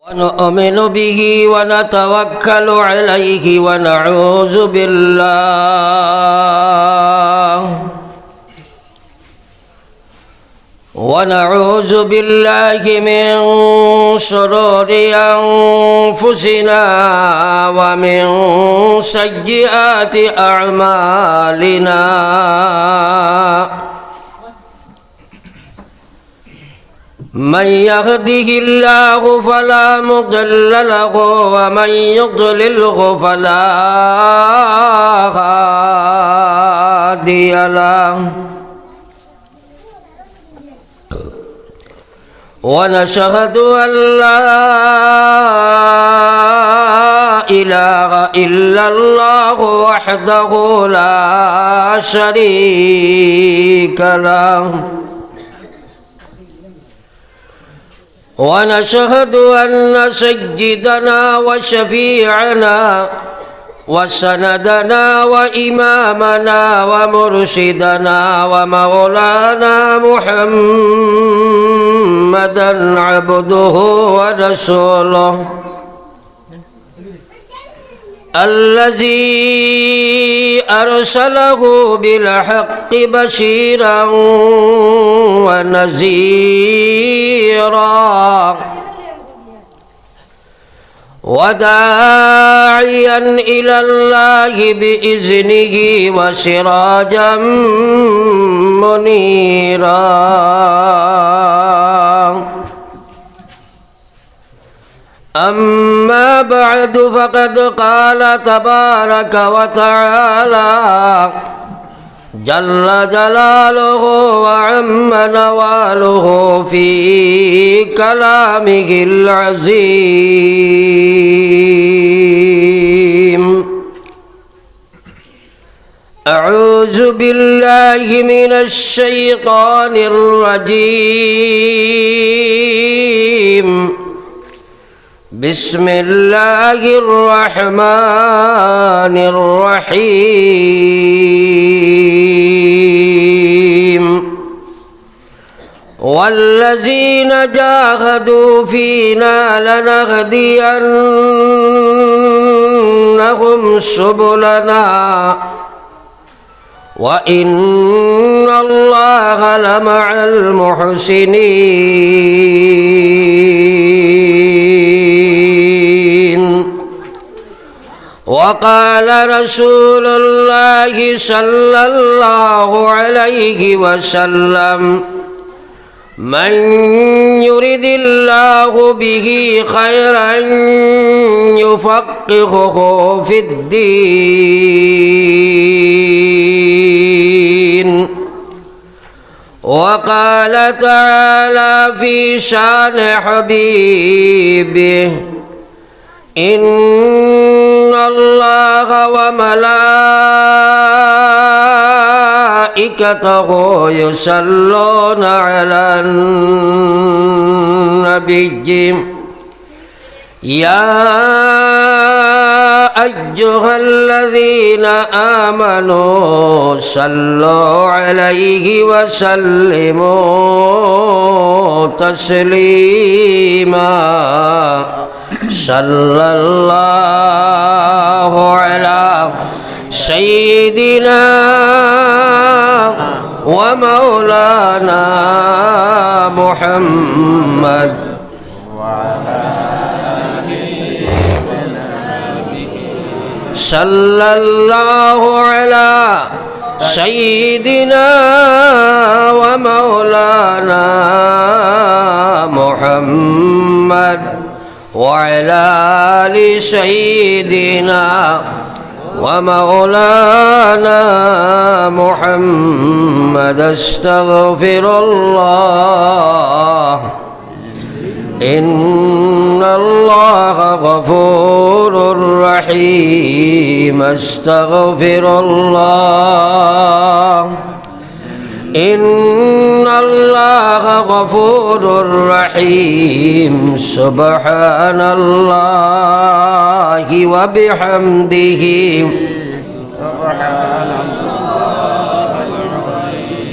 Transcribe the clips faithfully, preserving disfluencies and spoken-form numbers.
ونؤمن به ونتوكل عليه ونعوذ بالله ونعوذ بالله من شرور أنفسنا ومن سيئات أعمالنا. من يهده الله فلا مضل له ومن يضلله فلا هادي له. ونشهد أن لا إله إلا الله وحده لا شريك له. ونشهد أن سيدنا وشفيعنا وسندنا وإمامنا ومرشدنا ومولانا محمدا عبده ورسوله، الذي أرسله بالحق بشيرا ونذيرا وداعيا إلى الله بإذنه وسراجا منيرا. أما بعد، فقد قال تبارك وتعالى جل جلاله وعم نواله في كلامه العظيم. أعوذ بالله من الشيطان الرجيم. بسم الله الرحمن الرحيم. والذين جاهدوا فينا لنهدينهم سبلنا وإن الله لمع المحسنين. وقال رسول الله صلى الله عليه وسلم: من يرد الله به خيرا يفقهه في الدين. وقال تعالى في شان حبيبه: إن الله وملائكته يصلون على النبي، يا أيها الذين آمنوا صلوا عليه وسلموا تسليما. صلى الله على سيدنا ومولانا محمد صلى الله على سيدنا ومولانا محمد وعلى آل سيدنا ومولانا محمد. أستغفر الله. إن الله غفور رحيم. أستغفر الله. إن الله غفور رحيم. سبحان الله وبحمده.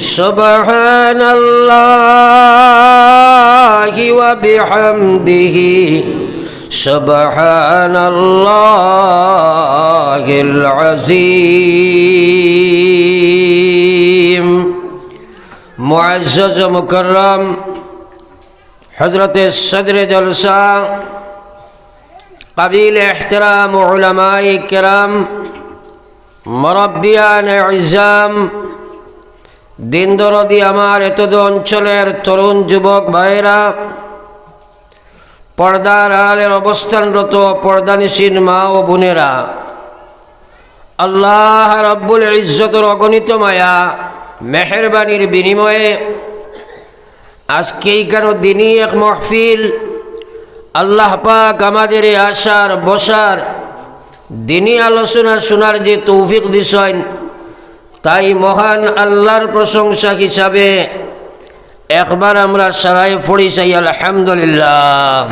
سبحان الله وبحمده. سبحان الله العظيم. معزز و مکرم حضرت صدر جلسہ، قابل احترام علماء کرام، مربیان عظام، দিন দরদি আমার এতদ অঞ্চলের তরুণ যুবক ভাইরা, পর্দার আড়ালের অবস্থানরত পর্দানিশীন মা ও বোনেরা, আল্লাহ রাব্বুল ইজ্জতর অগণিত মায়া মেহেরবানির বিনিময়ে আজকে এইখানো দিনই এক মাহফিল, আল্লাহ পাক আমাদের এই আসার বসার দিনই আলোচনা শোনার যে তৌফিক দিছইন, তাই মহান আল্লাহর প্রশংসা হিসাবে একবার আমরা সারায় পড়ি চাই আলহামদুলিল্লাহ।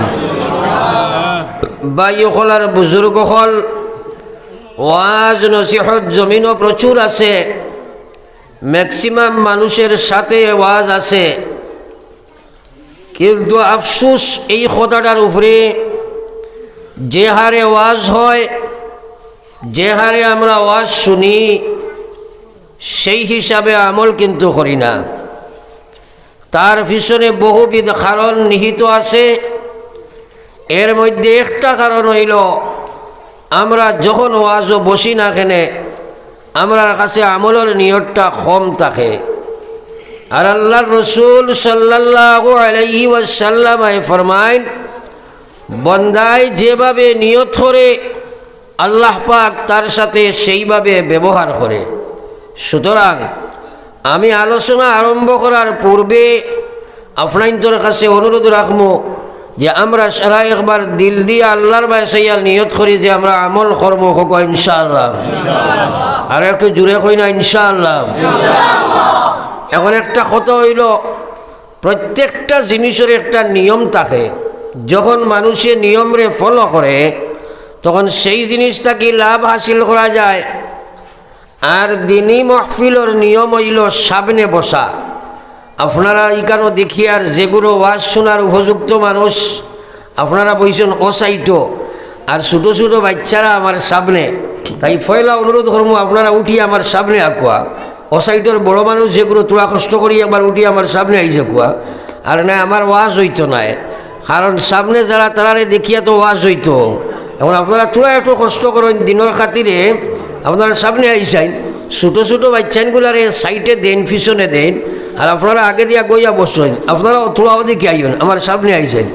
ভাই অকল আর বুজুর্গ অকল, ওয়াজ নসিহত জমিনো প্রচুর আছে, ম্যাক্সিমাম মানুষের সাথে ওয়াজ আছে, কিন্তু আফসোস এই কথাটার উপরে, যে হারে ওয়াজ হয়, যে হারে আমরা ওয়াজ শুনি, সেই হিসাবে আমল কিন্তু করি না। তার পিছনে বহুবিধ কারণ নিহিত আছে। এর মধ্যে একটা কারণ অইলো, আমরা যখন ওয়াজো বসি না কেনে, আমরার কাছে আমলর নিয়তটা কম থাকে। আর আল্লাহর রসুল সাল্লাল্লাহু আলাইহি ওয়াসাল্লাম ফরমাইন, বন্দায় যেভাবে নিয়ত করে, আল্লাহ পাক তার সাথে সেইভাবে ব্যবহার করে। সুতরাং আমি আলোচনা আরম্ভ করার পূর্বে আপনাইন্তর কাছে অনুরোধ রাখমু যে আমরা সারা একবার দিল দিয়া আল্লাহর বায় চাইয়া নিয়ত করি যে আমরা আমল করমু, কউক্কা ইনশাআল্লাহ। আর একটু জোরে কই না ইনশাআল্লাহ। এখন একটা কথা অইলো, প্রত্যেকটা জিনিসর একটা নিয়ম থাকে। যখন মানুষে নিয়মরে ফলো করে, তখন সেই জিনিস থাকি লাভ হাসিল করা যায়। আর দিনই মাহফিলর নিয়ম অইলো সামনে বসা। আপনারা ইখানো দেখিয়ার যেগুলো ওয়াজ শোনার উপযুক্ত মানুষ, আপনারা বইছইন ও সাইডো, আর ছোট ছোট বাচ্চারা আমার সামনে। তাই পয়লা অনুরোধ করমু, আপনারা উঠি আমার সামনে আউক্কা। ও সাইডর বড় মানুষ যেগুলো, থুড়া কষ্ট করি একবার উঠি আমার সামনে আইযাউক্কা। আর নায়, আমার ওয়াজ অইতো নায়, কারণ সামনে যারা, তারারে দেখিয়া তো ওয়াজ অইতো। এখন আপনারা থুড়া একটু কষ্ট করইন দিনর খাতিরে, আপনারা সামনে আইযাইন। ছোট ছোট বাচ্চাইনগুলারে সাইডে দেইন, পিছনে দেইন, আর আপনারা আগেদি আগুয়াইয়া বসইন। আপনারা থুড়া ওদিকে আইন, আমার সামনে আইযাইন।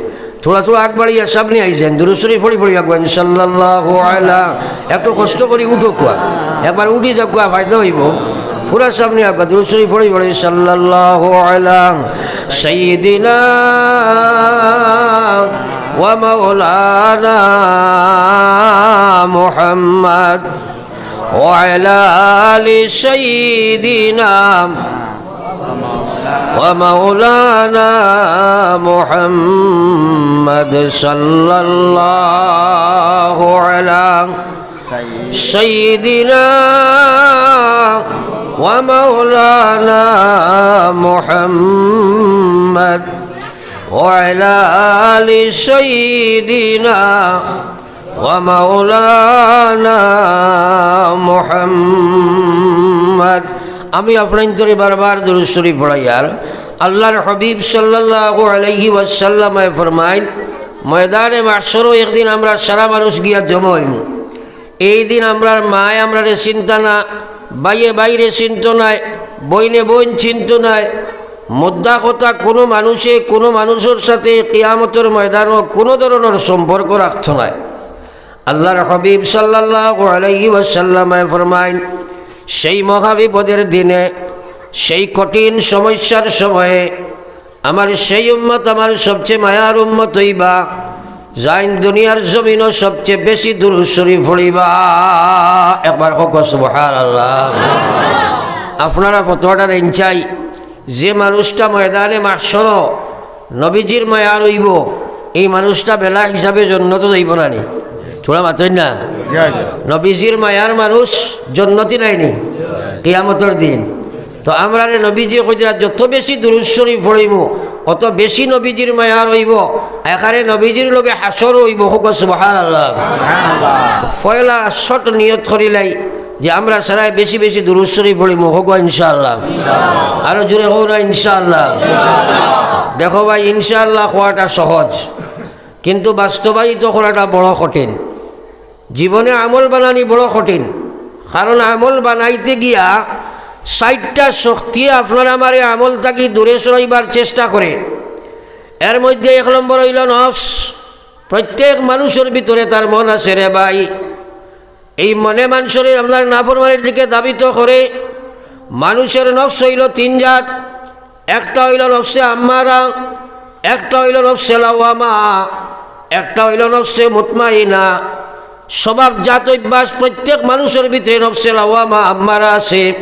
থুড়া থুড়া আগ বাড়াইয়া সামনে আইযাইন, দুরূদ শরীফ পড়ি পড়ি আগুয়াইন, সাল্লাল্লাহু আলা। একটু কষ্ট করি উঠউক্কা, একবার উঠি যাউক্কা, ফায়দা অইবো। পুরা সামনে আউক্কা, দুরূদ শরীফ পড়ি পড়ি, সাল্লাল্লাহু আলা সাইয়্যিদিনা ওয়া মাওলানা মুহাম্মদ ওয়া আলা আলি সাইয়্যিদিনা ومولانا محمد صلى الله على سيدنا ومولانا محمد وعلى آل سيدنا ومولانا محمد। আমি আপনাইন্তরে বারবার দুরূদ শরীফ পড়াইয়ার। আল্লাহর হাবিব সাল্লাল্লাহু আলাইহি ওয়াসাল্লামে ফরমাইন, ময়দানে মাহশরো একদিন আমরা সারা মানুষ গিয়া জমা অইমু। এই দিন আমরার মায়ে আমরারে চিনতা না, ভাইয়ে ভাইরে চিনতো নায়, বইনে বইন চিনতো নায়। মুদ্রা কথা, কুনু মানুষে কুনু মানুষর সাথে কিয়ামতর ময়দানো কুনু ধরনর সম্পর্ক রাখতো নায়। আল্লাহর হাবিব সাল্লাল্লাহু আলাইহি ওয়াসাল্লামে ফরমাইন, সেই মহাবিপদের দিনে, সেই কঠিন সমস্যার সময়ে আমার সেই উম্মত আমার সবচেয়ে মায়ার উম্মত অইবা, যাইন দুনিয়ার জমিনো সবচেয়ে বেশি দুরূদ শরীফ পড়িবা। একবার কউক্কা সুবহানাল্লাহ। আপনারা ফতোয়াটা দেইন চাই, যে মানুষটা ময়দানে মাহশরো নবীজির মায়ার অইবো, এই মানুষটা বেলা হিসাবে জন্নতো যাইবো না নি? থুড়া মাতইন না। নবীজির মায়ার মানুষ জন্নতি নায় নি কিয়ামতর দিন? তো আমরারে নবীজি কইরা যত বেশি দুরূদ শরীফ পড়িমু, অত বেশি নবীজির মায়ার অইবো। এখানে নবীজির লগে হাশর অইবো, কউক্কা সুবহানাল্লাহ। তো পয়লা শর্ত নিয়ত করিলাই যে আমরা সারায় বেশি বেশি দুরূদ শরীফ পড়িমু, কউক্কা ইনশাআল্লাহ। আরো জোরে কউক্কা ইনশাআল্লাহ। দেখো ভাই, ইনশাআল্লাহ কওয়াটা সহজ, কিন্তু বাস্তবায়িত করাটা বড় কঠিন। জীবনে আমল বানানি বড় কঠিন, কারণ আমল বানাইতে গিয়া চাইরটা শক্তিয়ে আপনার আমারে আমল থাকি দূরে সরাইবার চেষ্টা করে। এর মধ্যে এক নম্বর অইলো নফস। প্রত্যেক মানুষর ভিতরে তার মন আছে রে ভাই। এই মনে মানুষরে আপনার নাফরমানির দিকে ধাবিত করে। মানুষর নফস অইলো তিন জাত। একটা অইলো নফসে আম্মারা, একটা অইলো নফসে লাওয়ামা, একটা অইলো নফসে মুতমাইনা। স্বভাবজাত অভ্যাস প্রত্যেক মানুষর ভিতরে নফসে লাওয়ামা আম্মারা আছে,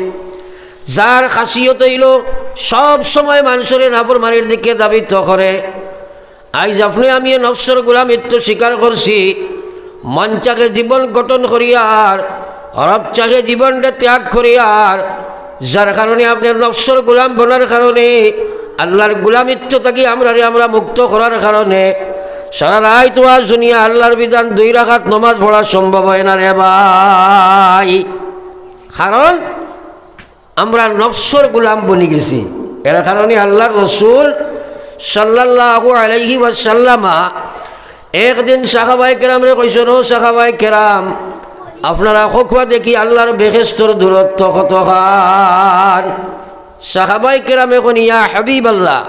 যার খাসিয়ত অইলো সব সময় মানুষরে নাফরমানির দিকে ধাবিত করে। আইজ আপনে আমি এ নফসর গোলামিত্ব স্বীকার করছি। মন চাহে জীবন গঠন করিয়ার, রব চাহে জীবনটা ত্যাগ করিয়ার, যার কারণে আপনে নফসর গোলাম বনার কারণে, আল্লাহর গোলামিত্ব থাকি আমরারে আমরা মুক্ত করার কারণে সারা রাইত ওয়াজ হুনিয়া আল্লাহর বিধান দুই রাকাত নমাজ পড়া সম্ভব অয় না রে ভাই। কারণ আমরা নফসর গোলাম বনি গেছি। এর কারণে আল্লাহর রসুল সাল্লাল্লাহু আলাইহি ওয়াসাল্লামা একদিন সাহাবায়ে কেরামরে কইছইন, "ও সাহাবায়ে কেরাম, আপনারা কউক্কা দেখি আল্লাহর বেহেস্তর দূরত্ব কতখান?" সাহাবায়ে কেরামে কইন, "ইয়া হাবিবাল্লাহ,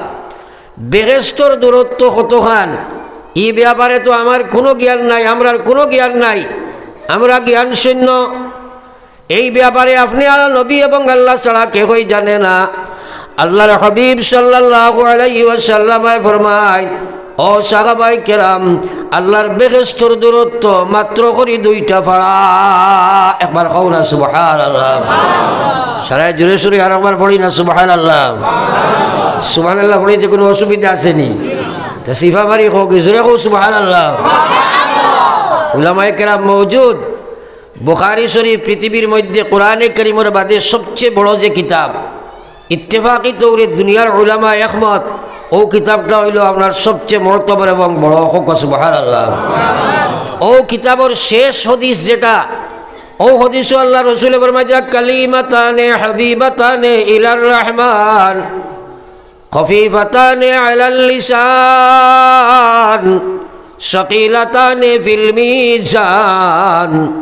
বেহেস্তর দূরত্ব কতখান? ই ব্যাপারে তো আমার কুনু জ্ঞান নাই, আমরার কুনু জ্ঞান নাই, আমরা জ্ঞান শূন্য।" এই ব্যাপারে আপনে আর নবী এবং আল্লাহ ছাড়া কেউই জানে না। আল্লাহর হাবিব সাল্লাল্লাহু আলাইহি ওয়াসাল্লামে ফরমাইন, "ও সাহাবায়ে কেরাম, আল্লাহর বেহেস্তর দূরত্ব মাত্র করি দুইটা ফাড়া।" একবার কও না সুবহানাল্লাহ। সারায় জোরে সোরে আর একবার পড়ি না সুবহানাল্লাহ। সুবহানাল্লাহ পড়িতে কুনু অসুবিধা আছে নি? তে সিফা মারি কও কি, জোরে কও সুবহানাল্লাহ। উলামায়ে কেরাম মওজুদ। বুখারী শরীফ পৃথিবীর মধ্যে কোরআনে করিমর বাদে সবচেয়ে বড় যে কিতাব, ইত্তেফাকি তৌরে দুনিয়ার উলামা একমত, অউ কিতাবটা অইলো আপনার সবচেয়ে মর্তবর এবং বড়। কউক্কা সুবহানাল্লাহ। অউ কিতাবর শেষ হাদিস যেটা, অউ হাদিসো আল্লাহর রসুলে ফরমাইতরা, "কালিমাতানে হাবিবাতানে ইলার রহমান, খফিফাতানে আলাল লিসান, সকিলাতানে ফিল মিজান,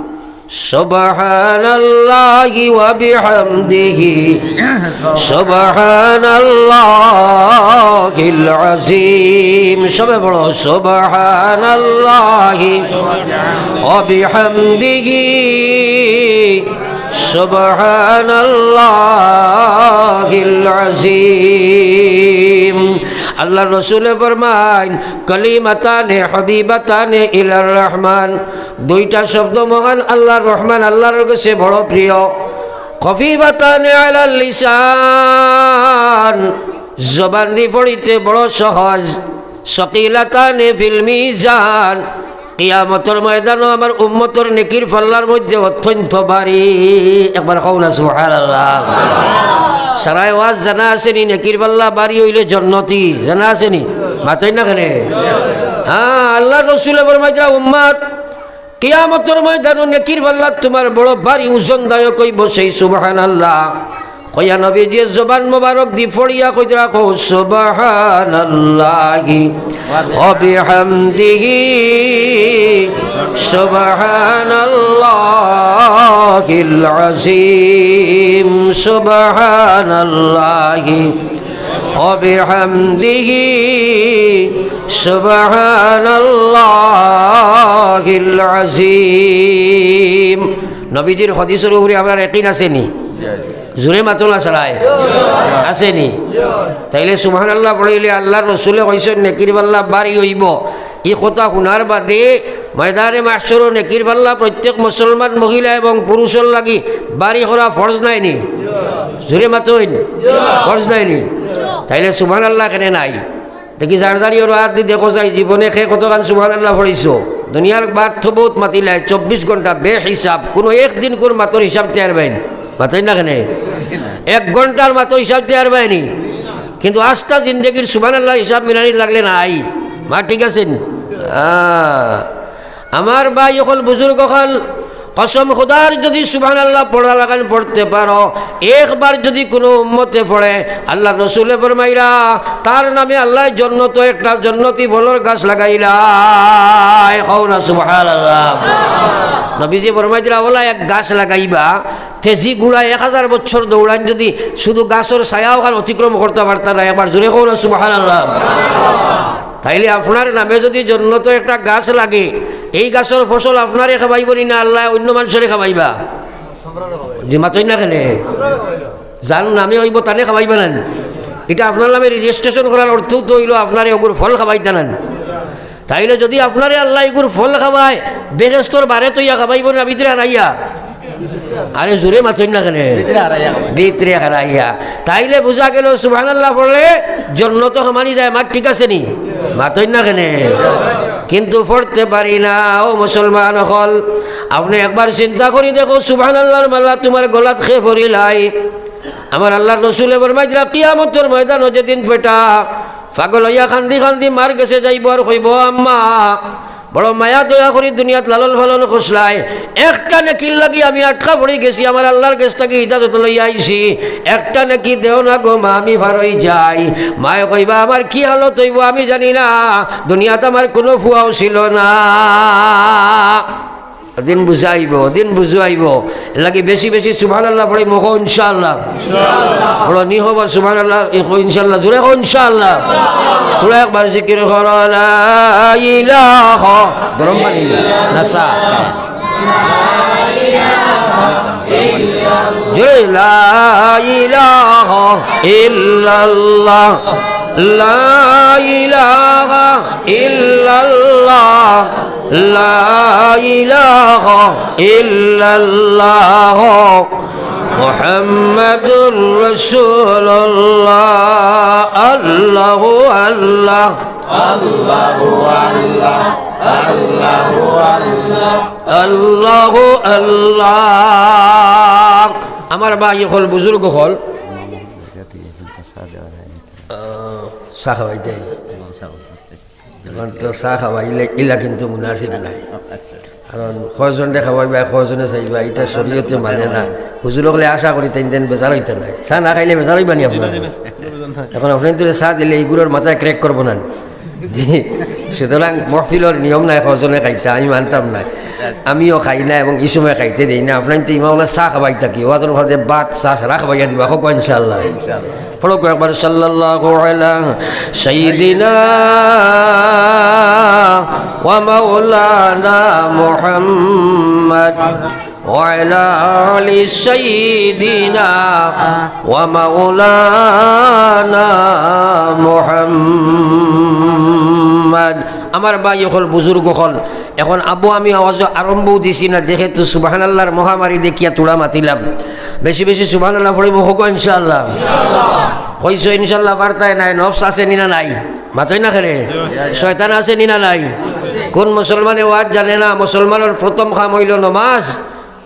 সুবহানাল্লাহি ওয়া বিহামদিহি, সুবহানাল্লাহিল আযীম।" সবে পড়ো, "সুবহানাল্লাহি ওয়া বিহামদিহি, সুবহানাল্লাহিল আযীম।" আল্লাহর রসুলে ফরমাইন, "কালিমাতানে হাবিবাতানে ইলার রহমান।" দুইটা শব্দ মহান আল্লাহর রহমান, আল্লাহর গেছে বড় প্রিয়। "খফিফাতানে আলাল লিসান", জবান দি পড়িতে বড় সহজ। "সকিলাতানে ফিল মিজান", কিয়ামতর ময়দানো আমার উম্মতর নেকির পাল্লার মধ্যে অত্যন্ত ভারী। একবার কও না সুবহানাল্লাহ। সারায় ওয়াজ জানা আছে নি, নেকির পাল্লা ভারী অইলে জন্নতি, জানা আছে নি? মাতইন না কেনে? হ্যাঁ, আল্লাহর রসুলে ফরমাইতরা, "উম্মত, কিয়ামতর ময়দানো নেকির পাল্লা তুমার বড় ভারী ওজনদায়ক অইবো।" সেই সুবহানাল্লাহ কইয়া নবীজিয়ে জবান মোবারক দি পড়িয়া কইতরা, কও, "সুবহানাল্লাহি ওয়া বিহামদিহি, সুবহানাল্লাহিল আযীম, সুবহানাল্লাহি ওয়া বিহামদিহি, সুবহানাল্লাহিল আযীম।" নবীজির হাদিসর উপরে আমরার ইয়াকিন আছে নি? জোরে মাতো না সারায়। আছে নি? তাইলে সুবহানাল্লাহ পড়িলে আল্লাহর রসুলে কইছইন, নেকির পাল্লা ভারী অইবো। ই কথা হুনার বাদে ময়দানে মাহশরো নেকির পাল্লা প্রত্যেক মুসলমান মহিলা এবং পুরুষর লাগি ভারী করা ফরজ নায় নি? জোরে মাতইন, ফরজ নায় নি? তাইলে সুবহানাল্লাহ কেনে নাই? দেখি যার যারি ওর হাত দি দেখো চাই, জীবনে কে কতখান সুবহানাল্লাহ পড়িছো? দুনিয়ার বাদ তো বউত মাতিলায়, চব্বিশ ঘন্টা বেহিসাব, কুনু একদিন কুন মাতর হিসাব টের পাইন? মাতইন না কেনে? এক ঘন্টার মাতর হিসাব টের পাইনি, কিন্তু আস্তা জিন্দেগির সুবহানাল্লাহর হিসাব মিলানি লাগলে নাই। মাত ঠিক আছে নি? আহ, আমার ভাই অকল, বুজুর্গ অকল, কসম খোদার, যদি সুবহানাল্লাহ পড়া লাগান পড়তে পারো, একবার যদি কোনো উম্মতে পড়ে, আল্লাহর রসুলে ফরমাইরা, তার নামে আল্লায় জন্নতো একটা জন্নতি ফলর গাছ লাগাইলায়। কও না সুবহানাল্লাহ। নবীজি ফরমাইরা, ওলা এক গাছ লাগাইবা, তেজি ঘুড়া এক হাজার বছর দৌড়াইন, যদি শুধু গাছর ছায়া অখান অতিক্রম করতা পারতা না, একবার জোরে কও না সুবহানাল্লাহ। তাইলে আপনার নামে যদি জন্নতো একটা গাছ লাগে, এই গাছর ফসল আপনারে খাবাইবো নি না আল্লায় অইন্য মানষরে খাবাইবা? জি, মাতইন না কেনে? যার নামে অইবো তানে খাবাইবা না নি? ইটা আপনার নামে রেজিস্ট্রেশন করার অর্থ তো অইলো আপনারে অগুর ফল খাবাইতা না নি? তাইলে যদি আপনারে আল্লায় ইগুর ফল খাবায়, বেহেস্তর বারে তইয়া খাবাইবো না ভিতরে হারাইয়া? আরে জোরে মাতইন না কেনে? ভিতরে হারাইয়া। ভিতরে হারাইয়া। তাইলে বুঝা গেল সুবহানাল্লাহ পড়লে জন্নতো হামানি যায়, মাত ঠিক আছে নি? মাতইন না কেনে? কিন্তু পড়তে পারি না। ও মুসলমান অকল, আপনে একবার চিন্তা করি দেখো, সুবহানাল্লাহর মালা তুমার গলাত কে পড়িলাই? আমার আল্লাহর রসুলে ফরমাইরা, কিয়ামতর ময়দানো যেদিন বেটা পাগল অইয়া কান্দি কান্দি মার গেছে যাইবো আর কইবো, আম্মা, বড় মায়া দয়া করি দুনিয়াত লালন পালন করছলায়, একটা নেকির লাগি আমি আটকা পড়ি গেছি, আমার আল্লাহর গেছ থাকি ইজাজত লইয়া আইছি, একটা নেকি দেও না গো মা, আমি পার অই যাই। মায়ে কইবা, আমার কি হালত অইবো আমি জানি না, দুনিয়াত আমার কুনু ফুয়াও ছিল না। দিন বুঝাইবো, দিন বুঝাইবো। এর লাগি বেশি বেশি সুবহানাল্লাহ পড়ি মুখো ইনশাআল্লাহ। বড় নি হবা সুবহানাল্লাহ, ইনশাআল্লাহ, জোরে কও ইনশাআল্লাহ। তোরা একবার জিকির করো, লা ইলাহা, গরম পানি, না চা? জোরে, লা ইলাহা ইল্লাল্লাহ, লা ইলাহা ইল্লাল্লাহ। লা ইলাহা ইল্লাল্লাহ মুহাম্মাদুর রাসূলুল্লাহ। আল্লাহু আল্লাহ, আল্লাহু আল্লাহ, আল্লাহু আল্লাহ, আল্লাহু আল্লাহ। আমার ভাই অকল, বুজুর্গ অকল, আহ, চা খাওয়াইতে। এখন তো চা খাওয়াইলে ইলা কিন্তু মুনাসিব নায়। কারণ কয়জনরে খাওয়াইবা, কয়জনে চাইবা, ইটা শরীয়তে মানে না। হুজুর অকলে আশা করি তাইন যেন বেজার অইতা নায়। চা না খাইলে বেজার অইবা নি আপনারা? এখন আপনাইনতরে চা দিলে ইগুরর মাথায় crack করবো না নি? জি, সুতরাং মহফিলর নিয়ম নায় কয়জনে খাইতা, আমি মানতাম নায়। আমিও খাই না এবং ই সময় খাইতে দেই না। আপনাইনতে ইমাম অকলে চা খাওয়াইতা কি, ওয়াজর বাদে ভাত, চা সারা খাওয়াইয়া দিবা, কউক্কা ইনশাআল্লাহ। পড়উক্কা একবার, সাল্লাল্লাহু আলা সাইয়্যিদিনা ওয়া মাওলানা মুহাম্মদ ওয়া আলা আলি সাইয়্যিদিনা ওয়া মাওলানা মুহাম্মদ। আমার ভাই অকল, বুজুর্গ অকল, এখন আবু আমি আওয়াজ আরম্ভও দিছি না, যেহেতু সুবহানাল্লাহর মহামারী দেখিয়া তুড়া মাতিলাম। বেশি বেশি সুবহানাল্লাহ পড়ি মুখো কউক্কা ইনশাআল্লাহ। কইছো ইনশাআল্লাহ পারতায় নায়, নফস আছে নি না নাই? মাতইন না কেনে? শয়তান আছে নি না নাই? কোন মুসলমানে ওয়াজ জানে না? মুসলমানর প্রথম কাম অইলো নমাজ।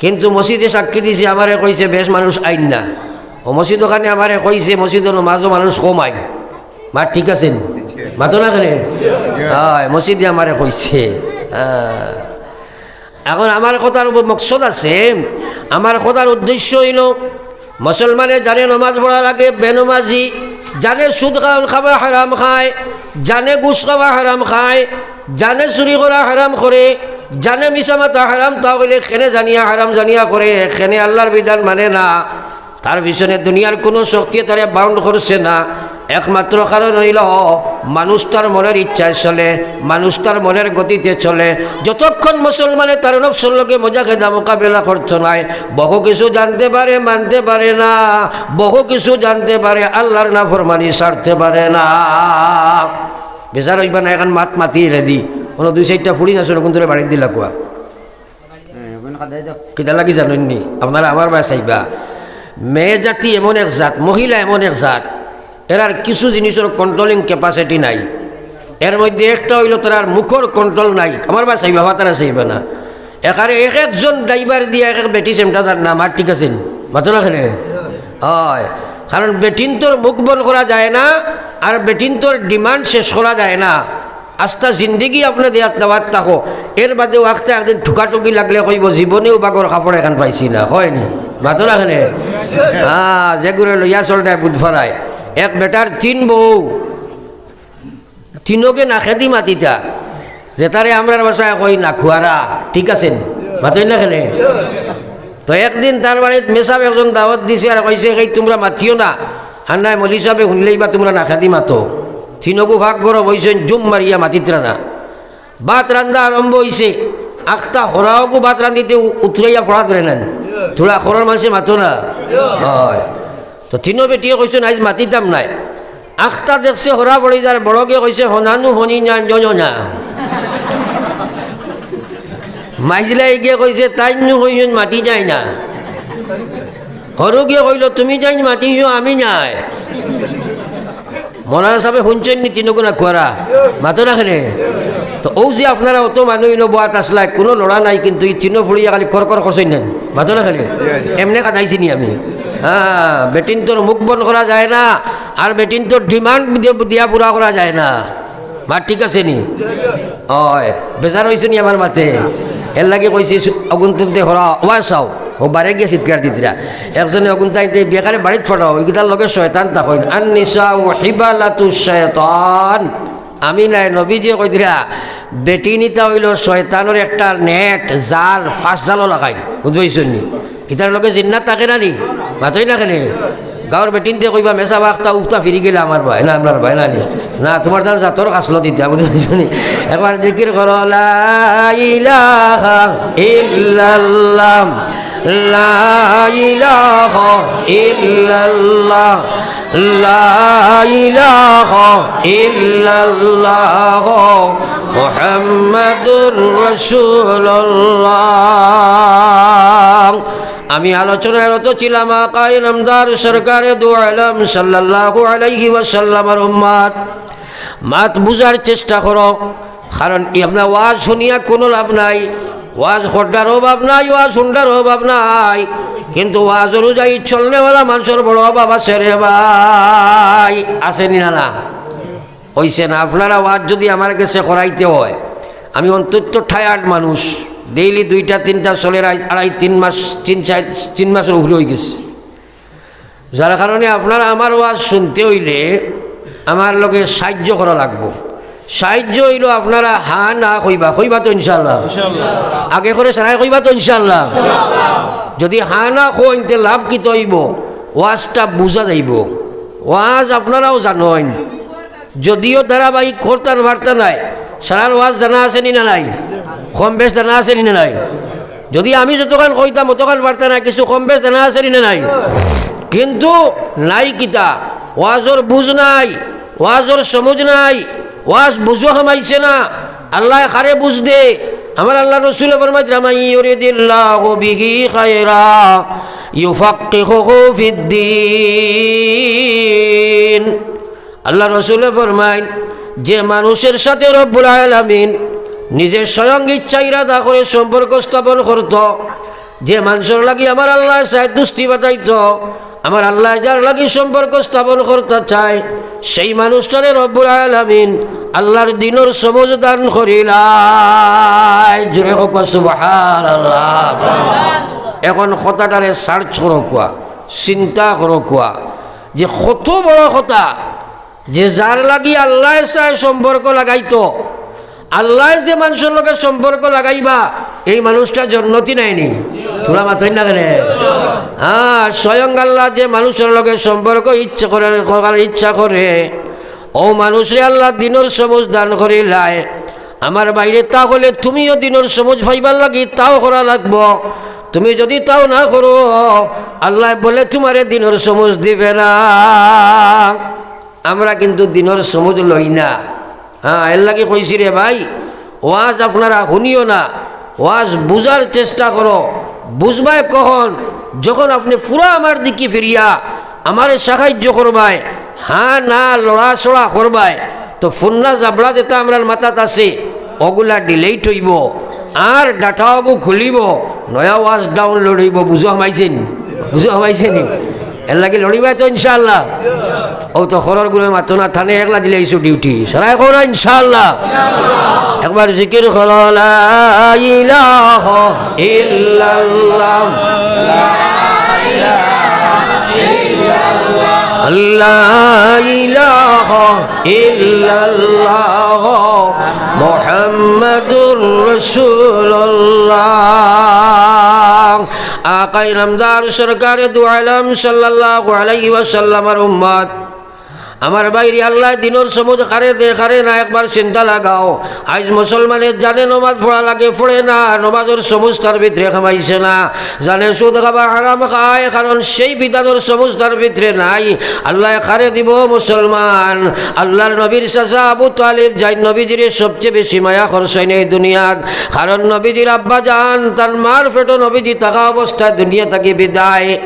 কিন্তু মসজিদে সাক্ষী দিছি, আমারে কইছে বেশ মানুষ আইন না। ও মসজিদ অখানে আমারে কইছে মসজিদো নমাজো মানুষ কম আইন। মাত ঠিক আছে নি? মাতো না কেনে? অয়, মসজিদে আমারে কইছে। আহ। এখন আমার কথার উপর মকসদ আছে, আমার কথার উদ্দেশ্য অইলো, মুসলমানে জানে নমাজ পড়া লাগে, বেনমাজি, জানে সুদ খাওয়া, খাওয়া হারাম খায়, জানে ঘুষ খাওয়া হারাম খায়, জানে চুরি করা হারাম করে, জানে মিছা মাতা হারাম, তা অইলে কেনে জানিয়া হারাম জানিয়া করে, কেনে আল্লাহর বিধান মানে না। তার পিছনে দুনিয়ার কুনু শক্তিয়ে তারে বাউন্ড করছে না। একমাত্র কারণ অইলো মানুষ তার মনের ইচ্ছায় চলে, মানুষ তার মনের গতিতে চলে। যতক্ষণ মুসলমানে তার নফসর লগে মুজাহেদা মোকাবেলা করতো নায়, বহু কিছু জানতে পারে, মানতে পারে না, বহু কিছু জানতে পারে, আল্লাহর নাফরমানি ছাড়তে পারে না। বেজার অইবা না, এখন মাত মাতি রেডি। কুনু দুই চাইরটা ফুড়ি না শুনো, কুনতরে বাড়িত দিলা কুয়া। কিতা লাগি জানইন নি? আপনারা আমার বায় চাইবা। মেয়ে জাতি এমন এক জাত, মহিলা এমন এক জাত, এরার কিছু জিনিসর কন্ট্রোলিং ক্যাপাসিটি নাই। এর মধ্যে একটা অইলো তারার মুখর কন্ট্রোল নাই। আমার বায় চাইবা, আপনারা চাইবা না। এখানে এক একজন ড্রাইভার দিয়া এক এক বেটি সেমটা তার নাম, আর ঠিক আছে নি? মাতো না কেনে? অয়, কারণ বেটিন্তর মুখ বন্ধ করা যায় না, আর বেটিন্তর ডিমান্ড শেষ করা যায় না। আস্তা জিন্দেগি আপনে দেয়াত দাওয়াত থাকো, এর বাদেও আখতা একদিন ঠুকাঠুকি লাগলে কইবো, "জীবনেও বাগর কাপড় এখান পাইছি না", কয়নি? মাতো না কেনে? হ্যাঁ, যেগুরে লইয়া চলটায় বুধ ফারায়। এক বেটার তিন বউ, তিনোগে নাকেদি মাতিতা, যেতারে আমরার ভাষায় কই নাখুয়ারা, ঠিক আছে নি? মাতইন না কেনে? তো একদিন তার বাড়িত মেসাব একজন দাওয়াত দিছে আর কইছে, "এই তুমরা মাতিও না, হান্নায় মলি সাবে হুনলেই বা তুমরা নাকেদি মাতো।" তিনোগু ফাক ঘরো বইছইন, জুম মারিয়া মাতিত্রা না। ভাত রান্দা আরম্ভ অইছে, আখতা হরাওগু ভাত রান্দিতে উ-, উতরাইয়া পড়া ধরে নেন। থুড়া খরর মানষে মাতো না। অয়। তো তিনো বেটিয়ে কইছইন, "আইজ মাতিতাম নায়।" আখতা দেখছে হরা পড়ি যার, বড়গে কইছে, "হনানু হনি না, জয় না।" মাইজলায় গিয়া কইছে, "তাইন নু কইছইন মাতি যায় না।" হরুগে কইলো, "তুমি যাইন মাতিও, আমি নায়।" মৌলানা সাবে হুনছইন নি তিনোগু নাখুয়ারা? মাতো না কেনে? তো অউ যে আপনারা অত মানুষ ইনো বওয়াত আছলায়, কুনু লড়া নাই, কিন্তু ই তিনো ফুড়িয়ে খালি কর কর করছইন না নি? মাতো না কেনে? এমনে কাদাইছি নি আমি? হ্যাঁ, বেটিন্তর মুখ বন্ধ করা যায় না, আর বেটিন্তর demand দি-, দিয়া পুরা করা যায় না। মাত ঠিক আছে নি? অয়, বেজার অইছো নি আমার মাতে? এর লাগি কইছি, সু-, অগুন তুলতে হরা ওয়া চাও, ও বারে গিয়া চিৎকার দিতরা। একজনে অগুন তাইতে বেকারে বাড়িত ফাটাও, ইগিতার লগে শয়তান থাকইন। আন নিসাউ হিবালাতু শয়তান। আমি নায়, নবীজিয়ে কইতরা, বেটিনতা অইলো শয়তানর একটা net, জাল, ফাঁস জালও লাগাইল। বুঝবাইছইন নি? ইতার লগে জিন্নাত থাকে না নি? মাতইন না কেনে? গাঁওর বেটিন্তে কইবা, "মেসাব আখতা উফতা ফিরি গেলে আমার ভাই, না, আমরার ভাই না নি? না, তুমার তার জাতর খাসলত ইতা", বুঝছো নি? একবার জিকির করো, "লা ইলাহা ইল্লাল্লাহ, লা ইলাহা ইল্লাল্লাহ, লা ইলাহা ইল্লাল্লাহ, মুহাম্মাদুর রাসূলুল্লাহ।" আমি আলোচনায় রত ছিলাম আকায়ে নামদার সরকারে দু আলম সাল্লাল্লাহু আলাইহি ওয়াসাল্লামর উম্মত। মাত বুঝার চেষ্টা করো, কারণ আপনার ওয়াজ শুনিয়া কুনু লাভ নাই, ওয়াজ কররার অভাব নাই, ওয়াজ হুনরার অভাব নাই, কিন্তু ওয়াজ অনুযায়ী চলনেওয়ালা মানষর বড় অভাব আছে রে ভাই, আছে নি না? না। অইছে না, আপনারা ওয়াজ যুদি আমার গেছে করাইতে অয়, আমি অন্তত tired মানুষ, daily দুইটা তিনটা চলের, আড়াই, আড়াই, তিন মাস, তিন, চাইর, তিন মাসর উপরে অইগেছে। যার কারণে আপনারা আমার ওয়াজ শুনতে অইলে আমার লগে সাইয্য করা লাগবো। সাইয্য অইলো আপনারা হ্যাঁ না কইবা, কইবা তো ইনশাআল্লাহ? আগে করে সারাই কইবা তো ইনশাআল্লাহ? যুদি হ্যাঁ না কইন, তে লাভ কিতা অইবো? ওয়াজটা বুঝা যাইবো। ওয়াজ আপনারাও জানইন, যদিও ধারাবাহিক করতাম পারতা নায়, সারার ওয়াজ জানা আছে নি না নাই? কম বেশ জানা আছে নি না নাই? যুদি আমি যতখান কইতাম অতখান পারতা নায়, কিছু কম বেশ জানা আছে নি না নাই? কিন্তু নাই কিতা, ওয়াজর বুঝ নাই, ওয়াজর সমুঝ নাই, ওয়াজ বুঝো হামাইছে না। আল্লায় কারে বুঝ দে? আমার আল্লার রসুলে ফরমাইতরা, "মান ইউরিদিল্লাহু বিহি খায়রা ইউফাক্কিহুহু ফিদ্দীন।" আল্লার রসুলে ফরমাইন, যে মানুষর সাথে রব্বুল আলামিন নিজে স্বয়ং ইচ্ছা ইরাদা করে সম্পর্ক স্থাপন করতো, যে মানষর লাগি আমার আল্লায় চায় দুস্তি বাধাইতো, আমার আল্লায় যার লাগি সম্পর্ক স্থাপন করতা চায়, সেই মানুষটারে রব্বুল আলামিন আল্লার দ্বীনর সমুঝ দান করিলায়। জোরে কউক্কা সুবহানাল্লাহ। এখন কথাটারে search করউক্কা, চিন্তা করউক্কা, যে কত বড় কথা, যে যার লাগি আল্লায় চায় সম্পর্ক লাগাইতো, আল্লায় যে মানষর লগে সম্পর্ক লাগাইবা, এই মানুষটা জন্নতি নায় নি? থুড়া মাতইন না কেনে? হ্যাঁ, স্বয়ং আল্লায় যে মানষর লগে সম্পর্ক ইচ্ছা করে, করার ইচ্ছা করে, অউ মানুষরে আল্লায় দ্বীনর সমুঝ দান করিলায়। আমার ভাইরে, তাহলে তুমিও দ্বীনর সমুঝ পাইবার লাগি তাও করা লাগবো। তুমি যুদি তাও না করো, আল্লায় বলে তুমারে দ্বীনর সমুঝ দিবে না। আমরা কিন্তু দ্বীনর সমুঝ লই না। হ্যাঁ, এর লাগি কইছি রে ভাই, ওয়াজ আপনারা হুনিও না, ওয়াজ বুঝার চেষ্টা করো। বুঝবায় কখন? যখন আপনে পুরা আমার দিকে ফিরিয়া আমারে সাহায্য করবায়, হ্যাঁ না লড়াচড়া করবায়, তো ফোন না জাবড়া যেটা আমরার মাথাত আছে, ওগুলা delete অইবো, আর data ওগু খুলিবো, নয়া ওয়াজ download অইবো। বুঝো হামাইছে নি? বুঝো হামাইছে নি? এর লাগি লড়িবায় তো ইনশাআল্লাহ। ও তো খরর গুলো মাতো না, থানে একলা দিলে ইসু ডিউটি। সরাই কও না ইনশাআল্লাহ। একবার জিকির করো, লা ইলাহা ইল্লাল্লাহ। লা ইলাহা ইল্লাল্লাহ মুহাম্মাদুর রাসূলুল্লাহ। আকায়ে নামদার সরকারে দু আলম সাল্লাল্লাহু আলাইহি ওয়াসাল্লামর উম্মত, আমার ভাইরে, আল্লায় দিনর সমুজ কারে দে, কারে না, একবার চিন্তা লাগাও। আইজ মুসলমানে জানে নমাজ পড়া লাগে, পড়ে না, নমাজর সমুজ তার ভিতরে কামাইছে না, জানে সুদ খাবা, হারাম খায়, কারণ সেই বিধানর সমুজ তার ভিতরে নাই। আল্লায় কারে দিবো মুসলমান? আল্লার নবীর চাচা আবু তালিব, যাইন নবীজিরে সবচেয়ে বেশি মায়া করছইন এই দুনিয়াত, কারণ নবীজির আব্বা জান তান মার পেটো নবীজি থাকা অবস্থায় দুনিয়া থাকি বিদায়।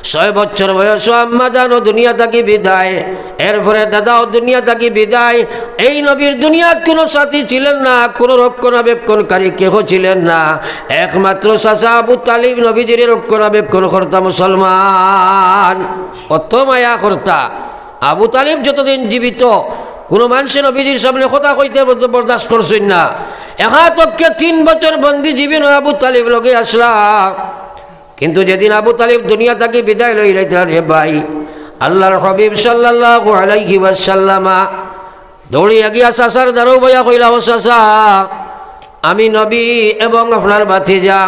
ছয় বছর বয়সো আম্মা জানও দুনিয়া থাকি বিদায়, এরপরে দাদাও দুনিয়া থাকি বিদায়। এই নবীর দুনিয়াত কোনো সাথী ছিলেন না, কোনো রক্ষণাবেক্ষণকারী কেহ ছিলেন না, একমাত্র চাচা আবু তালিব নবীজিরে রক্ষণাবেক্ষণ করতা মুসলমান। অত মায়া করতা। আবু তালিব যতদিন জীবিত, কোনো মানষে নবীজির সামনে কথা কইতে বরদ-, বরদাস্ত করছইন না। একাতক্কে তিন বছর বন্দি জীবন আবু তালিব লগে আসলা। কিন্তু যেদিন আবু তালিব দুনিয়া থাকি বিদায় লইলাইতা রে ভাই, আল্লার হাবিব সাল্লাল্লাহু আলাইহি ওয়াসাল্লামা দৌড়িয়া গিয়া চাচার দ্বারো বইয়া কইলা, "ও চাচা, আমি নবী এবং আপনার ভাতিজা,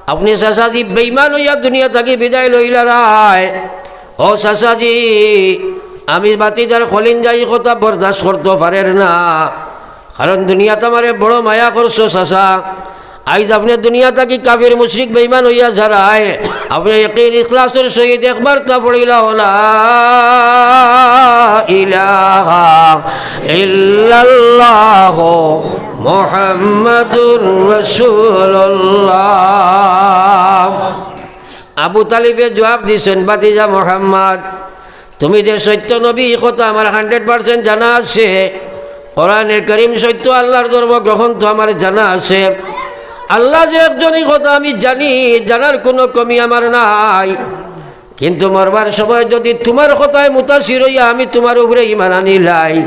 আপনে চাচাজি বেইমান অইয়া দুনিয়া থাকি বিদায় লইলারায়। ও চাচাজি, আমি ভাতিজার কলিঞ্জাই কথা বরদাস্ত করতো পারের না, কারণ দুনিয়াত আমারে বড় মায়া করছো চাচা। আইজ আপনে দুনিয়া থাকি কাফির মুশরিক বেইমান অইয়া যারায়, আপনে ইয়াকিন ইখলাসর সহিত একবার তা পড়িলা, লা ইলাহা ইল্লাল্লাহ মুহাম্মাদুর রাসূলুল্লাহ।" আবু তালিবে জবাব দিছইন, "ভাতিজা মুহাম্মদ, তুমি যে সত্য নবী, ই কথা আমার হান্ড্রেড পার্সেন্ট জানা আছে। কোরআনে করিম সত্য, আল্লার ধর্মগ্রন্থ আমার জানা আছে। আল্লা যে একজন, ই কথা আমি জানি, জানার কোনো কমি আমার নাই। কিন্তু মরবার সময় যদি তুমার কথায় মুতাসির অইয়া আমি তুমার উপরে ইমান আনিলাই,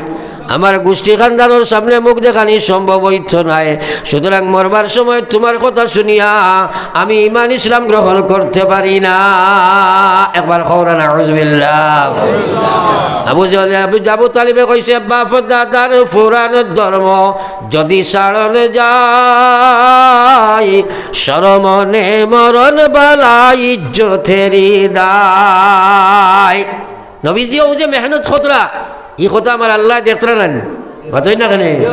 আমার গুষ্টি খান্দানর সামনে মুখ দেখানি সম্ভব অইতো নায়। সুতরাং মরবার সময় তুমার কথা শুনিয়া আমি ইমান ইসলাম গ্রহণ করতে পারি না।" একবার কও না, নাউজুবিল্লাহ। আবু জহলে, আবু, আবু তালিবে কইছে, "বাপ দাদার পুরান ধর্ম যদি ছাড়ন যায়, শরমনে মরণ বালা ইজ্জতেরি দায়।" নবীজি অউ যে মেহনত করতরা, ই কথা আমার আল্লায় দেখতরা নানি? মাতইন না কেনে?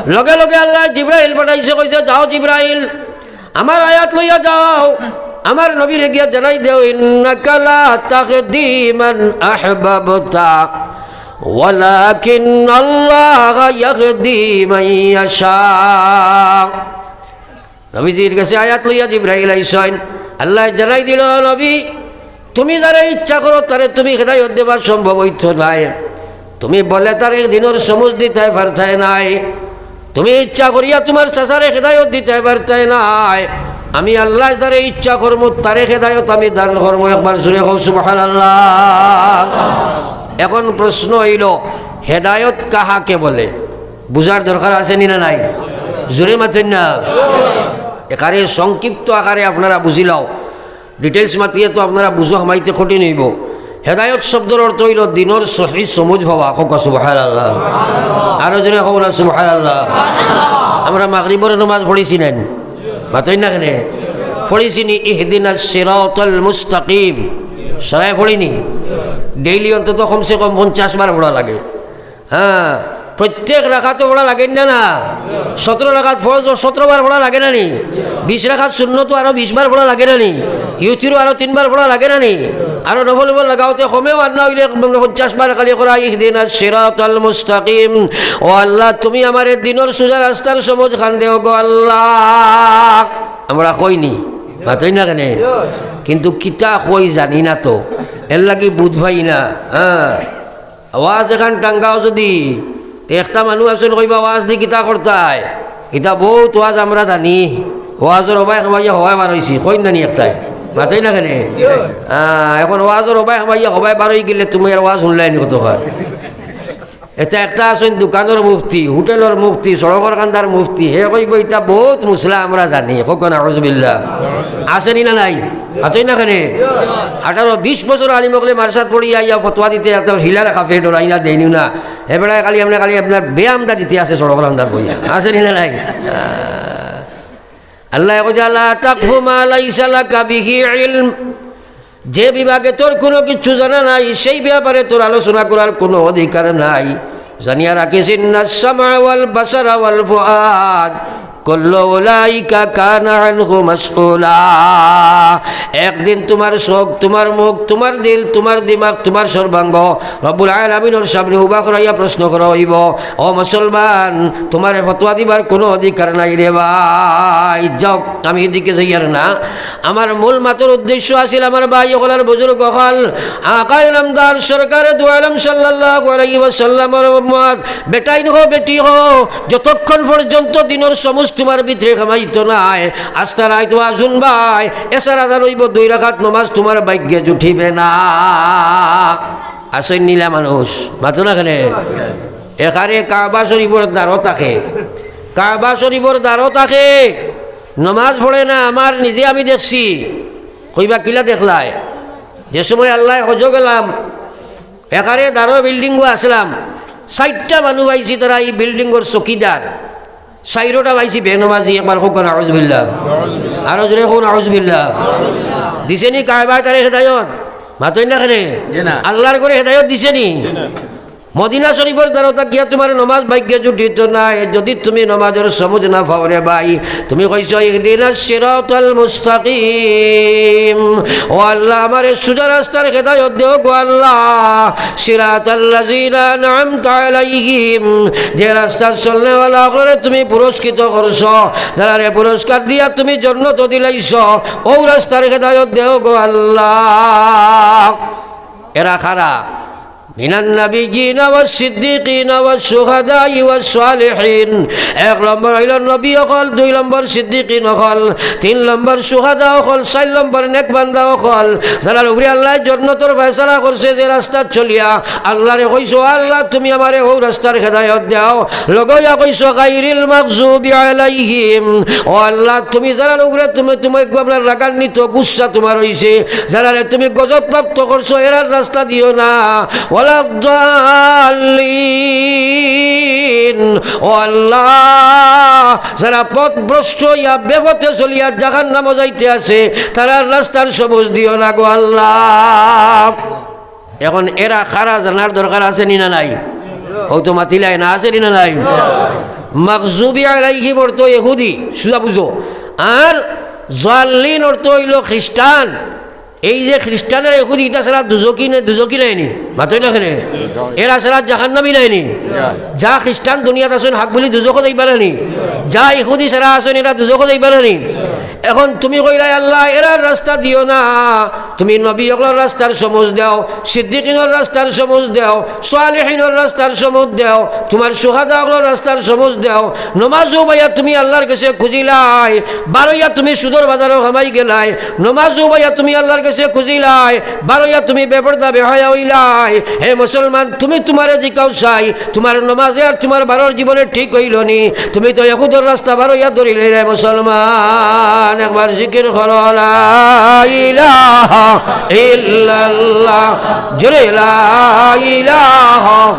লগে লগে আল্লায় জিব্রাইল পাঠাইছে, কইছে, "যাও জিব্রাইল, আমার আয়াত লইয়া যাও, আমার নবীরে গিয়া জানাই দেও, ইন্নাকা লা তাহদি মান আহবাবতা, ওয়ালাকিন্নাল্লাহা ইয়াহদি মান ইয়াশা।" নবীজির গেছে আয়াত লইয়া জিব্রাইল আইছইন। আল্লায় জানাই দিলা, "নবী, তুমি যারে ইচ্ছা করো, তারে তুমি হেদায়ত দেবার সম্ভব অইতো নায়। তুমি বলে তারে দিনর সমুজ দিতায় পারতায় নায়। তুমি ইচ্ছা করিয়া তুমার চাচারে হেদায়ত দিতায় পারতায় নায়। আমি আল্লায় যারে ইচ্ছা করমু, তারে হেদায়ত আমি দান করমু।" একবার জোরে কও, সুবহানাল্লাহ। এখন প্রশ্ন অইলো, হেদায়ত কাহাকে বলে? বুঝার দরকার আছে নি না নাই? জোরে মাতইন না। একারে সংক্ষিপ্ত আকারে আপনারা বুঝিলাও, details মাতিয়া তো আপনারা বুঝো হামাইতে কঠিন অইবো। হেদায়ত শব্দর অর্থ অইলো দিনর সহি সমুজ পাওয়া। কও সুবহানাল্লাহ। আরো জোরে কও না সুবহানাল্লাহ। আমরা মাগরিবর নমাজ পড়ছি নানি? মাতইন না কেনে? পড়ছি নি, ইহদিনাস সিরাতাল মুস্তাকিম? সরাই পড়ি নি? Daily অন্তত কমসে কম পঞ্চাশ বার পড়া লাগে। হ্যাঁ, প্রত্যেক রাকাতো পড়া লাগে না, না? সতেরো রাকাত ফরজ, সতেরো বার পড়া লাগে না নি? বিশ রাকাত সুন্নত আরো বিশ বার পড়া লাগে না নি? ইউতিরও আরো তিনবার পড়া লাগে না নি? আরো নফল নফল লাগাওতে কমেও আর না অইলে পঞ্চাশ বার খালি করা, ইহদিনাস সিরাতাল মুস্তাকিম। ও আল্লাহ, তুমি আমারে দিনর সুজা রাস্তার সমুজ খান দেও গো আল্লাহ। আমরা কই নি, মাতইন না কেনে? কিন্তু কিতা কই জানি না তো, এর লাগি বুঝ পাই না। হ্যাঁ, ওয়াজ এখান টাঙ্গাও যদি, তে একটা মানুষ আছইন কইবা, "ওয়াজ দি কিতা করতায়?" ইতা বউত ওয়াজ আমরা জানি, ওয়াজর হবায় খাবাইয়া হবায় বার অইছি, কইন না নি একটায়? মাতইন না কেনে? আহ, এখন ওয়াজর হবায় হামাইয়া হবায় বারই গেলে তুমি আর ওয়াজ হুনলায় নি কতক্ষণ? এটা একটা আছইন দোকানর মুফতি, হোটেলর মুফতি, সড়কর কান্দার মুফতি, হে কইবো, "ইতা বউত মুসলা আমরা জানি।" কউক্কা না, আউযুবিল্লাহ। আছে নি না নাই? মাতইন না কেনে? আঠারো বিশ বছর আলিম অকলে মাদ্রাসাত পড়িয়া আইয়া ফতোয়া দিতে এত হিলার খাফে ডরাই না, দেইনু না। হে বেটায় খালি আপনে খালি আপনার ব্যায়ামটা দিতে আছে সড়কর কান্দাত বইয়া। আছে নি না নাই? আহ। আল্লায় কইছে, "লা তাকফু মা লাইসা লাকা বিহি ইলম।" যে বিভাগে তোর কোনো কিছু জানা নাই, সেই ব্যাপারে তোর আলোচনা করার কোনো অধিকার নাই। জানিয়া রাখিস, "ইন্নাস সামআ ওয়াল বাসারা ওয়াল ফুআদ কুল্লু উলাইকা কানা আনহু মাসউলা।" একদিন তোমার চোখ, তোমার মুখ, তোমার দিল, তোমার দিমাগ, তোমার সর্বাঙ্গ রব্বুল আলামিনর সামনে উবা করাইয়া প্রশ্ন করা অইবো, "ও মুসলমান, তোমারে ফতোয়া দিবার কোনো অধিকার নাই রে ভাই।" যাও, আমি এদিকে যাইয়ার না। আমার মূল মাতর উদ্দেশ্য আছিল আমার ভাই অকল আর বুজুর্গ অকল, আকায়ে নামদার সরকারে দু আলম সাল্লাল্লাহু আলাইহি ওয়াসাল্লামর উম্মত, বেটাইন হো, বেটি হো, যতক্ষণ পর্যন্ত দিনর সমুজ তোমার ভিতরে কামাইতো নায়, আস্তা রাইত ওয়াজ হুনবায়, এছাড়া জানইবো দুই রাকাত নমাজ তোমার ভাগ্যে জুটিবে না। আছইন নিলা মানুষ, মাতো না কেনে? এখানে কাবা শরীফর দ্বারো থাকে, কাবা শরীফর দ্বারো থাকে, নমাজ পড়ে না। আমার নিজে আমি দেখছি। কইবা, "কিলা দেখলায়?" যে সময় আল্লায় হজো গেলাম, এখানে দ্বারো বিল্ডিংও আসলাম, চাইরটা মানুষ আইছি, তারা এই বিল্ডিংর চকিদার। চাইরোটা পাইছি বেনমাজি, একবার কউক্কা না, আউযুবিল্লাহ। আরো জোরে কউক্কা না, আউযুবিল্লাহ। দিছে নি কাবায় তারে হেদায়ত? মাতইন না কেনে? জি না। আল্লার ঘরে হেদায়ত দিছে নি? জি না। মদিনা শরীফর দ্বারো থাকিয়া তোমার নমাজ ভাগ্যে জুটিতো নায়, যদি তুমি নমাজর সমুজ না পাও রে ভাই। তুমি কইছো, "ইহদিনাস সিরাতাল মুস্তাকিম।" ও আল্লাহ, আমারে সুজা রাস্তার হেদায়ত দেও গো আল্লাহ। সিরাতাল্লাযিনা আনআমতা আলাইহিম, যে রাস্তাত চলনেওয়ালা অকলরে তুমি পুরস্কৃত করছো, যারারে পুরস্কার দিয়া তুমি জন্নত দিলাইছো, অউ রাস্তার হেদায়ত দেও গো আল্লাহ। এরা কারা? মিনান নাবিয়্যিনা ওয়াস সিদ্দিকিনা ওয়াস শুহাদাই ওয়াস সালিহিন। এক নম্বর অইলো নবী অকল, দুই নম্বর সিদ্দিকিন অকল, তিন নম্বর শুহাদা অকল, চাইর নম্বর নেক বান্দা অকল, যারার উপরে আল্লায় জন্নতর ফয়সালা করছে যে রাস্তাত চলিয়া। আল্লারে কইছো, "আল্লাহ, তুমি আমারে অউ রাস্তার হেদায়ত দেও।" লগে অইয়া কইছো, "গাইরিল মাগযুবি আলাইহিম।" ও আল্লাহ, তুমি যারার উপরে তুমি, তুমি একটু আপনার রাগান্বিত, গুসা তোমার অইছে, যারারে তুমি গজব প্রাপ্ত করছো, এরার রাস্তা দিও না। ওয়ালাদ্দাল্লিন। ও আল্লাহ, যারা পথভ্রষ্ট অইয়া বেপথে চলিয়া জাহান্নামো যাইতে আছে, তারার রাস্তার সমুজ দিও না গো আল্লাহ। এখন এরা কারা জানার দরকার আছে নি না নাই? অউ তো মাতিলায় না, আছে নি না নাই? মাগযুবি আলাইহিম অর্থ ইহুদি, সুজা বুঝো। আর জাল্লিন অর্থ অইলো খ্রিস্টান। এই যে খ্রিস্টান আর ইহুদি, ইতা ছাড়া দুজখি নে-, দুজখি নায় নি? মাতইন না কেনে? এরা ছাড়া জাহান্নামি নায় নি? যা খ্রিস্টান দুনিয়াত আছইন, হাক বুলি দুজখো যাইবা না নি? যা ইহুদি ছাড়া আছইন, এরা দুজখো যাইবা না নি? এখন তুমি কইলায়, "আল্লাহ, এরার রাস্তা দিও না।" তুমি নবী অকলর রাস্তার সমুজ দেও, সিদ্দিকিনর রাস্তার সমুজ দেও, সালিহিনর রাস্তার সমুজ দেও, তোমার শুহাদা অকলর রাস্তার সমুজ দেও। নমাজো উবাইয়া তুমি আল্লার গেছে খুজিলায়, বারইয়া তুমি সুদর বাজারো কামাই গেলায়। নমাজো উবাইয়া তুমি আল্লার গেছে খুজিলায়, বারইয়া তুমি বেপর্দা বেহায়া অইলায়। হে মুসলমান, তুমি তোমারে জিকাও চাই, তোমার নমাজে আর তোমার বারর জীবনে ঠিক অইলো নি? তুমি তো ইহুদর রাস্তা বারইয়া ধরিলায় রে মুসলমান। একবার জিকির করো, লা ইলাহা ইল্লাল্লাহ। জোরে, লা ইলাহা।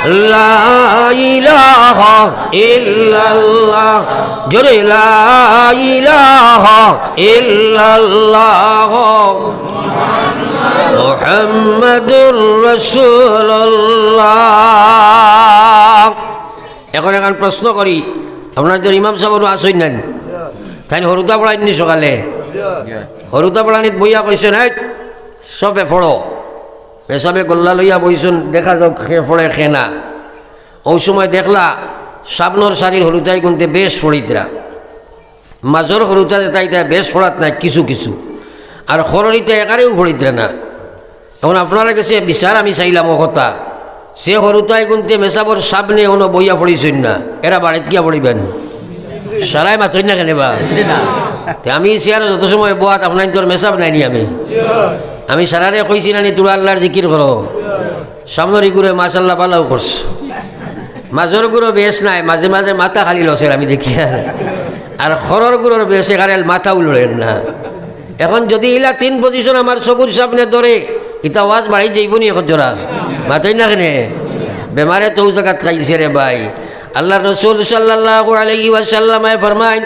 লা ইলাহা ইল্লাল্লাহ। জোরে, লা ইলাহা ইল্লাল্লাহ। মুহাম্মাদুর রাসূলুল্লাহ। এখন একখান প্রশ্ন করি, আপনারার ইমাম সাব আছইন না নি? তাইন হুরুতা পড়াইন নি সকালে? হুরুতা পড়ানিত বইয়া কইছইন, "এই, সবে পড়ো।" মেসাবে গল্লা লইয়া বইছইন, দেখা যাউক কে পড়ে কে না। অউ সময় দেখলা, সামনর সারির হুরুতাইগুন্তে বেশ পড়িতরা। মাজর হুরুতা যেতা ইতা বেশ পড়াত নায় কিছু কিছু। আর খরর ইতা একারেউ পড়িতরা না। এখন আপনারার গেছে বিচার আমি চাইলাম অউ কথা। সে হুরুতাইন গুনতে মেসাবর সামনে অনো বইয়া পড়ছইন না, এরা বাড়িত গিয়া পড়িবা নি? সারায় মাতইন না কেনে বা? তে আমি চেয়ারো যত সময় বওয়াত, আপনাইনতর মেসাব নায় নি আমি? আমি সারারে কইছি না নি, তুরা আল্লার জিকির করো? সামনর ইগুরে মাশাআল্লাহ ভালাউ করছে। মাজর গুরো বেশ নাই, মাঝে মাঝে মাথা খালি লছের আমি দেখি। আর, আর খরর গুরোর বেশ এখানে মাথাও লড়ের না। এখন যদি ইলা তিন পজিশন আমার চকুর সামনে ধরে, ইতা ওয়াজ বাড়িত যাইবো নি এখন জোড়া? মাতইন না কেনে? বেমারে তো অউ জাগাত খাইছে রে ভাই। আল্লার রসুল সাল্লাল্লাহু আলাইহি ওয়াসাল্লামে ফরমাইন,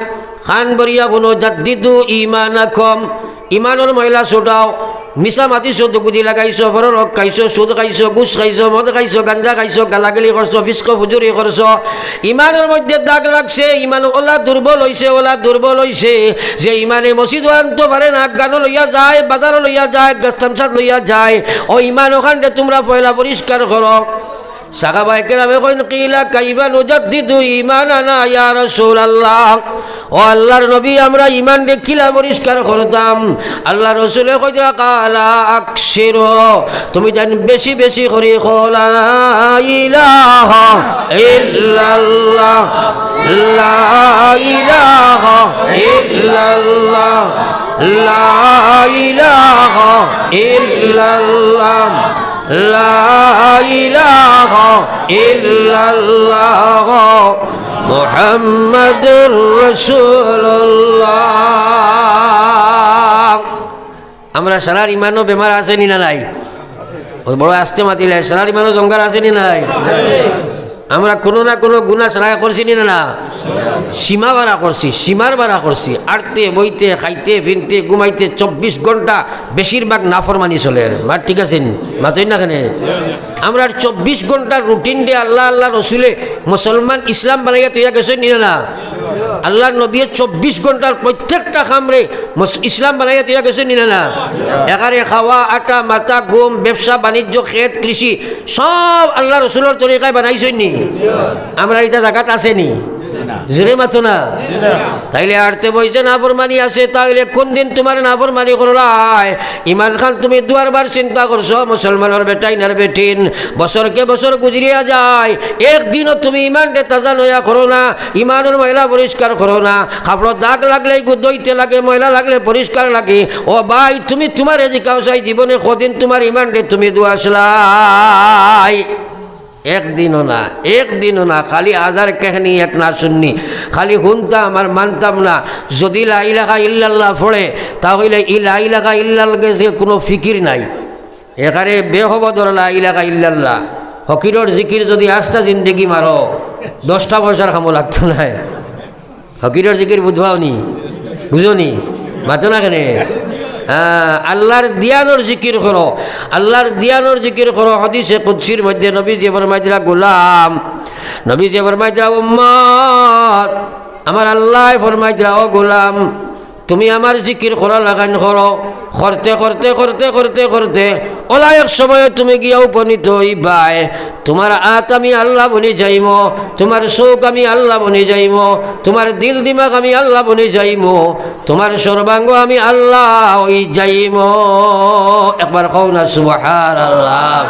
"কান ভরিয়া হুনো, জাদ্দিদু ঈমানাকুম।" ইমানর ময়লা ছুটাও। মিছা মাতিছো, দুগুদি লাগাইছো, পরর হক খাইছো, সুদ খাইছো, ঘুষ খাইছো, মদ খাইছো, গাঞ্জা খাইছো, গালাগালি করছো, ফিসক ফুজুরি করছো, ইমানর মধ্যে দাগ লাগছে, ইমান অলা দুর্বল অইছে, অলা দুর্বল অইছে, যে ইমানে মসজিদো আনতো পারে না, গানো লইয়া যায়, বাজারো লইয়া যায়, গাছ তামসাত লইয়া যায়, অউ ইমান অখানরে তুমরা পয়লা পরিষ্কার করো। সাহাবায়ে কেরামে কইন, "কিলা কাইফা নুজাদ্দিদু ঈমানানা ইয়া রাসূলুল্লাহ?" ও আল্লার নবী, আমরা ইমানরে কিলা পরিষ্কার করতাম? আল্লার রসুলে কইরা, "কালা আকসিরু।" তুমি যেন বেশি বেশি করি কও, "লা ইলাহা ইল্লাল্লাহ, লা ইলাহা ইল্লাল্লাহ, লা ইলাহা ইল্লাল্লাহ।" লা ইলাহা ইল্লাল্লাহ মুহাম্মাদুর রাসূলুল্লাহ। আমরা সারার ইমানো বেমার আছে নি না নাই? ও বড় আস্তে মাতিলে, সারার ইমানো জঙ্গার আছে নি নাই? আমরা কুনু না কুনু গুনা সারায় করছি নি না না? সীমা বাড়া করছি, সীমার বাড়া করছি। আটতে, বইতে, খাইতে, ফিনতে, ঘুমাইতে চব্বিশ ঘন্টা বেশিরভাগ নাফরমানি চলের। মাত ঠিক আছে নি? মাতইন না কেনে? আমরার চব্বিশ ঘন্টার রুটিনরে আল্লা, আল্লার রসুলে মুসলমান ইসলাম বানাইয়া তৈয়া গেছইন নি না না? আল্লার নবীয়ে চব্বিশ ঘন্টার প্রত্যেকটা কামরে মুস-, ইসলাম বানাইয়া তৈয়া গেছইন নি না না? একারে খাওয়া, আটা, মাথা, ঘুম, ব্যবসা, বাণিজ্য, খেত, কৃষি, সব আল্লার রসুলর তরিকায় বানাইছইন নি? আমরার ইতা জাগাত আছে নি? জোরে মাতো না। তাইলে আটতে বইতে নাফরমানি আছে, তাইলে কুনদিন তুমার নাফরমানি করলায়? ইমান খান তুমি দুয়ারবার চিন্তা করছো, মুসলমানর বেটাইন আর বেটিন, বছরকে বছর গুজরিয়া যায়, একদিনও তুমি ইমানরে তাজা নয়া করো না, ইমানর ময়লা পরিষ্কার করো না। কাপড়ো দাগ লাগলে ইগু ধইতে লাগে, ময়লা লাগলে পরিষ্কার লাগে। ও ভাই, তুমি তুমারে জিকাও চাই, জীবনে কদিন তুমার ইমানরে তুমি ধুয়াছলায়? একদিনও না, একদিনও না, খালি হাজার কেহানি এক না শুননি, খালি হুনতাম আর মানতাম না। যদি লা ইলাহা ইল্লাল্লাহ পড়ে, তা অইলে ই লা ইলাহা ইল্লাল্লাহর গেছে কুনু ফিকির নাই। একারে বেহবদর লা ইলাহা ইল্লাল্লাহ। ফকিরর জিকির যদি আস্তা জিন্দেগি মারো, দশটা পয়সার কামো লাগতো নায়। ফকিরর জিকির বুঝবাও নি? বুঝো নি? মাতো না কেনে? হ্যাঁ, আল্লার দিয়ানর জিকির করো, আল্লার দিয়ানর জিকির করো। হাদিসে কুদসির মধ্যে নবীজিয়ে ফরমাইতরা, "গোলাম", নবীজিয়ে ফরমাইতরা, "উম্মত, আমার আল্লায় ফরমাইতরা, ও গোলাম, তুমি আমার জিকির করা লাখান করো।" করতে, করতে, করতে, করতে, করতে, অলা এক সময় তুমি গিয়া উপনীত অইবায়, তুমার আত আমি আল্লা বনি যাইমু, তুমার চউখ আমি আল্লা বনি যাইমু, তুমার দিল দিমাগ আমি আল্লা বনি যাইমু, তুমার সর্বাঙ্গ আমি আল্লা অই যাইমু। একবার কও না সুবহানাল্লাহ।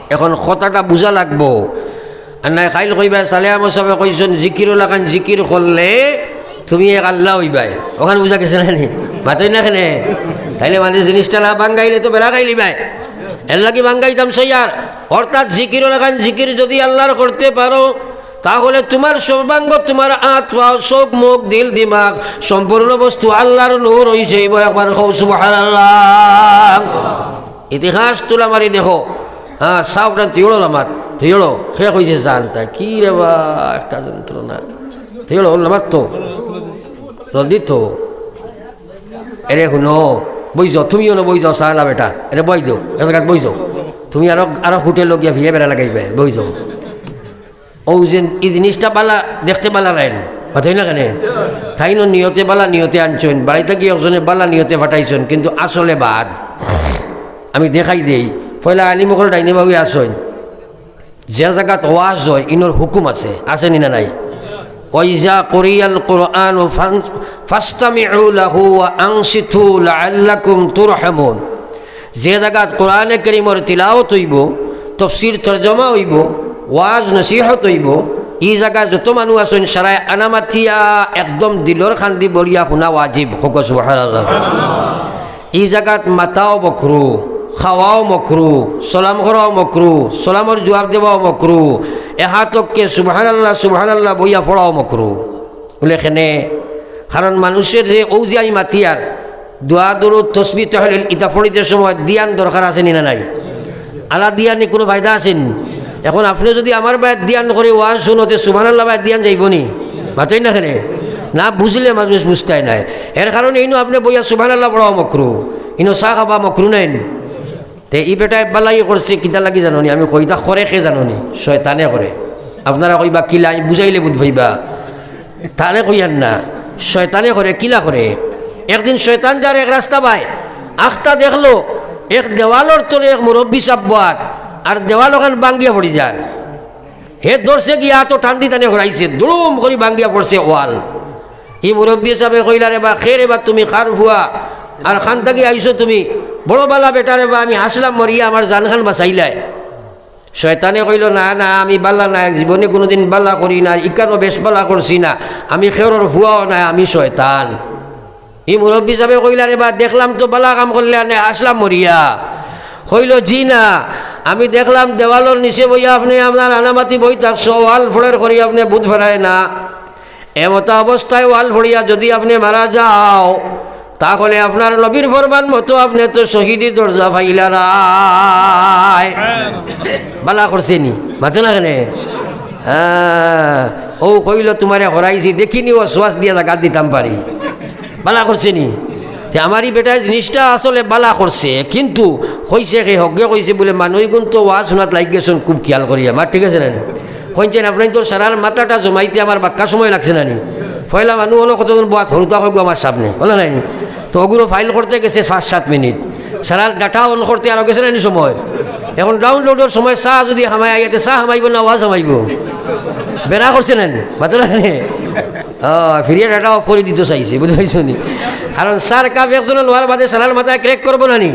এখন কথাটা বুঝা লাগবো। আর নায় কাইল কইবায়, "সালেহ আহমদ সাবে কইছইন, জিকির লাখান জিকির করলে তুমি এক আল্লা অইবায়।" অখান বুঝা গেছে না নি? মাতইন না কেনে? তাইলে মানে জিনিসটা না ভাঙ্গাইলে তো বেড়া খাইলিবায়। এরলাগি ভাঙ্গাইতাম চাইয়ার। অর্থাৎ জিকির লাখান জিকির যদি আল্লার করতে পারো, তাহলে তুমার সর্বাঙ্গ, তুমার আত, পাও, চউখ, মুখ, দিল, দিমাগ, সম্পূর্ণ বস্তু আল্লার নূর অই যাইবো। একবার কও সুবহানাল্লাহ। ইতিহাস তুলা মারি দেখো। হ্যাঁ, সাফ না, তুইও লামাত, তুইও। কে কইছে জানতা? কি রে বা, একটা যন্ত্রণা। তুইও লামাত তো। জলদি তো। এরে হুনো, বই যাও, তুমিও না বই যাও, সালা বেটা। এরে বই দেও, এক জাগাত বই যাও। তুমি আরো, আরো হোটেল গিয়া ফিরে বেড়া লাগাইবায়, বই যাও। অউ যে ই জিনিসটা বালা, দেখতে বালা রাইন, মাতইন না কেনে? তাইনও নিয়তে বালা নিয়তে আনছইন, বাড়ি থাকি একজনে বালা নিয়তে পাঠাইছইন, কিন্তু আসলে বাদ। আমি দেখাই দেই, পয়লা আলিম অকল ডাইনে বাউয়ে আছইন, যে জাগাত ওয়াজ অয়, ইনোর হুকুম আছে, আছে নি না নাই? "ওয়াইজা কুরিয়াল কুরআনু ফান-, ফাস্তামিউ লাহু ওয়া আনসিতু লাআল্লাকুম তুরহামুন।" যে জাগাত কোরআনে করিমর তিলাওত অইবো, তফসির তর্জমা অইবো, ওয়াজ নসিহত অইবো, ই জাগাত যত মানুষ আছইন সারায় আনামাতিয়া একদম দিলর কান্দি বলিয়া হুনা ওয়াজিব। কউক্কা সুবহানাল্লাহ। ই জাগাত মাতাও মকরু, খাওয়াও মকরু, সালাম করাও মকরু, সালামর জুয়াব দেওয়াও মকরু, এহাতককে সুবহানাল্লাহ সুবহানাল্লাহ বইয়া পড়াও মকরু। বুলে কেনে? কারণ মানুষর যে অউ যে আমি মাতিয়ার, দোয়া দরুদ তসবিহ তহলিল ইতা পড়িতে সময় ধিয়ান দরকার আছে নি না নাই? আলা ধিয়ান নি কুনু ফায়দা আছে নি? এখন আপনে যুদি আমার বায় ধিয়ান করি ওয়াজ হুনো তে সুবহানাল্লাহ বায় ধিয়ান যাইবো নি? মাতইন না কেনে? না বুঝলে মানুষ বুঝতায় নায়। এর কারণে ইনো আপনে বইয়া সুবহানাল্লাহ পড়াও মকরু, ইনো চা খাবা মকরু নায় নি? তে ই বেটায় বালাই করছে কিতা লাগি জানো নি? আমি কই, ইতা করে কে জানো নি? শয়তানে করে। আপনারা কইবা কিলা, আমি বুঝাইলে বুঝ পাইবা। তারে কইয়ার না, শয়তানে করে, কিলা করে। একদিন শয়তান যার এক রাস্তা বায়, আখতা দেখলো এক দেওয়ালর তলে এক মুরব্বি সাব বওয়াত, আর দেওয়াল অখান ভাঙ্গিয়া পড়ি যার। হে ধরছে গিয়া তো টান দি টানে হরাইছে, দুড়ুম করি ভাঙ্গিয়া পড়ছে ওয়াল। ই মুরব্বি সাবে কইলা, "রে বা, কে রে বা তুমি, কার ফুয়া? আর কান থাকি আইছো তুমি? বড় বালা বেটা রে বা, আমি হাসলাম মরিয়া, আমার জানখান বাঁচাইলায়।" শয়তানে কইলো, "না, না, আমি বালা নায়, জীবনে কুনুদিন বালা করি না, ইকানো বেশ বালা করছি না, আমি কেউরর ফুয়াও নায়, আমি শয়তান।" ই মুরব্বি সাবে কইলা, "রে বা, দেখলাম তো বালা কাম করলে আনে, হাসলাম মরিয়া।" কইলো, "জি না, আমি দেখলাম দেওয়ালর নিচে বইয়া আপনে আপনার আনামাতি বই থাকছো, ওয়াল ফড়ের করি আপনে বুঝ ফেরায় না।" এমতা অবস্থায় ওয়াল ফড়িয়া যুদি আপনে মারা যাও, তাহলে আপনার নবীর ফরমান মতো আপনে তো শহীদি দরজা পাইলা নায়। বালা করছে নি? মাতো না কেনে? হ্যাঁ, অউ কইলো তুমারে হরাইছি, দেখিনি ওয়াসওয়াস দিয়া জাগাত দিতাম পারি। বালা করছে নি? তে আমার ই বেটায় জিনিসটা আসলে বালা করছে, কিন্তু কইছে কে, হকগে কইছে বুলে, মানুষগুন তো ওয়াজ হুনাত লাগি গেছইন খুব খিয়াল করিয়া। মাত ঠিক আছে না নি? কইনছেন, আপনাইনতর সারার মাথাটা জমাইতে আমার বাক্কা সময় লাগছে না নি? পয়লা মানুষ অইলো কতজন বওয়াত, হুরুতা কইবো আমার সামনে, অইলো নায় নি? তো অগুলো ফাইল করতে গেছে পাঁচ সাত মিনিট, সারার ডাটা অন করতে আরো গেছে না নি সময়? এখন ডাউনলোডর সময় চা যুদি হামায় আইয়াতে চা হামাইবো না ওয়াজ হামাইবো? বেড়া করছে না নি? মাতো না নি? ও, ফিরিয়া ডাটা অফ করি দিতো চাইছে, বুঝতে পারছো নি? কারণ চার কাপ একজনে লওয়ার বাদে সারার মাথায় ক্র্যাক করবো না নি?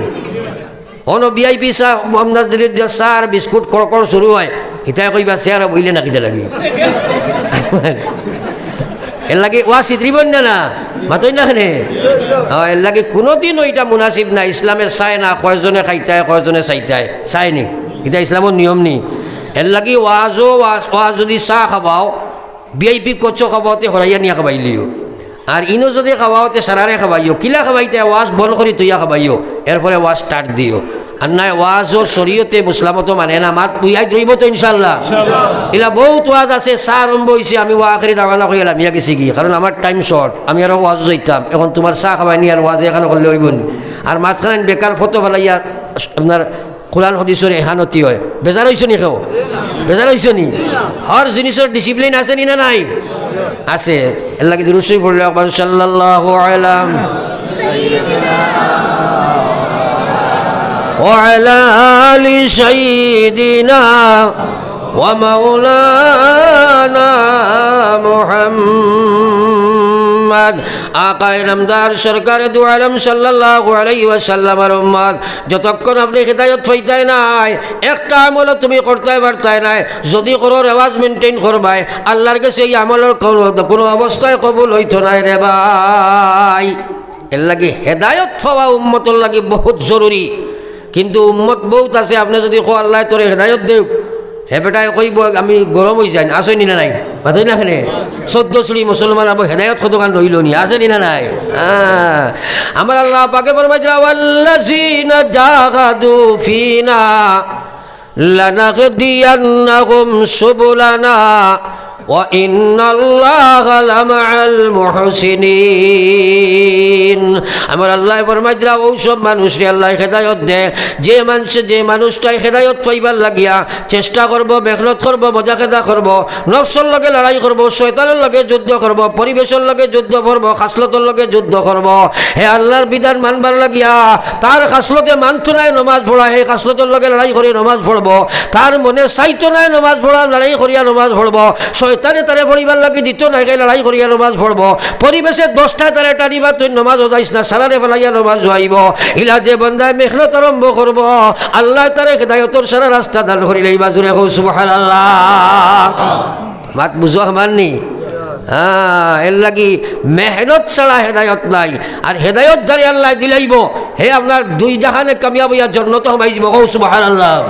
অনো ভিআইপি চা, আমরার দিলে যে চা আর বিস্কুট কড়কড় শুরু হয়, ইতায় কইবা চেয়ারো বইলে না কিতা লাগি? এর লাগি ওয়াজ ছিতরিবো না, না? মাতইন না কেনে? ও, এর লাগি কুনুদিনও ইটা মুনাসিব না। ইসলামে চায় না কয়জনে খাইতায়, কয়জনে চাইতায়, চায় নি। ইটা ইসলামর নিয়ম নি। এর লাগি ওয়াজও, ওয়াজ, ওয়াজ যুদি চা খাবাও, ভিআইপি কচু খাবাওতে হরাইয়া নিয়া খাবাইলিও। আর ইনো যুদি খাবাওতে সারারে খাবাইও, কিলা খাবাইতায়, ওয়াজ বন্ধ করি থইয়া খাবাইও, এরপরে ওয়াজ স্টার্ট দিও। আর নায় ওয়াজও শরীয়তে মুসলামতো মানে না, মাত বুঝাইত রইবো তো ইনশাআল্লাহ। ইলা বউত ওয়াজ আছে, চা আরম্ভ অইছে, আমি ওয়া আখিরি দাওয়ানা কইয়া লামিয়া গেছি গি, কারণ আমার টাইম শর্ট, আমি আরো ওয়াজও যাইতাম। এখন তুমার চা খাবাইনি আর ওয়াজ এখানো করলে অইবো নি? আর মাতখানাইন বেকার ফটো ফালাইয়া আপনার কোরআন হাদিসর এহানতি হয়। বেজার অইছো নি কেউ? বেজার অইছো নি? হর জিনিসর ডিসিপ্লিন আছে নি না নাই? আছে। এর লাগি দুরূদ শরীফ পড়লে একবার সাল্লাল্লাহু আলা ওয়া আলা আলি সাইয়্যিদিনা ওয়া মাওলানা মুহাম্মদ। আকায়ে নামদার সরকারে দু আলম সাল্লাল্লাহু আলাইহি ওয়াসাল্লামর উম্মত, যতক্ষণ আপনে হেদায়ত পাইতায় নায়, একটা আমলও তুমি করতায় পারতায় নায়। যুদি করো, রেওয়াজ মেইনটেইন করবায়, আল্লার গেছে ই আমলর কুনু, কুনু অবস্থায় কবুল অইতো নায় রে ভাই। এর লাগি হেদায়ত পাওয়া উম্মতর লাগি বউত জরুরি। কিন্তু উম্মত বউত আছে, আপনে যুদি কও, "আল্লায় তোরে হেদায়ত দেউক", হে বেটায় কইবো, "আমি গরম অইযাইন", আছে নি না নাই? মাতইন না কেনে? চৌদ্দ চুড়ি মুসলমান আবো হেদায়ত কতখান রইলো নি, আছে নি না নাই? আহ, আমার আল্লাহ পাকে ফরমাইতরা, "ওয়াল্লাযীনা জাহাদু ফীনা লানাহদিয়ান্নাহুম সুবুলানা ওয়া ইন্নাল্লাহা লামাআল মুহসিনিন।" আমার আল্লায় ফরমাইতরা, অউ সব মানুষরে আল্লায় হেদায়ত দে, যে মানষে, যে মানুষটায় হেদায়ত পাইবার লাগিয়া চেষ্টা করবো, মেহনত করবো, মজা খেদা করবো, নফসর লগে লড়াই করবো, শয়তানর লগে যুদ্ধ করবো, পরিবেশর লগে যুদ্ধ করবো, খাসলতর লগে যুদ্ধ করবো। হে আল্লার বিধান মানবার লাগিয়া তার খাসলতে মানতো নায় নমাজ পড়া, হে খাসলতর লগে লড়াই করি নমাজ পড়বো। তার মনে চাইতো নায় নমাজ পড়া, লড়াই করিয়া নমাজ পড়বো। শয়- তারে তারে পড়িবার লাগি দিত না, একে লড়াই করিয়া নমাজ পড়বো। পরিবেশে দশটায় তারে টানিবা, তুই নমাজও যাইস না, সারারে ফালাইয়া নমাজ যাইব। ইলা যে বান্দায় মেহনত আরম্ভ করবো, আল্লাহ তারে হেদায়তর সারা রাস্তা দান করিলাইবা। জোরে কও সুবহানাল্লাহ। মাত বুঝো আমার নি? হ্যাঁ, এর লাগি মেহনত ছাড়া হেদায়ত নাই। আর হেদায়ত যারে আল্লাহ দিলাইব, হে আপনার দুই জাহানে কামিয়াব হইয়া জন্নত হামাই যাব। কও সুবহানাল্লাহ।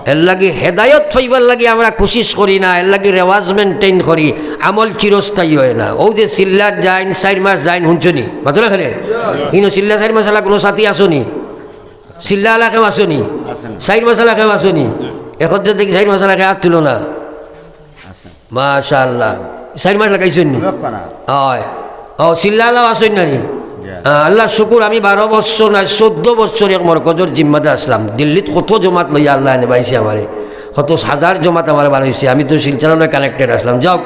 এর লাগি হেদায়ত পাইবার লাগি আমরা কোশিশ করি না, এর লাগি রেওয়াজ মেইনটেইন করি, আমল চিরস্থায়ী হয় না। ও যে চিল্লাত যাইন, চাইর মাস যাইন, হুনছো নি? মাতো না কেনে? ইনো চিল্লা চাইর মাস আলা কোনো সাথী আছো নি? চিল্লা আলা কেউ আছো নি? চাইর মাস আলা কেউ আছো নি? এখন যদি দেখি চাইর মাস আলা কেউ হাত তুলো না। মাশাআল্লাহ। চাইর মাস লাগাইছইন নি? অয়। ও, চিল্লা আলাও আছইন না নি? আহ, আল্লাহ শুকুর, আমি বারো বছর না, চৌদ্দ বছর এক মরকজর জিম্মাদার আছলাম। দিল্লিত কত জমাত লইয়া আল্লাহ এনে পাইছে আমারে। কত হাজার জমাত আমার বার হইছে। আমি তো শিলচর লগে কানেক্টেড আছলাম। যাও,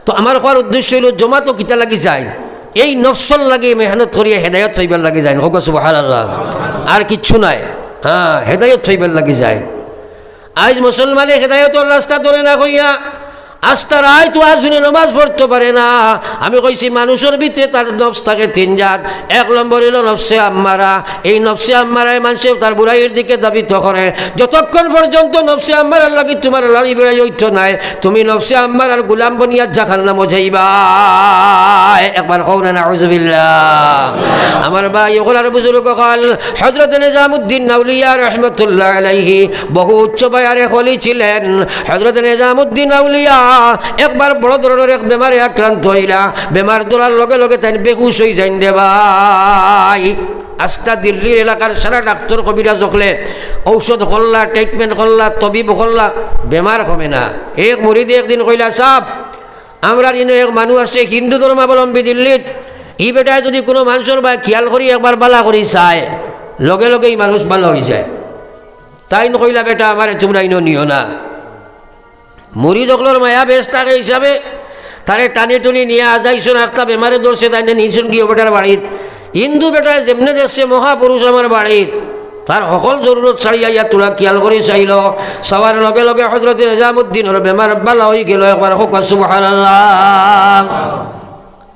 তো আমার কওয়ার উদ্দেশ্য হইল, জমাতো কিতা লাগি যাইন? এই নফসর লাগি মেহনত করিয়া হেদায়ত পাইবার লাগি যাইন। কও সুবহানাল্লাহ। আর কিচ্ছু নাই। হ্যাঁ, হেদায়ত পাইবার লাগি যাইন। আইজ মুসলমানে হেদায়তর রাস্তা ধরে না করিয়া আস্তা রাইত ওয়াজ হুনে নমাজ পড়তো পারে না। আমি কইছি, মানুষর ভিতরে তার নফস থাকে তিন জাত। এক নম্বর হইল নফসে আম্মারা। এই নফসে আম্মারায় মানষে তার বুরাইর দিকে ধাবিত করে। যতক্ষণ পর্যন্ত নফসে আম্মারার লাগি তোমার লড়াই বেড়াই হইতো নায়, তুমি নফসে আম্মারার গুলাম বনিয়া জাহান্নামো যাইবায়। একবার কও না, নাউজুবিল্লাহ। আমার ভাই অকল আর বুজুর্গ অকল, হযরত নিজামুদ্দিন আউলিয়া রহমতুল্লাহ আলাইহি বহু উচ্চ বায়ারে খলি ছিলেন। হযরত নিজামুদ্দিন আউলিয়া একবার বড় ধরনের এক বেমারে আক্রান্ত হইলা। বেমার ধরার লগে লগে তাইন বেহুশ হই যাইন রে ভাই। আস্তা দিল্লির এলাকার সারা ডাক্তার কবিরাজ অকলে ঔষধ করলা, ট্রিটমেন্ট করলা, তবিব করলা, বেমার কমে না। এক মুরিদে একদিন কইলা, "সাব, আমরার ইনো এক মানুষ আছে হিন্দু ধর্মাবলম্বী দিল্লিত, ই বেটায় যদি কোনো মানষর বায় খিয়াল করি একবার বালা করি চায়, লগে লগে ই মানুষ বালা হই যায়।" তাইন কইলা, "বেটা, আমারে তোমরা ইনো নিও না।" মুরিদ অকলর মায়া বেশ থাকে হিসাবে তারে টানি টুনি নিয়া আজাইছন, আস্তা বেমারে ধরছে, তাইন নিছন গিয়া বেটার বাড়িত। হিন্দু বেটায় যেমনে দেখছে মহাপুরুষ আমার বাড়িত, তার হকল জরুরত ছাড়িয়া ইয়া তোরা খিয়াল করি চাইল। চাওয়ার লগে লগে হযরত নিজামুদ্দিনর বেমার বালা হই গেল। একবার কও সুবহানাল্লাহ।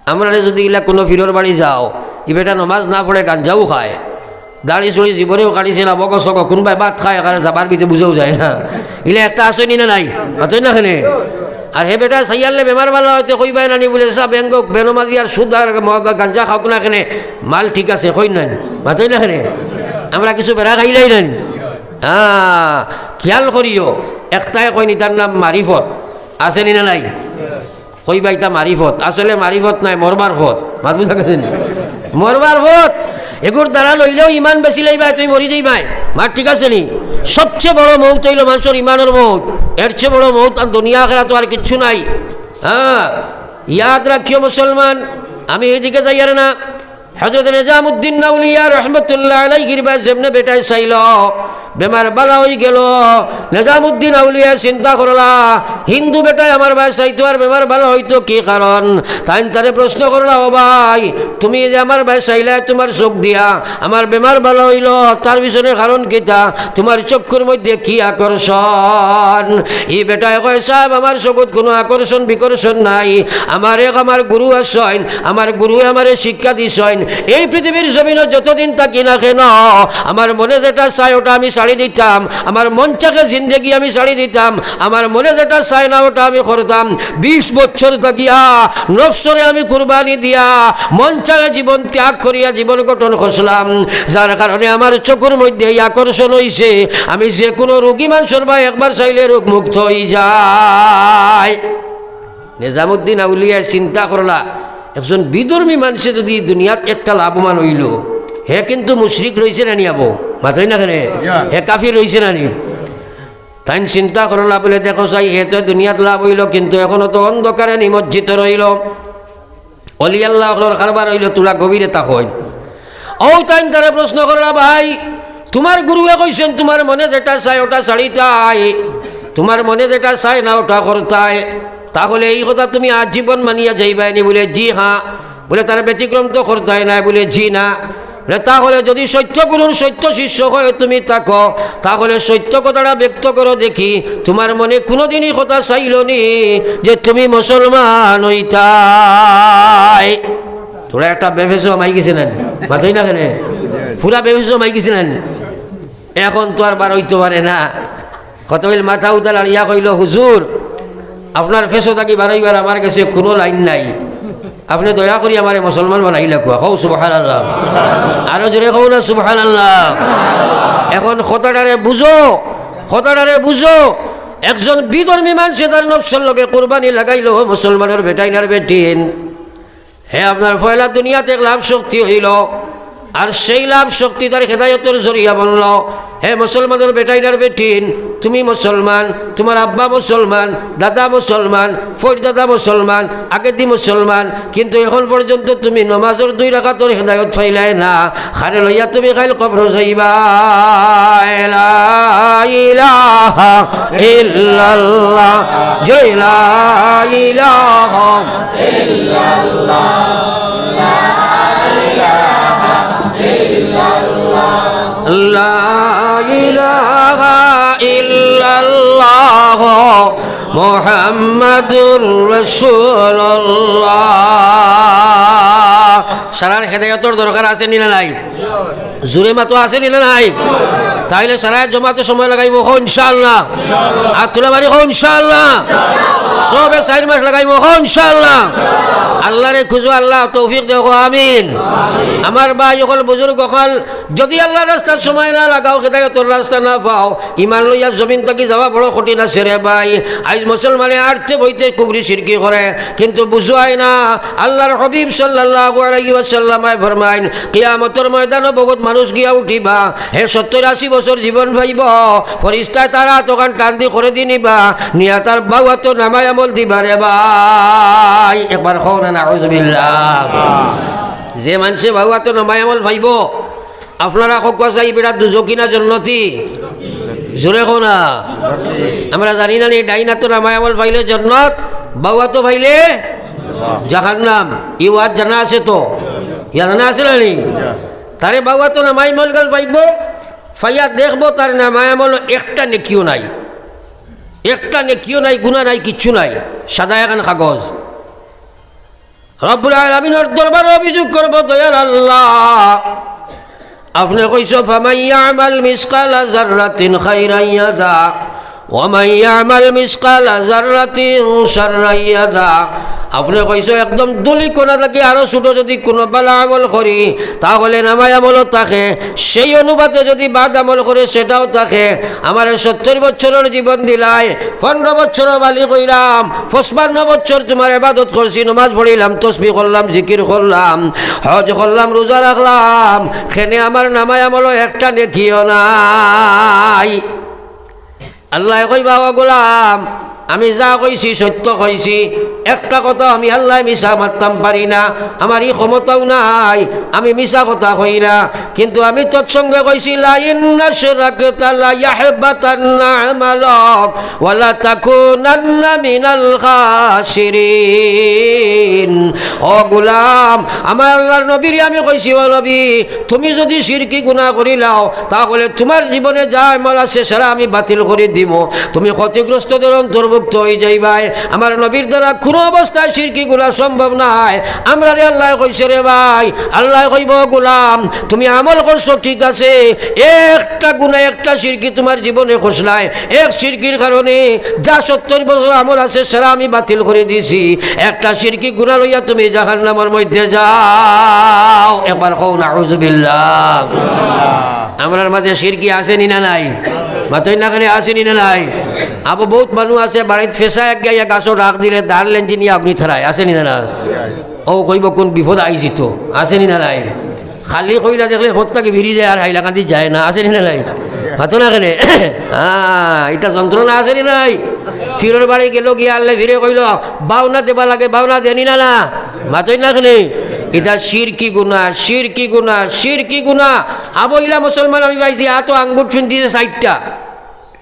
আমরারে যদি ইলা কোনো ফিরর বাড়ি যাও, ই বেটা নমাজ না পড়ে গাঞ্জাও খায়, দাড়ি চুড়ি জীবনেও কাটিছে না, বগো সগো, কোনবায় ভাত খায়, এখানে যাবার ভিতরে বুঝাও যায় না। ইলা একটা আছইন নি না নাই? মাতইন না কেনে? আর হে বেটা সাইয়ারলে বেমার বালা হইতে কইবায় না নি বুলে, "সাব, বেঙ্গ, বেনমাজি আর সুদ আর ম-, গাঞ্জা খাউক না কেনে, মাল ঠিক আছে," কইন না নি? মাতইন না কেনে? আমরা কিছু বেড়া খাইলাই না নি? হ্যাঁ, খিয়াল করিও, একটায় কইন ইতার নাম মারিফত, আছে নি না নাই? কইবা ইতা মারিফত, আসলে মারিফত নায়, মরবার পথ। মাত বুঝা গেছে নি? মরবার পথ। এগুর দ্বারা লইলেও ইমান বেশি লইবায়, তুমি মরি যাইবায়। মাত ঠিক আছে নি? সবচেয়ে বড় মৌত হইল মানুষের ইমানের মৌত। এর চেয়ে বড় মৌত আর দুনিয়া আখেরাত আর কিচ্ছু নাই। হ্যাঁ, ইয়াদ রাখিও মুসলমান, আমি এইদিকে যাইয়ার না। হযরত নিজামুদ্দিন আউলিয়া রহমতুল্লাহ আলাইহির বায় যেমনে বেটায় চাইল, বেমার বালা হই গেল। নিজামুদ্দিন আউলিয়া চিন্তা করলা, "হিন্দু বেটায় আমার বায় চাইতো আর বেমার বালা হইতো কি কারণ?" তাইন তারে প্রশ্ন করলা, "ও ভাই, তুমি যে আমার বায় চাইলায় তোমার চোখ দিয়া, আমার বেমার বালা হইল, তার পিছনে কারণ কিতা? তোমার চক্ষুর মধ্যে কি আকর্ষণ?" ই বেটায় কয়, "সাব, আমার চকুত কোনো আকর্ষণ বিকর্ষণ নাই। আমার এক আমার গুরু আছইন, আমার গুরুয়ে আমারে শিক্ষা দিছইন। এই পৃথিবীর জমিনো যতদিন থাকি না কেন, আমার মনে যেটা চায় ওটা আমি ছাড়ি দিতাম, আমার মন চাহে জিন্দেগি আমি ছাড়ি দিতাম, আমার মনে যেটা চায় না ওটা আমি করতাম। বিশ বছর থাকিয়া নফসরে আমি কুরবানি দিয়া মন চাহে জীবন ত্যাগ করিয়া জীবন গঠন করছিলাম, যার কারণে আমার চকুর মধ্যে এই আকর্ষণ হইছে। আমি যে কোনো রোগী মানষর বায় একবার চাইলে রোগ মুক্ত হই যায়।" নিজামুদ্দিন আউলিয়ায় চিন্তা করলা, একজন বিধর্মী মানষে যদি দুনিয়াত একটা লাভবান হইল, হে কিন্তু মুশরিক রইছে না নি আবো? মাতইন না কেনে? হে কাফির রইছে না নি? তাইন চিন্তা করলা বুলে, "দেখো চাই, হে তো দুনিয়াত লাভ হইল, কিন্তু এখনো তো অন্ধকারে নিমজ্জিত রইল।" অলি আল্লাহ অকলর কারবার হইল, তোরা গভীরে তা হয়। ও তাইন তারে প্রশ্ন করলা, "ভাই, তোমার গুরুয়ে কইছেন তোমার মনে যেটা চায় ওটা ছাড়িতায়, তোমার মনে যেটা চায় না ওটা করতায়, তাহলে এই কথা তুমি আজীবন মানিয়া যাইবায় নি?" বুলে, "জি হ্যাঁ।" বুলে, "তার ব্যতিক্রম তো করতায় না?" বুলে, "জি না।" বলে, "তাহলে যদি সত্য গুরুর সত্য শিষ্য হয়ে তুমি থাকো, তাহলে সত্য কথাটা ব্যক্ত করো দেখি, তোমার মনে কোনোদিনই কথা চাইল নি যে তুমি মুসলমান হইতায়?" তোরা একটা বেফেসো মাই গেছে না, মাতই না কেনে? পুরা বেফেসো মাই গেছে না। এখন তো আর বার হইতে পারে না। কত হইল মাথা উতাল আর ইয়া কইল, "হুজুর, আপনার ফেসো থাকি বারইবার আমার কাছে কোনো লাইন নাই, আপনি দয়া করি আমারে মুসলমান বানাইলা কুয়া।" কও সুবহানাল্লাহ। আরো জোরে কও না সুবহানাল্লাহ। এখন কথাটারে বুঝো, কথাটারে বুঝো। একজন বিধর্মী মানষে তার নফসর লগে কুরবানি লাগাইলো মুসলমানর বেটাইন আর বেটিন। হে আপনার পয়লা দুনিয়াত এক লাভ শক্তি হইল, আর সেই লাভ শক্তি তার হেদায়তর জরিয়া বনল। হে মুসলমানর বেটাইন আর বেটিন, তুমি মুসলমান, তোমার আব্বা মুসলমান, দাদা মুসলমান, ফরিদাদা মুসলমান, আগেদি মুসলমান, কিন্তু এখন পর্যন্ত তুমি নমাজর দুই রাকাতর হেদায়ত পাইলায় না। কারে লইয়া তুমি কাইল কবর যাইবা? লা ইলাহা ইল্লাল্লাহ, জয় লা ইলাহা ইল্লাল্লাহ, লা ইলাহা ইল্লাল্লাহ, মুহাম্মাদুর রাসূলুল্লাহ। সারার হেদায়তর দরকার আছে নি না নাই? জুরে মাতো আছে নি না নাই? তাইলে সারা জমাতে সময় লাগাইবো, কও ইনশাআল্লাহ। আর তুলাবাড়ি, কও ইনশাআল্লাহ। সবে চাইর মাস লাগাইবো, কও ইনশাআল্লাহ। আল্লাহরে খুঁজো, আল্লাহ তৌফিক দেও, কও আমিন। আমার ভাই অকল, বুজুর্গ অকল, যদি আল্লাহর রাস্তাত সময় না লাগাও, হেদায়তর রাস্তা না পাও, ইমান লইয়া জমিন থাকি যাওয়া বড় কঠিন আছে রে ভাই। আইজ মুসলমানে আটতে বইতে কুফরি শিরকি করে, কিন্তু বুঝায় না। আল্লাহর হাবিব সাল্লাল্লাহু আলাইহি ওয়াসাল্লামে ফরমাইন, কিয়ামতর ময়দানো বহুত মানুষ গিয়া উঠিবা, হে সত্তর আশি বছর জীবন পাইব, ফরিস্তায় তার আত অখান টান দি করে দি নিবা, নিয়া তার বাউ আতো নামায় আমল দিবা রে ভাই। একবার কও না নাউজুবিল্লাহ। যে মানষে বাউ আতো নামায় আমল পাইব, আপনারা কউক্কা চাই, বেটা দুজখি না জন্নতি? জোরে কও না। আমরা জানি না নি, ডাইন আতো নামায় আমল পাইলে জন্নত, বাউ আতো পাইলে জাহান্নাম। ই ওয়াজ জানা আছে তো? ইয়া জানা আছে না নি? তারে বাউ আতো নামায় আমল গাল পাইব, পাইয়া দেখব তার নামায় আমল একটা নেকিও নাই, একটা নেকিও নাই, গুনা নাই, কিচ্ছু নাই, সাদা এখান কাগজ। রব্বুল আলামিনর দরবারে অভিযোগ করব, দয়াল আল্লাহ, আপনে কইছো, "ফামান ইয়ামাল মিসকালা যাররাতিন খাইরান ইয়ারা, ওয়া মান ইয়ামাল মিসকালা যাররাতিন শাররান ইয়ারা।" আপনে কইছো, একদম ধুলি কণা থাকি আরো ছোট যদি কোনো ভালা আমল করি, তাহলে নামায় আমলও থাকে, সেই অনুপাতে যদি বাদ আমল করে, সেটাও থাকে। আমারে সত্তর বছরর জীবন দিলায়, পনেরো বছর বালিগ অইলাম, পঁচপান্ন বছর তোমার ইবাদত করছি, নমাজ পড়িলাম, তসবিহ করলাম, জিকির করলাম, হজ করলাম, রোজা রাখলাম, কেনে আমার নামায় আমলও একটা নেকিও নাই। আল্লায় কইবা, "ও গোলাম, আমি যা কইছি সত্য কইছি, একটা কথা আমি আল্লায় মিছা মাততাম পারি না, আমার ই ক্ষমতাও নাই, আমি মিছা কথা কই না, কিন্তু আমি তৎসঙ্গে কইছি, 'লাইন আশরাকতা লায়াহবাতান্না আমালুক ওয়া লাতাকুনান্না মিনাল খাসিরিন।'" ও গোলাম, আমার আল্লাহর নবীরে আমি কইছি, "ও নবী, তুমি যদি শিরকি গুনা করিলাও, তাহলে তোমার জীবনে যা আমল আছে, সারা আমি বাতিল করি দিমু। তুমি ক্ষতিগ্রস্তদের অন্তর্ভুক্ত অই যাইবায়।" আমার নবীর দ্বারা কোনো অবস্থায় শিরকি গুনা সম্ভব নায়। আমরারে আল্লায় কইছে, "রে ভাই," আল্লায় কইবো, "গোলাম, তুমি আমল করছো ঠিক আছে, একটা গুনা, একটা শিরকি তোমার জীবনে খসলায়, এক শিরকির কারণে যা সত্তর বছর আমল আছে, সারা আমি বাতিল করি দিছি। একটা শিরকি গুনা লইয়া তুমি জাহান্নামর মধ্যে যাও।" একবার কও নাউজুবিল্লাহ। আমরার মাঝে শিরকি আছে নি না নাই? মাতইন না কেনে, আছে নি না নাই? আবো, বহুত মানুষ আছে, বাড়িত ফেসা এক গাইয়া গাছো রাখ দিলে দাঁড় লেঞ্জি নিয়া আগুনি থারায়, আছে নি না নাই? ও কইবো, "কোন বিপদ আইছি তো", আছে নি না নাই? খালি কইলা দেখলে হত থাকি ফিরি যায়, আর হাইলাকান্দি যায় না, আছে নি না নাই? মাতো না কেনে? হ্যাঁ, ইতা যন্ত্রণা আছে নি নাই? ফিরর বাড়ি গেল গিয়া আল্লাহ ফিরে কইল, "বাউনা দেবা লাগে, বাউনা দেনি না না?" মাতইন না কেনে? ইতা শিরকি গুনা, শিরকি গুনা, শিরকি গুনা। আবো ইলা মুসলমান আমি পাইছি, আতো আঙ্গুর ফিন দিছে চাইরটা।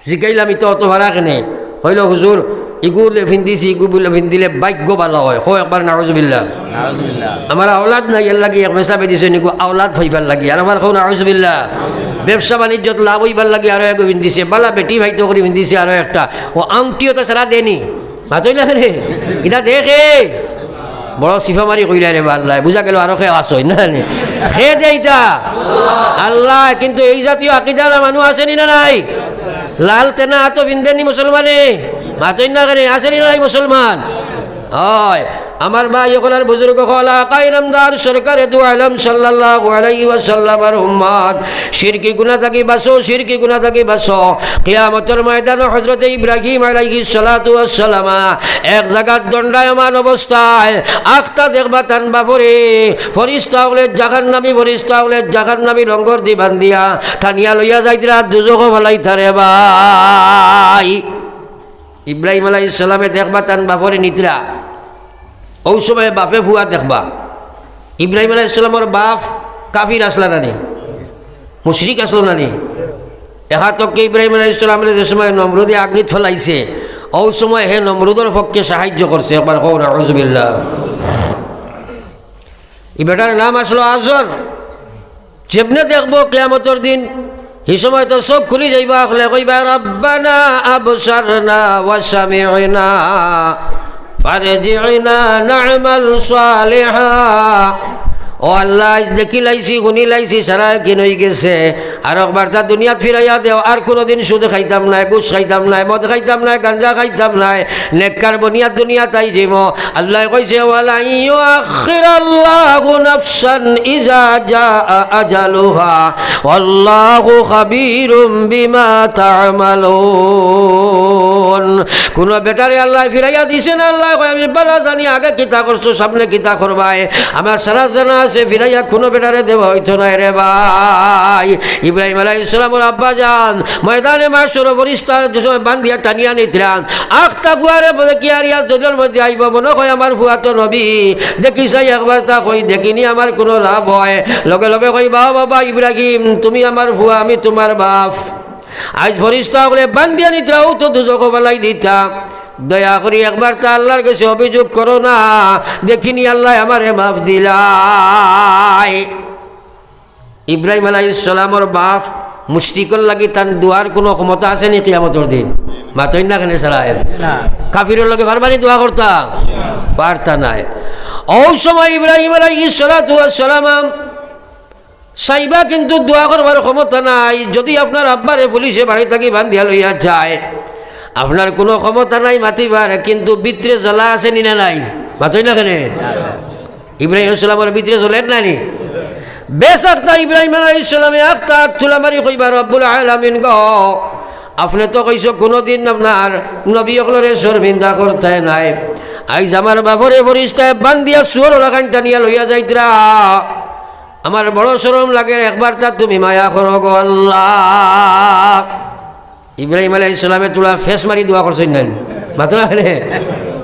জিকাইলাম, "ইতা অত ভাড়া কেনে?" কইল, "হুজুর, ইগু লে-, ফিন্দিছি, ইগু বুলে ফিন্দিলে ভাগ্য ভালা অয়। কও একবার নাউজুবিল্লাহ। নাউজুবিল্লাহ। আমার আওলাদ নাই, এরলাগি এক মেসাবে দিছইন, ইগু আওলাদ পাইবার লাগি। আর আমার কও নাউজুবিল্লাহ। ব্যবসা বাণিজ্যত লাভ অইবার লাগি আরো এগু ফিন্দিছে। ভালা বেটি পাইতো করি ফিন্দিছে আরো একটা। ও আংটিও তো সারা দেনি। মাতইন না কেনে? ইতা দেখে। বড় সিফা মারি কইলা রে বা আল্লায়। বুঝা গেল আরো কে আছইন না নি? কে দেয় ইতা? আল্লায়। কিন্তু এই জাতীয় আকিদার মানুষ আছে নি না নাই? লাল তেনা আতো ফিন্দে নি মুসলমানে? মাতইন না কেনে? আছে নি না নাই মুসলমান? অয়, আমার ভাই অকল আর বুজুর্গ অকল, আকায়ে নামদার সরকারে দু আলম সাল্লাল্লাহু আলাইহি ওয়াসাল্লামর উম্মত, শিরকি গুনাহ থাকি বাঁচো, শিরকি গুনাহ থাকি বাঁচো। কিয়ামতর ময়দানো হযরতে ইব্রাহিম আলাইহিস সালাতু ওয়াস সালাম এক জাগাত দণ্ডায়মান অবস্থায় আখতা দেখবা তান বাফরে, ফিরিস্তা অকলে জাহান্নামী, ফিরিস্তা অকলে জাহান্নামী লঙ্গর দি বান্দিয়া টানিয়া লইয়া যাইতরা দুজখো ফালাইতা রে ভাই। ইব্রাহিম আলাইহিস সালামে দেখবা তান বাফরে নিতরা। অউ সময় বাফে ফুয়া দেখবা। ইব্রাহিম আলাইহিস সালামর বাফ কাফির আছলা না নি? মুশরিক আছলো না নি? এহাতকে ইব্রাহিম আলাইহিস সালামরে যে সময় নমরুদে আগ্নিত ফালাইছে, অউ সময় হে নমরুদর পক্ষে সাহায্য করছে। একবার কও নাউজুবিল্লাহ। ই বেটার নাম আছলো আজর। যেমনে দেখবো কিয়ামতর দিন, হি সময় তো চউখ খুলি যাইবা, অকলে কইবা, "রাব্বানা আবসারনা ওয়া সামি'না ফারজি'না না'মাল সালিহা।" ও আল্লাহ, আইজ দেখিলাইছি, হুনিলাইছি, সারা একিন অইগেছে। আরকবার তা দুনিয়াত ফিরাইয়া দেও, আর কুনুদিন সুদ খাইতাম নায়, ঘুষ খাইতাম নায়, মদ খাইতাম নায়, গাঞ্জা খাইতাম নায়। নেককার বনিয়া দুনিয়াত আইজিমু। আল্লায় কইছে, "ওয়ালান ইউআখিরাল্লাহু নাফসান ইযা জাআ আজালুহা, ওয়াল্লাহু খাবীরুম বিমা তা'মালুন।" কুনু বেটারে আল্লায় ফিরাইয়া দিছে না। আল্লায় কয়, "আমি ভালা জানি আগে কিতা করছো, সামনে কিতা করবায়। আমার সারা জানা আছে, ফিরাইয়া কুনু বেটারে দেওয়া অইতো নায় রে ভাই।" ইব্রাহিম আলাইহিস সালামর আব্বা জান ময়দানে মাহশরো ফিরিস্তায় যে সময় বান্দিয়া টানিয়া নিতরা, আখতা ফুয়ারে বলে কি আর ইয়া জইলর মধ্যে আইবো, মনো কয় আমার ফুয়া তো নবী, দেখি চাই একবার তা কই, দেখিনি আমার কুনু লাভ অয়। লগে লগে কইবা, "বাবা ইব্রাহিম, তুমি আমার ফুয়া, আমি তুমার বাফ। আইজ ফিরিস্তা অকলে বান্দিয়া নিতরা, অউ তো দুজখো ফালাই দিতা। দয়া করি একবার তা আল্লার গেছে অভিযোগ করো না, দেখিনি আল্লায় আমারে মাফ দিলায়।" ইব্রাহিম আলাইহিস সালামর বাফ মুশরিকর লাগি তান দোয়ার কুনু ক্ষমতা আছে নি কিয়ামতর দিন? মাতইন না কেনে সারা এর? না। কাফিরর লগে পারবা নি দোয়া করতা? পারতা নায়। অউ সময় ইব্রাহিম আলাইহিস সালাতু ওয়াস সালাম চাইবা কিন্তু দোয়া করবার ক্ষমতা নাই। যুদি আপনার আব্বারে পুলিশে বাড়ি থাকি বান্দিয়া লইয়া যায়, আপনার কুনু ক্ষমতা নাই মাতিবার, কিন্তু ভিতরে জ্বলা আছে নি না নাই? মাতইন না কেনে? ইব্রাহিম আলাইহিস সালামর ভিতরে জ্বলের না নি? বেশ আখতা ইব্রাহিম আলাইহিস সালামে আখতা আত তুলা মারি কইবা, "রব্বুল আলামিন গো, আপনে তো কইছো কুনুদিন আপনার নবী অকলরে শরমিন্দা করতায় নায়। আইজ আমার বাফরে ফিরিস্তায় বান্দিয়া শুয়োর লাখান টানিয়া লইয়া যাইতরা। আমার বড় শরম লাগের, একবার তা তুমি মায়া করো গো আল্লাহ।" ইব্রাহিম আলাইহিস সালামে তুলা ফেস মারি দোয়া করছইন না নি? মাতো না কেনে?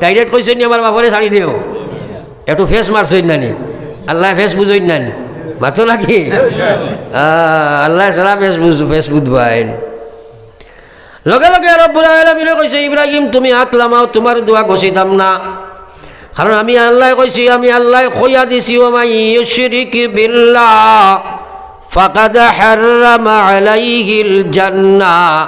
Direct কইছইন নি, "আমার বাফরে ছাড়ি দেও।" একটু ফেস মারছইন না নি? আল্লায় ফেস বুঝইন না নি? মাতো নাকি? আহ, আল্লায় সারা ফেস বুঝ-, ফেস বুঝবাইন। লগে লগে রব্বুল আলামিনে কইছে, "ইব্রাহিম, তুমি আত লামাও, তুমার দোয়া গছিতাম না।" কারণ আমি আল্লায় কইছি, আমি আল্লায় কইয়া দিছি, "ওয়া মান ইউশরিক বিল্লাহ ফাকাদ হাররামা আলাইহিল জান্নাহ।"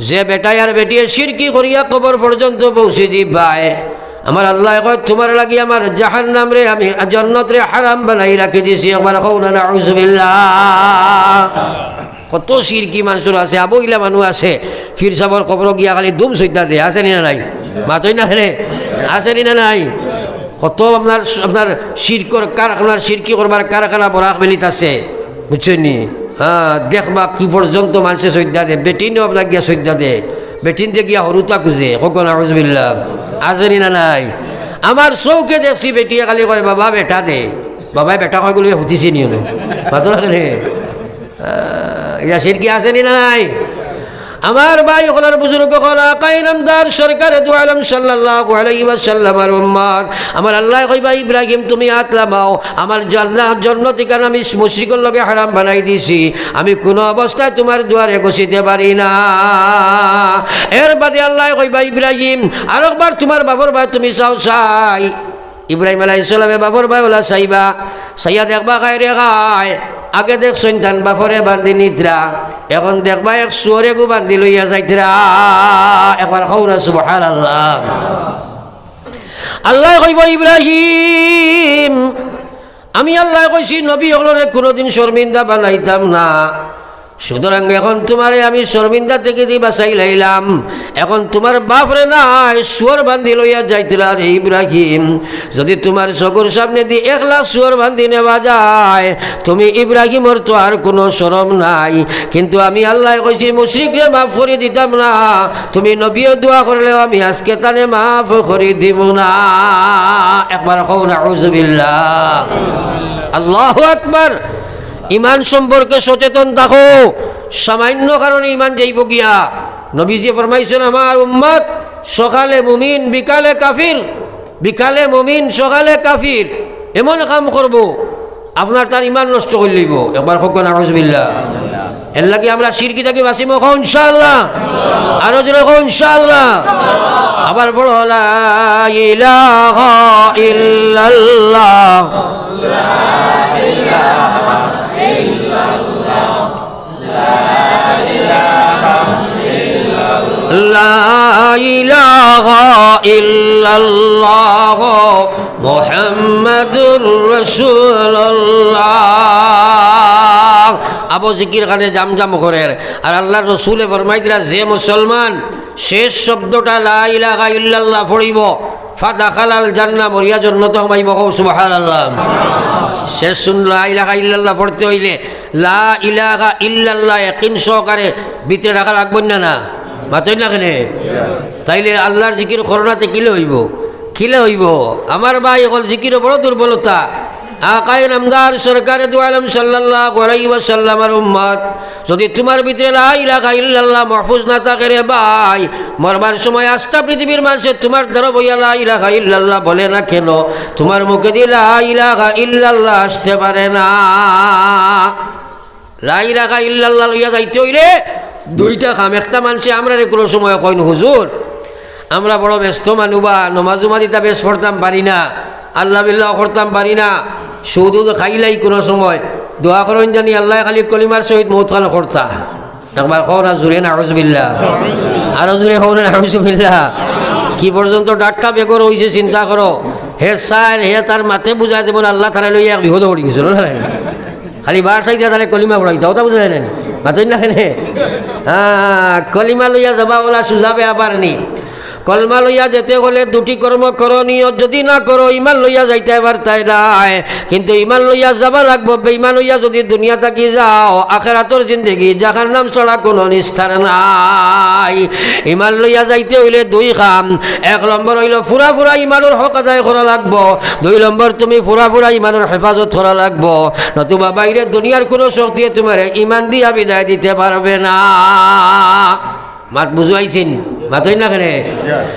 যে বেটায় আর বেটিয়ে শিরকি করিয়া কবর পর্যন্ত পৌঁছি দিবায়, আমার আল্লায় কয়, "তুমার লাগি আমার জাহান্নামরে আমি, জন্নতরে হারাম বানাই রাখি দিছি।" একবার কও না, নাউজুবিল্লাহ। কত শিরকি মানষর আছে, আবইলা মানুষ আছে, পীর সাবর কবরো গিয়া খালি দুম সইজদা দেয়, আছে নি না নাই? মাতইন না কেনে? আছে নি না নাই? কত আপনার, আপনার শিরকর কার-, আপনার শিরকি করবার কারখানা বরাক ভ্যালিত আছে, বুঝছইন নি? হ্যাঁ, দেখবা কি পর্যন্ত মানষে সইজদা দেয়, বেটিনও আপনার গিয়া সইজদা দেয়, বেটিনতে গিয়া হুরুতা খুজে, কখন নাউজুবিল্লাহ, আছে নি না নাই? আমার চউখে দেখছি বেটিয়ে খালি কয়, "বাবা বেটা দে।" বাবায় বেটা কয় গুলি হুতিছে নি হলো? মাতো না কেনে? আহ, ইয়া শিরকি আছে নি না নাই? আমার ভাই অকল আর বুজুর্গ অকল, আকায়ে নামদার সরকারে দু আলম সাল্লাল্লাহু আলাইহি ওয়াসাল্লামর উম্মত, আমার আল্লায় কইবা, "ইব্রাহিম, তুমি আত লামাও, আমার জান্নাত, জন্নতিখান আমি মুশরিকর লগে হারাম বানাই দিছি, আমি কুনু অবস্থায় তুমার দুয়ারে গছিতে পারি না।" এর বাদে আল্লায় কইবা, "ইব্রাহিম, আরকবার তুমার বাফর বায় তুমি চাও চাই।" ইব্রাহিম আলাইহিস সালামে বাফর বায় অলা চাইবা, চাইয়া দেখবা, খায় রে খায়, আগে দেখছইন তান বাফরে বান্দি নিদ্রা, এখন দেখবা এক শুয়রেগু বান্দি লইয়া যাইতরা। একবার কও না সুবহানাল্লাহ। আল্লায় কইবা, "ইব্রাহিম, আমি আল্লায় কইছি নবী অকলরে কুনুদিন শরমিন্দা বানাইতাম না, সুতরাং এখন তুমারে আমি শরমিন্দা থাকি দি বাচাইলাইলাম। এখন তুমার বাফরে নায়, শুয়র বান্দি লইয়া যাইতরা রে ইব্রাহিম। যুদি তুমার চকুর সামনেদি এক লাখ শুয়র বান্দি নেওয়া যায়, তুমি ইব্রাহিমর তো আর কুনু শরম নাই। কিন্তু আমি আল্লায় কইছি, মুশরিকরে মাফ করি দিতাম না, তুমি নবীয়ে দোয়া করলেও আমি আজকে তানে মাফ করি দিমু না।" একবার কও নাউজুবিল্লাহ। আল্লাহু আকবার। ইমান সম্পর্কে সচেতন থাকো, সামান্য কারণে ইমান যাইবো গিয়া। নবীজি ফরমাইছইন, "আমার উম্মত সকালে মুমিন, বিকালে কাফির, বিকালে মুমিন, সকালে কাফির, এমন কাম করবো, আপনার তার ইমান নষ্ট করি লইবো।" একবার কও নাউজুবিল্লাহ। এরলাগি আমরা শিরকি থাকি বাচিমু, কও ইনশাআল্লাহ। আরো জোরে কও ইনশাআল্লাহ। আবার পড়ো, লা ইলাহা ইল্লাল্লাহ। লা ইলাহা ইল্লাল্লাহ মুহাম্মাদুর রাসূলুল্লাহ। আবো জিকির খানে জামজাম করের। আর আল্লার রসুলে ফরমাইতরা, যে মুসলমান শেষ শব্দটা লা ইলাহা ইল্লাল্লাহ পড়িবো, ফাদাখালাল জান্নাহ, মরিয়া জন্নতো হামাইবো। কও সুবহানাল্লাহ। শেষ শুন লা ইলাহা ইল্লাল্লাহ পড়তে অইলে লা ইলাহা ইল্লাল্লাহ ইয়াকিন সহকারে ভিতরে রাখা লাগবো না, না? মাতইন না কেনে? তাইলে আল্লার জিকির করো না তে কিলা অইবো? কিলা অইবো? আমার ভাই অকল, জিকিরো বড় দুর্বলতা। আকায়ে নামদার সরকারে দু আলম সাল্লাল্লাহু আলাইহি ওয়াসাল্লামর উম্মত, যুদি তুমার ভিতরে লা ইলাহা ইল্লাল্লাহ মাহফুজ না থাকে রে ভাই, মরবার সময় আস্তা পৃথিবীর মানষে তুমার দ্বারা বইয়া লা ইলাহা ইল্লাল্লাহ বলে না কেনে, তুমার মুখেদি লা ইলাহা ইল্লাল্লাহ আসতে পারে না। লা ইলাহা ইল্লাল্লাহ লইয়া যাইতে অইলে দুইটা কাম। একটা, মানষে আমরারে কুনু সময় কইন, "হুজুর, আমরা বড় ব্যস্ত মানু বা, নমাজ উমাজ ইতা বেশ পড়তাম পারি না, আল্লাহ বিল্লাহ করতাম পারি না, সুদ উদ খাইলাই কুনু সময়, দোয়া করইন জানি আল্লায় খালি কলিমার সহিত মউত খান করতা।" একবার কও না জোরে, নাউজুবিল্লাহ। আরো জোরে কও না, নাউজুবিল্লাহ। কি পর্যন্ত ডাক্কা বেগর অইছে চিন্তা করো। হে চাইর, হে তার মাতে বুঝায় যেমন আল্লাহ তারা লইয়া এক বিপদো পড়ি গেছিল, না? খালি বার চাইতরা তারে কলিমা পড়াইতা, অতা বুঝা যায় না নি? মাতইন না কেনে? হ্যাঁ, কলিমা লইয়া যাবা অলা সুজা বেয়াপার নি। কলমা লইয়া যেতে অইলে দুটি কর্ম করণীয়, যুদি না করো, ইমান লইয়া যাইতায় পারতায় নায়। কিন্তু ইমান লইয়া যাবা লাগবো, বেইমান অইয়া যুদি দুনিয়া থাকি যাও, আখেরাতর জিন্দেগি জাহান্নাম ছাড়া কুনু নিস্তার নাই। ইমান লইয়া যাইতে অইলে দুই কাম। এক নম্বর অইলো পুরা পুরা ইমানর হক আদায় করা লাগবো। দুই নম্বর, তুমি পুরা পুরা ইমানর হেফাজত করা লাগবো। নতুবা বাইরে দুনিয়ার কুনু শক্তিয়ে তুমারে ইমান দিয়া বিদায় দিতে পারবে না। মাত বুঝাইছি নি? মাতইন না কেনে?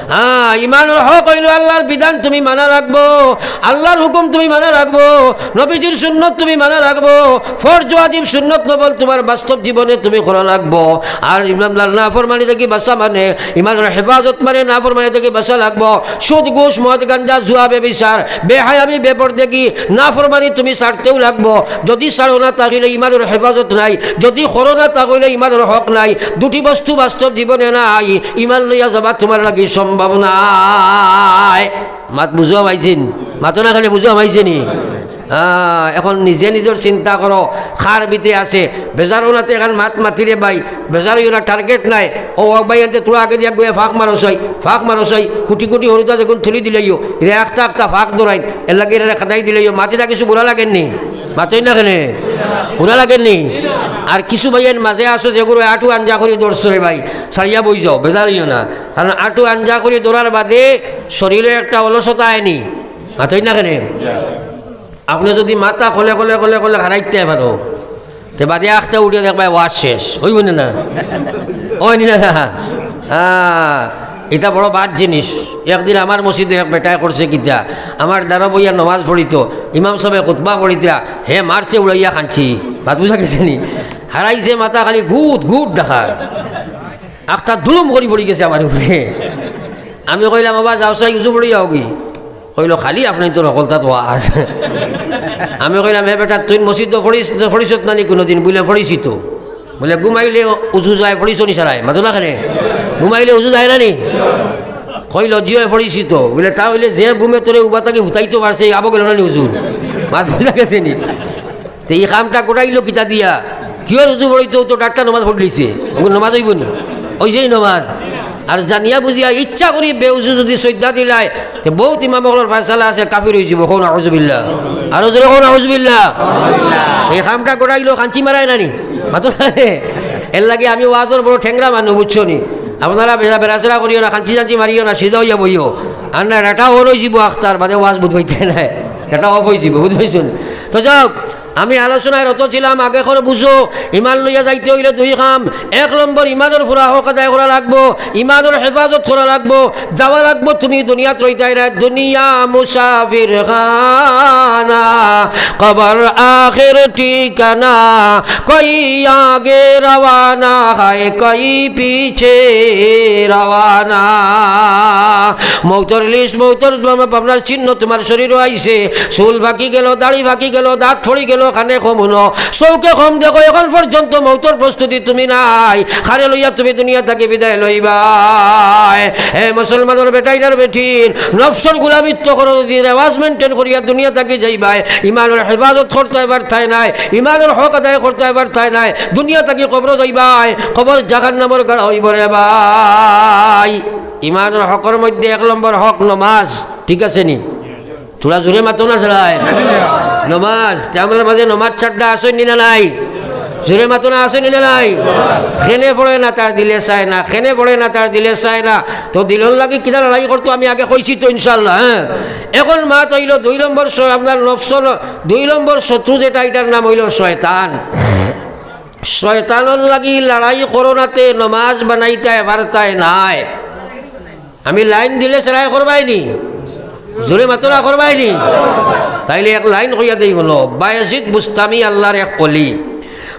হ্যাঁ, ইমানর হক অইলো আল্লার বিধান তুমি মানা লাগবো, আল্লার হুকুম তুমি মানা লাগবো, নবীজির সুন্নত তুমি মানা লাগবো, ফরজ ওয়াজিব সুন্নত নফল তুমার বাস্তব জীবনে তুমি করা লাগবো। আর ইমানদার নাফরমানি থাকি বাঁচা মানে, ইমানর হেফাজত মানে নাফরমানি থাকি বাঁচা লাগবো। সুদ, ঘুষ, মদ, গাঞ্জা, জুয়া, বেবিচার, বেহায়ামি, বেপরদেগি, নাফরমানি তুমি ছাড়তেও লাগবো। যুদি ছাড়ো না, তাইলে ইমানর হেফাজত নাই। যুদি করো না, তাইলে ইমানর হক নাই। দুটি বস্তু বাস্তব জীবনে নাই, ইমান লইয়া যাবা তুমার লাগি সম্ভব নায়। মাত বুঝা পাইছি নি? মাতো না কেনে, বুঝা পাইছি নি? আহ, এখন নিজে নিজর চিন্তা করো, কার ভিতরে আছে। বেজার অইও না তে এখান মাত মাতিরে ভাই, বেজার অইও না, target নাই। ও, ও ভাই, আনতে তোরা আগে দিয়া গিয়া ফাঁক মারো চাই, ফাঁক মারো চাই, কুটি কুটি হুরুতা যেগুন তুলি দিলাইও, এরা একটা একটা ফাঁক ধরাইন, এরলাগি এরারে খেদাই দিলাইও, মাতিতা কিছু বুড়া লাগের নি? মাতইন না কেনে? বুড়া লাগের নি? আর কিছু ভাইয়াইন মাঝে আছো যেগুরে আটু আঞ্জা করি ধরছো রে ভাই, ছাড়িয়া বই যাও, বেজার অইও না। কারণ আটু আঞ্জা করি ধরার বাদে শরীরে একটা অলসতা আয়নি। মাতইন না কেনে? আপনে যুদি মাথা খলে খলে খলে খলে হারাইতে পারো, তে বাদে আখতা উঠিয়া দেখবায় ওয়াজ শেষ। অইবো না, না? ওই নি না, না। আহ, ইটা বড় বাদ জিনিস। একদিন আমার মসজিদো এক বেটায় করছে কিতা, আমার দ্বারা বইয়া নমাজ পড়িতো, ইমাম সাবে খুতবা পড়িতরা, হে মারছে উড়াইয়া কানছি। মাত বুঝা গেছে নি? হারাইছে মাথা, খালি গুদ গুদ ডাকার। আখতা দুলুম করি পড়ি গেছে আমার উপরে। আমি কইলাম, "বাবা, যাও চাই, উজু পড়ি যাওগি।" কইলো, "খালি আপনাইনতর হকলতাত ওয়াজ।" আমি কইলাম, "হে বেটা, তুই মসজিদো পড়িস, পড়িছত না নি কুনুদিন?" বুলে, "পড়িছি তো।" বুলে, "ঘুমাইলে উজু যায়, পড়িছো নি সারায়?" মাতো না কেনে? "ঘুমাইলে উজু যায় না নি?" কইলো, "জি অয়, পড়িছি তো।" বুলে, "তা অইলে যে ঘুমে তোরে উবা থাকি হুতাইতো পারছে, ই আবো গেলো না নি উজু?" মাত বুঝা গেছে নি? তে ই কামটা গোটাইলো কিতা দিয়া? কিওর উজু পড়িতো তো ডাক্তার নমাজ পড়লিছে। অখন নমাজ অইবো নি? অইছেই নমাজ। আর জানিয়া বুঝিয়া ইচ্ছা করি বেউজু যুদি সইজদা দিলায়, তে বউত ইমাম অকলর ফয়সালা আছে, কাফির অইযিবো। কও নাউজুবিল্লাহ। আরো জোরে কও নাউজুবিল্লাহ। ই কামটা গোটাইলো কানছি মারায় না নি? মাতো না রে। এরলাগি আমি ওয়াজর বড় ঠেংরা মানুষ, বুঝছো নি? আপনারা বেড়া-, বেড়াছেড়া করিও না, কানছি চানছি মারিও না, সিধা অইয়া বইও। আর না, ডাটা অন অইযিবো আখতার, বাদে ওয়াজ বুঝবাইতে নায়। ডাটা off অইযিবো, বুঝবাইছো নি? তো যাউক, আমি আলোচনায় রত ছিলাম, আগে করে বুঝো, ইমান লইয়া যাইতে অইলে দুই কাম। এক নম্বর, ইমানর পুরা হক আদায় করা লাগবো, ইমানর হেফাজত করা লাগবো। যাওয়া লাগবো, তুমি দুনিয়াত রইতায় না, দুনিয়া মুসাফির খানা, কবর আখের ঠিকানা, কই আগে রওয়ানা হয়, কই পিছে রওয়ানা। মৌতর লিস্ট, মৌতর আপনার চিহ্ন তোমার শরীরো আইছে, চুল ফাঁকি গেল, দাড়ি ফাঁকি গেল, দাঁত পড়ি গেল, কানে কম হুনো, চউখে কম দেখো, এখন পর্যন্ত মৌতর প্রস্তুতি তুমি নাই। কারে লইয়া তুমি দুনিয়া থাকি বিদায় লইবায়? হে মুসলমানর বেটাইন আর বেটিন, নফসর গুলামিত্ব করো, যুদি রেওয়াজ maintain করিয়া দুনিয়া থাকি যাইবায়, ইমানর হেফাজত করতায় পারতায় নায়, ইমানর হক আদায় করতায় পারতায় নায়, দুনিয়া থাকি কবরো যাইবায়, কবর জাহান্নামর গাড়া অইবো রে ভাই। ইমানর হকর মধ্যে এক নম্বর হক নমাজ, ঠিক আছে নি? থুড়া জোরে মাতো না সারায়। নমাজ, তে আমরার মাঝে নমাজ ছাড়া আছইন নি না নাই? জোরে মাতো না, আছইন নি না নাই? কেনে পড়ে না তার দিলে চায় না, কেনে পড়ে না তার দিলে চায় না। তো দিলর লাগি কিতা লড়াই করতো আমি আগে কইছি তো ইনশাআল্লাহ, হ্যাঁ? এখন মাত অইলো দুই নম্বর শ-, আপনার নফসর দুই নম্বর শত্রু যেটা, ইটার নাম অইলো শয়তান। শয়তানর লাগি লড়াই করো না তে নমাজ বানাইতায় পারতায় নায়। আমি লাইন দিলে সারায় করবায় নি? জোরে মাতো না, করবায় নি? তাইলে এক লাইন কইয়া দেই হুনো। বায়েজিদ বুস্তামি আল্লার এক অলি।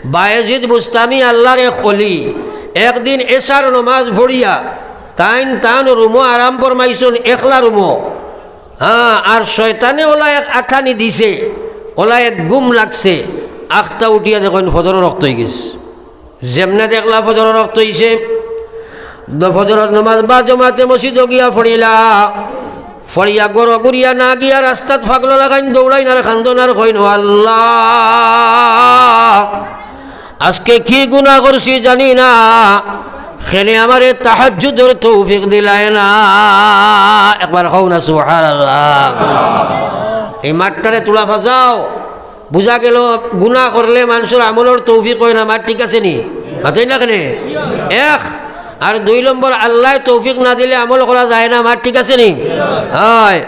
বায়েজিদ বুস্তামি আল্লার এক অলি। একদিন এশার নমাজ পড়িয়া তাইন তান রুমো আরাম ফরমাইছইন, একলা রুমো। হ্যাঁ, আর শয়তানে ওলা এক আথানি দিছে, ওলা এক ঘুম লাগছে, আখতা উঠিয়া দেখইন ফজরর অক্ত অইগেছে। যেমনে দেখলা ফজরর অক্ত অইছে, দ-, ফজরর নমাজ বা জমাতে মসজিদো গিয়া পড়িলা, পড়িয়া ঘরো ঘুরিয়া না গিয়া রাস্তাত পাগলর লাখান দৌড়াইন আর কান্দইন আর কইন, "ও আল্লাহ, আজকে কি গুনা করছি জানি না, কেনে আমারে তাহাজ্জুদর তৌফিক দিলায় না।" একবার কও না সুবহানাল্লাহ। এই মাতটারে তুলা ফাজাও। বুঝা গেল, গুনা করলে মানষর আমলর তৌফিক অয় না, মাত ঠিক আছে নি? মাতইন না কেনে? এক। আর দুই নম্বর, আল্লায় তৌফিক না দিলে আমল করা যায় না, মাত ঠিক আছে নি? অয়।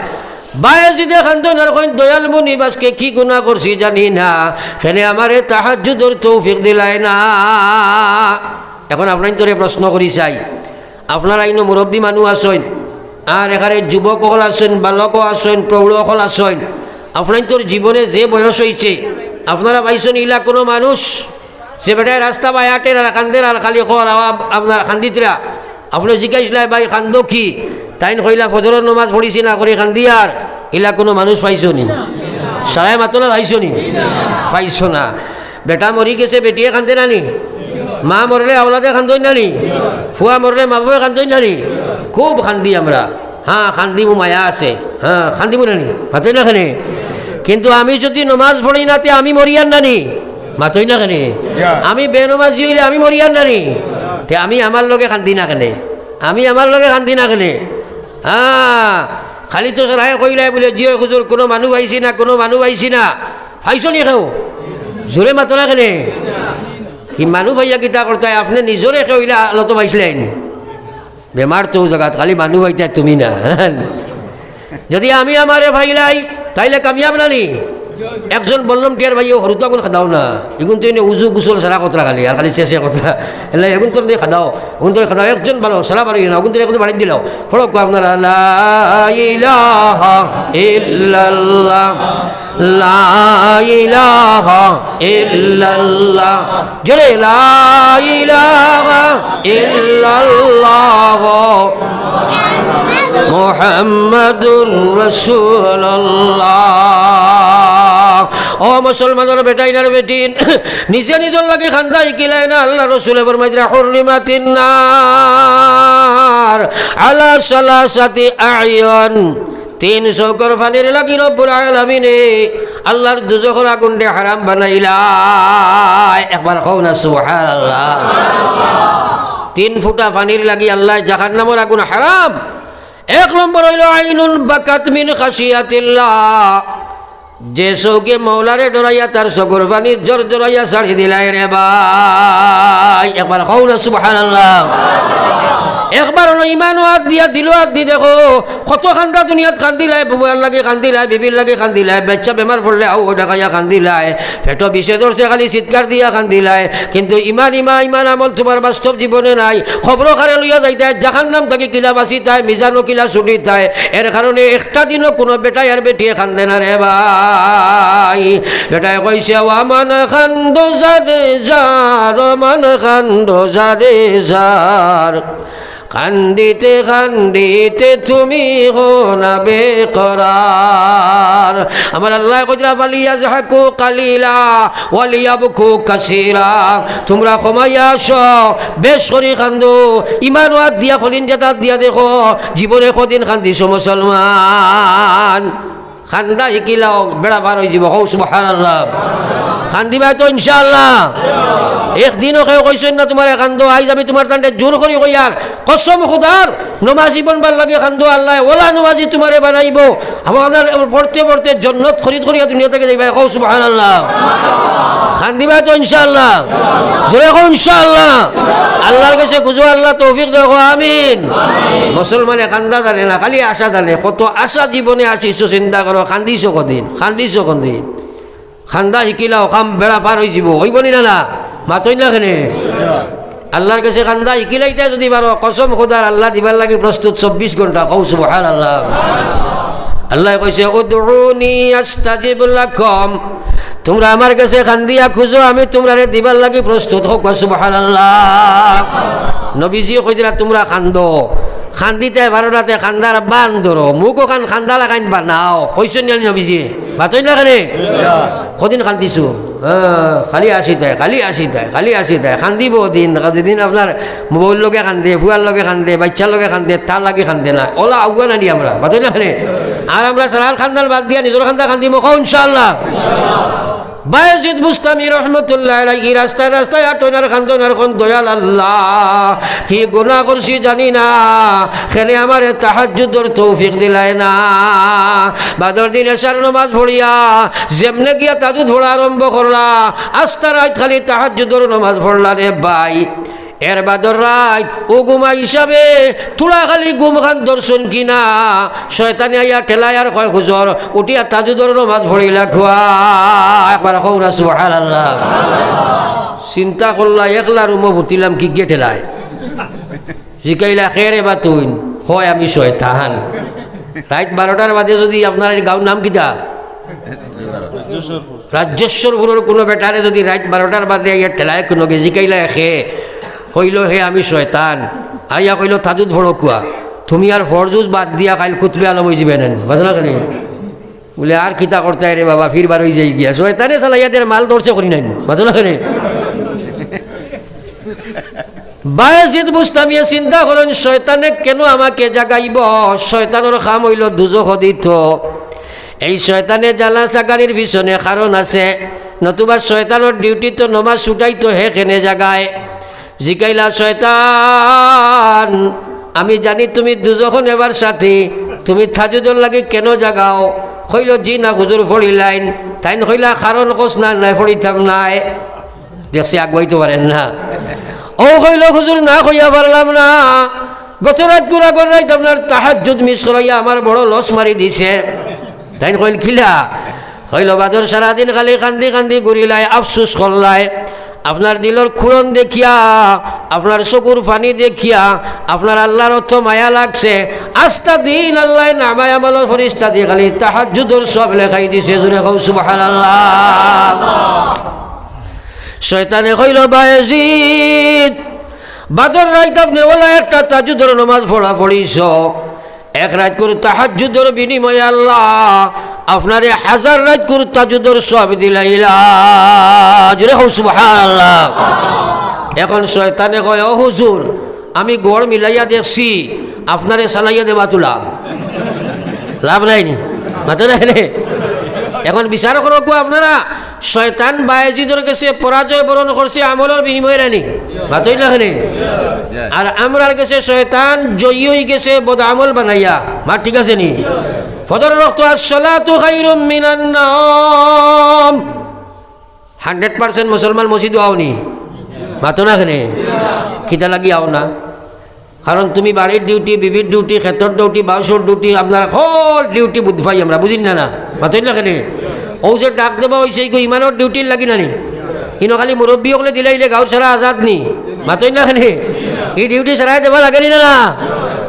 বায়েজিদে কান্দইন আর কইন, "দয়াল মুনিব, আজকে কি গুনা করছি জানি না, কেনে আমারে তাহাজ্জুদর তৌফিক দিলায় না।" এখন আপনাইনতরে প্রশ্ন করি চাই, আপনারা ইনো মুরব্বি মানুষ আছইন, আর এখানে যুবক অকল আছইন, বালকও আছইন, প্রৌঢ় অকল আছইন, আপনাইনতর জীবনে যে বয়স অইছে, আপনারা পাইছইন ইলা কুনু মানুষ যে বেটায় রাস্তা বায় আটের আর কান্দের আর খালি কর, "আ-, আপনার কান্দিতরা?" আপনে জিকাইছলায়, "ভাই, কান্দো কি?" তাইন কইলা, "ফজরর নমাজ পড়িছি না করি কান্দিয়ার।" ইলা কুনু মানুষ পাইছো নি? সারায় মাতো না, পাইছো নি? পাইছো না। বেটা মরি গেছে, বেটিয়ে কান্দে না নি? মা মরলে আওলাদে কান্দইন না নি? ফুয়া মরলে মা বাবায় কান্দইন না নি? খুব কান্দি আমরা। হ্যাঁ, কান্দিমু, মায়া আছে। হ্যাঁ, কান্দিমু না নি? মাতইন না কেনে? কিন্তু আমি যুদি নমাজ পড়ি না, তে আমি মরিয়ার না নি? মাতইন না কেনে? আমি বেনমাজি অইলে আমি মরিয়ার না নি? তে আমি আমার লগে কান্দি না কেনে? আমি আমার লগে কান্দি না কেনে? হ্যাঁ, খালি তো সারায় কইলায় বুলে, "জি অয় হুজুর, কুনু মানুষ পাইছি না, কুনু মানুষ পাইছি না।" পাইছো নি কেউ? জোরে মাতো না কেনে? কি মানুষ পাইয়া কিতা করতায়? আপনে নিজরে কেউ ইলা আলত পাইছলায় নি? বেমার তো জাগাত, খালি মানুষ পাইতায় তুমি না। যুদি আমি আমারে পাইলাই, তাইলে কামিয়াব না নি? একজন বললাম, "টিয়ার ভাই, ও হরুতা গুন খাদাও না, এগুন তো এনে উজু গোসল সারা কতরা খালি, আর খালি শেষে কতরা, এলা এগুন তো দিয়ে খাদাও, এগুন তো খাদাও।" একজন ভালো সারা বারো না, ওগুন তো এখন বাড়ি দিলাও। পড়ো কো আপনারা, লা ইলাহা ইল্লাল্লাহ, লা ইলাহা ইল্লাল্লাহ, জোরে, লা ইলাহা ইল্লাল্লাহ, মুহাম্মাদুর রাসূলুল্লাহ। ও মুসলমানর বেটাইন আর বেটিন, নিজে নিজর লাগি খান্দা হিকিলায় না। আল্লাহ রসুলে ফরমাইতরা, "হুররিমাতিন নার আলা সালাসাতি আ'ইন।" তিন চউখর পানির লাগি রব্বুল আলামিনে আল্লাহর দুজখর আগুনরে হারাম বানাইলায়। একবার কও না সুবহানাল্লাহ। তিন ফুটা পানির লাগি আল্লায় জাহান্নামর আগুন হারাম। এক নম্বর অইলো, আইনুন বাকাত মিন খাশিয়াতিল্লাহ, যে চউখে মৌলারে ডরাইয়া তার চউখর পানি জোর জোরাইয়া ছাড়ি দিলায় রে ভাই। একবার কও না সুবহানাল্লাহ। একবার অনো ইমানো আত দিয়া, দিলো আত দি দেখো, কত খান্দা দুনিয়াত খান্দিলায়, বুয়ার লাগি খান্দিলায়, বিবির লাগি খান্দিলায়, বাচ্চা বেমার পড়লে আউ ওটা খাইয়া খান্দিলায়, পেটো বিষে ধরছে খালি চিৎকার দিয়া খান্দিলায়, কিন্তু ইমান, ইমান, ইমান আমল তুমার বাস্তব জীবনে নাই। কবরো কারে লইয়া যাইতায়, জাহান্নাম থাকি কিলা বাঁচিতায়, মিজানো কিলা ছুটিতায়, এর কারণে একটা দিনও কুনু বেটায় আর বেটিয়ে খান্দে না রে ভাই। বেটায় কইছে, "ওমান খান্দো যারে যার, ওমান খান্দো যারে যার, কান্দিতে কান্দিতে তুমি হো না বেকরার।" আমার আল্লায় কইতরা, "ফালিয়াজহাকু কালিলা ওয়ালিয়াবকু কাসীরা।" তুমরা কমাইয়া আসো, বেশ করি খান্দো। ইমানো আত দিয়া, কলিজাত আত দিয়া দেখো, জীবনে কদিন খান্দিছো মুসলমান? খান্দা হিকিলাও, বেড়া পার অইযিবো। কও সুবহানাল্লাহ। খান্দিবায় তো ইনশাআল্লাহ। একদিনও কেউ কইছইন না তুমারে খান্দো, আইজ আমি তুমার তানরে জোর করি কইয়ার, কসম খুদার, নমাজি বনবার লাগি খান্দো, আল্লায় ওলা নমাজি তুমারে বানাইবো। আবার আপনার পড়তে পড়তে জন্নত খরিদ করিয়া দুনিয়া থাকি যাইবায়। কও সুবহানাল্লাহ। খান্দিবায় তো ইনশাআল্লাহ। জোরে কও ইনশাআল্লাহ। আল্লাহর কাছে খুজো, আল্লাহ তৌফিক দেও, কও আমিন। মুসলমানে খান্দা জানে না, খালি আশা জানে। কত আশা জীবনে আছিছো, চিন্তা করো, খান্দিছো কদিন, খান্দিছো কদিন? খান্দা হিকিলাও, কাম বেড়া পার অইযিবো, অইবো নি না? না, মাতইন না কেনে? আল্লাহর কাছে খান্দা হিকিলাইতায় যুদি পারো, কসম খুদার, আল্লাহ দিবার লাগি প্রস্তুত চব্বিশ ঘন্টা। কও সুবহানাল্লাহ। আল্লায় কইছে, "উদউনি আস্তাজিব লাকুম।" তুমরা আমার কাছে খান্দিয়া খুজো, আমি তুমরারে দিবার লাগি প্রস্তুত। কও সুবহানাল্লাহ। নবীজিয়ে কইতরা, "তুমরা খান্দো, খান্দিতায় পারো না তে খান্দার বান ধরো, মুখ অখান খান্দা লাখান বানাও।" কইছইন না নবীজিয়ে? মাতইন না কেনে? কদিন খান্দিছো? হ্যাঁ, খালি আশিতায়, খালি আশিতায়, খালি আশিতায়। খান্দিবো দিন, যেদিন আপনার বউর লগে খান্দে, ফুয়ার লগে খান্দে, বাইচ্চার লগে খান্দে, তার লাগি খান্দে না। ওলা আউয়া নানি আমরা, মাতইন না কেনে? আর আমরা সারার খান্দান বাদ দিয়া নিজর খান্দা খান্দিমু, কও ইনশাআল্লাহ। বায়েজিদ বুস্তামি রহমতুল্লাহ আলাইহি রাস্তায় রাস্তায় আটইন আর খান্দইন আর কইন, "দয়াল আল্লাহ, কি গুনাহ করছি জানি না, কেনে আমারে তাহাজ্জুদর তৌফিক দিলায় না।" বাদর দিন এশার নমাজ পড়িয়া যেমনে গিয়া তাহাজ্জুদ পড়া আরম্ভ করলা, আস্তা রাইত খালি তাহাজ্জুদর নমাজ পড়লা রে ভাই। এর বাদর রাইত অউ ঘুমা হিসাবে থুড়া খালি ঘুম খান ধরছইন কিনা, শয়তানে আইয়া ঠেলায় আর কয়, "হুজুর, উঠিয়া তাহাজ্জুদর নমাজ পড়িলা খুয়া।" একবার কও না সুবহানাল্লাহ। চিন্তা করলা, একলা রুমো ফুটিলাম, কিগিয়ে ঠেলায়? জিকাইলা, "কে রে বা তুইন?" কয়, "আমি শয়তান।" রাইত বারোটার বাদে যুদি আপনার এই গাঁওর নাম কিতা? রাজ্যেশ্বরপুরর কুনু বেটারে যুদি রাইত বারোটার বাদে আইয়া ঠেলায় কুনুগিয়ে জিকাইলা, "কে?" কইলো, "হে আমি শয়তান।" আইয়া কইলো, "তাহাজ্জুদ পড়ো খুয়া।" তুমি আর ফরজুজ বাদ দিয়া কাইল কুতবে আলম অইযিবায় নানি। বুঝলা কেনে? বুলে, "আর কিতা করতায় রে বাবা, ফির বার অইযায় গিয়া। শয়তানে চালাইয়া দের মাল ধরছে করি নানি।" মাতো না কেনে? বায়েজিদ বুস্তামিয়ে চিন্তা করইন, "শয়তানে কেনে আমাকে জাগাইবো? শয়তানর কাম অইলো দুজখো দিতো। এই শয়তানে জ্বালা জাগানির পিছনে কারণ আছে, নতুবা শয়তানর ডিউটি তো নমাজ ছুটাইতো, হে কেনে জাগায়?" জিকাইলা, "শয়তান, আমি জানি তুমি দুজখো নেবার সাথী, তুমি তাহাজ্জুদর লাগি কেনে জাগাও?" কইলো, "জি না হুজুর, পড়িলাইন।" তাইন কইলা, "কারণ কস না, নায় পড়িতাম নায়।" দেখছি আগুয়াইতো পারের না। অউ কইলো, "হুজুর, না কইয়া পারলাম না। গত রাইত কুন আগর রাইত আপনার তাহাজ্জুদ মিস করাইয়া আমার বড় লস মারি দিছে।" তাইন কইন, "কিলা?" কইল, বাদর সারাদিন খালি কান্দি কান্দি ঘুরিলায়, আফসুস করলায়। আপনার দিলর খুড়ন দেখিয়া, আপনার চকুর পানি দেখিয়া, আপনার আল্লার অত মায়া লাগছে। আস্তা দিন আল্লায় নামায়ে আমলর ফিরিস্তা দি খালি তাহাজ্জুদর সওয়াব লেখাই দিছে। জোরে কও সুবহানাল্লাহ। শয়তানে কইল, বায়েজিদ, বাদর রাইত আপনে অলা একটা তাহাজ্জুদর নামাজ পড়া পড়িছ, এক রাইতকুর তাহাজ্জুদর বিনিময়ে আল্লাহ আপনারে হাজার রাইতকুর তাহাজ্জুদর সওয়াব দিলাইলা। জোরে কও সুবহানাল্লাহ। এখন শয়তানে কয়, "ও হুজুর, আমি গড় মিলাইয়া দেখছি, আপনারে চালাইয়া দেওয়াত লাভ।" লাভ নাই নি? মাতো না কেনে? এখন বিচার করউক্কা আপনারা, শয়তান বায়েজিদর গেছে পরাজয় বরণ করছে আমলর বিনিময়ে নি? মাতইন না কেনে? আর আমরার গেছে শয়তান জয়ী অইগেছে বদ আমল বানাইয়া। মাত ঠিক আছে নি? ফজরর অক্ত আসসালাতু খায়রুম মিনান নাওম। হান্ড্রেড পার্সেন্ট মুসলমান মসজিদো আও নি? মাতো না কেনে? কিতা লাগি আও না? কারণ তুমি বাড়ির ডিউটি, বিবির ডিউটি, খেতর ডিউটি, বাউসর ডিউটি, আপনার হকল ডিউটি বুঝ পাই আমরা, বুঝইন না না? মাতইন না কেনে? অউ যে ডাক দেওয়া অইছে, ইগু ইমানর ডিউটির লাগি না নি? ইনো খালি মুরব্বি অকলে দিলাইলে গাউর সারা আজাদ নি? মাতইন না কেনে? ই ডিউটি সারায় দেওয়া লাগে নি না না?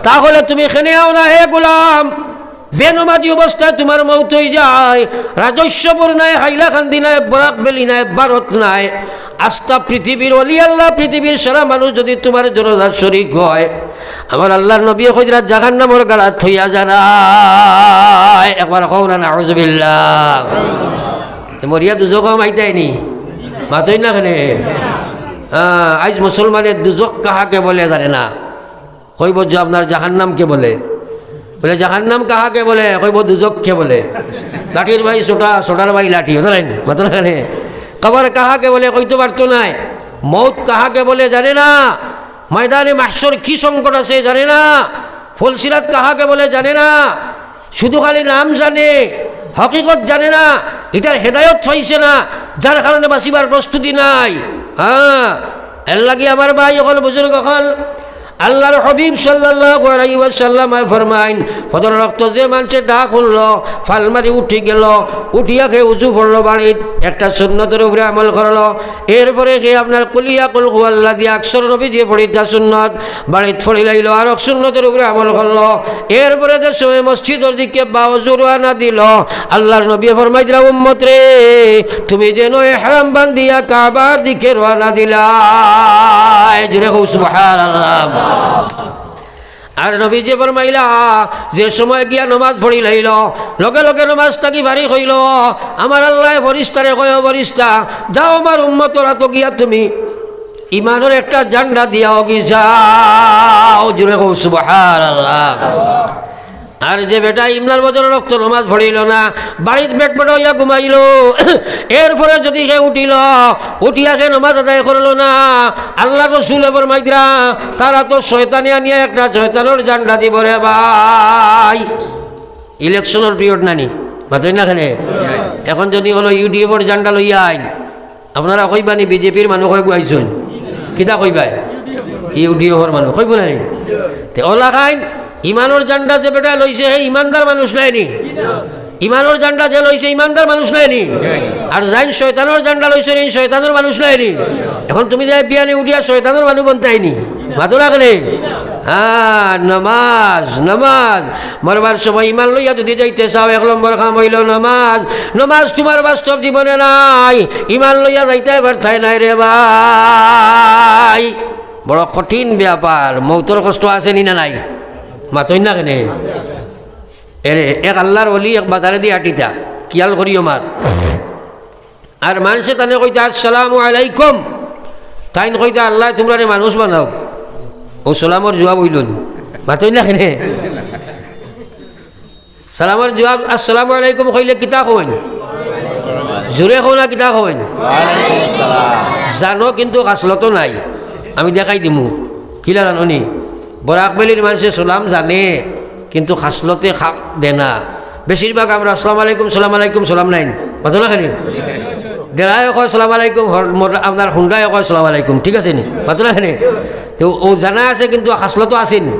তাহলে তুমি কেনে আও না, হে গোলাম? বেনমাজি অবস্থায় তুমার মউত অইযায়, রাজস্বপুর নাই, হাইলাকান্দি নাই, বরাক ভ্যালি নাই, ভারত নাই, আস্তা পৃথিবীর অলি আল্লাহ, পৃথিবীর সারা মানুষ যুদি তুমার জানাজার শরিক অয়, আমার আল্লার নবীয়ে কইরা জাহান্নামর গাড়াত থইয়া যারায়। একবার কও না, নাউজুবিল্লাহ। তে মরিয়া দুজখো মাইতায় নি? মাতইন না কেনে? হ্যাঁ, আইজ মুসলমানে দুজখ কাহাকে বলে জানে না। কইব যে আপনার জাহান্নাম কে বলে? বলে, "জাহান্নাম কাহাকে বলে?" কইব, "দুজখ কে বলে।" লাঠির ভাই ছোটা, ছোটার ভাই লাঠি, বুঝলেন? মাতইন না কেনে? কবর কাহাকে বলে? কইতো পারতো নায়। মউত কাহাকে বলে জানে না। ময়দানে মাহশর কি সংকট আছে জানে না। ফুলসিরাত কাহাকে বলে জানে না। শুধু খালি নাম জানে, হকিকত জানে না, ইটার হেদায়ত পাইছে না, যার কারণে বাঁচিবার প্রস্তুতি নাই। হ্যাঁ, এর লাগি আমার ভাই অকল, বুজুর্গ অকল, আল্লার হাবিব সাল্লাল্লাহু আলাইহি ওয়াসাল্লামে ফরমাইন, ফজরর অক্ত যে মানষে ডাক হুনলো, ফাল মারি উঠি গেলো, উঠিয়া হে উজু পড়লো বাড়িত, একটা সুন্নতর উপরে আমল করলো, এরপরে হে আপনার কুলিয়া কুল হুয়াল্লাহ দিয়া আকসর নবীজিয়ে পড়িতা সুন্নত, বাড়িত পড়িলাইলো, আরক সুন্নতর উপরে আমল করলো। এরপরে যে সময় মসজিদর দিকে বাউজু রওয়ানা দিলো, আল্লার নবীয়ে ফরমাইতরা, "উম্মত রে, তুমি যেন এহরাম বান্ধিয়া কাবার দিকে রওয়ানা দিলায়।" জোরে কও সুবহানাল্লাহ। আর নবীজিয়ে ফরমাইলা, যে সময় গিয়া নমাজ পড়িলাইলো, লগে লগে নমাজ থাকি ফারিগ অইলো, আমার আল্লায় ফিরিস্তারে কয়, "ও ফিরিস্তা, যাও আমার উম্মতর আতো গিয়া তুমি ইমানর একটা ঝান্ডা দিয়া অগি যাও।" জোরে কও সুবহানাল্লাহ। আর যে বেটা ইমনার বদর রক্ত নমাজ পড়িলো না, বাড়িত বেটবেটা অইয়া ঘুমাইলো, এরপরে যুদি হে উঠিলো, উঠিয়া হে নমাজ আদায় করলো না, আল্লার রসুলে ফরমাইতরা, তার আতো শয়তানে আনিয়া একটা শয়তানর ঝান্ডা দিবো রে ভাই। ইলেকশনর পিরিয়ড নানি, মাতইন না কেনে? এখন যুদি অনো ইউডিএফর ঝান্ডা লইয়া আইন, আপনারা কইবা নি বিজেপির মানুষ কয়গু আইছইন? কিতা কইবায়? ইউডিএফর মানুষ কইবো না নি? তে অলাখাইন ইমানর ঝান্ডা যে বেটায় লইছে, হে ইমানদার মানুষ নায় নি? ইমানর ঝান্ডা যে লইছে, ইমানদার মানুষ নায় নি? আর যেইন শয়তানর ঝান্ডা লইছে, এইন শয়তানর মানুষ নায় নি? এখন তুমি যে বিয়ানে উঠিয়া শয়তানর মানুষ বনতায় নি? মাতো না কেনে? হ্যাঁ, নমাজ, নমাজ। মরবার সময় ইমান লইয়া যুদি যাইতে চাও, এক নম্বর কাম অইলো নমাজ। নমাজ তুমার বাস্তব জীবনে নাই, ইমান লইয়া যাইতায় পারতায় নায় রে ভাই। বড় কঠিন ব্যাপার। মউতর কষ্ট আছে নি না নাই? মাতইন না কেনে? এরে, এক আল্লার ওলি এক বাজারেদি আটিতা, খিয়াল করিও মাত। আর মানষে তানে কইতা, "আসসালামু আলাইকুম।" তাইন কইতা, "আল্লায় তুমরারে মানুষ বানাউক।" অউ সালামর জুয়াব অইলো নি? মাতইন না কেনে? সালামর জুয়াব, "আসসালামু আলাইকুম" কইলে কিতা কইন? জুরে কও না, কিতা কইন? জানো, কিন্তু খাসলতো নাই। আমি দেখাই দিমু। কিলা জানো নি? বরাক ভ্যালির মানষে সালাম জানে, কিন্তু খাসলতে খা-, দে না। বেশিরভাগ আমরা আসসালামু আলাইকুম, সালাম আলাইকুম, সালাম নাইন। মাতো না কেনে? ডেরায় কয় সালাম আলাইকুম, হর-, মোর-, আপনার হুন্ডায় কয় সালাম আলাইকুম, ঠিক আছে নি? মাতো না কেনে? তে অউ জানা আছে, কিন্তু খাসলতো আছে নি?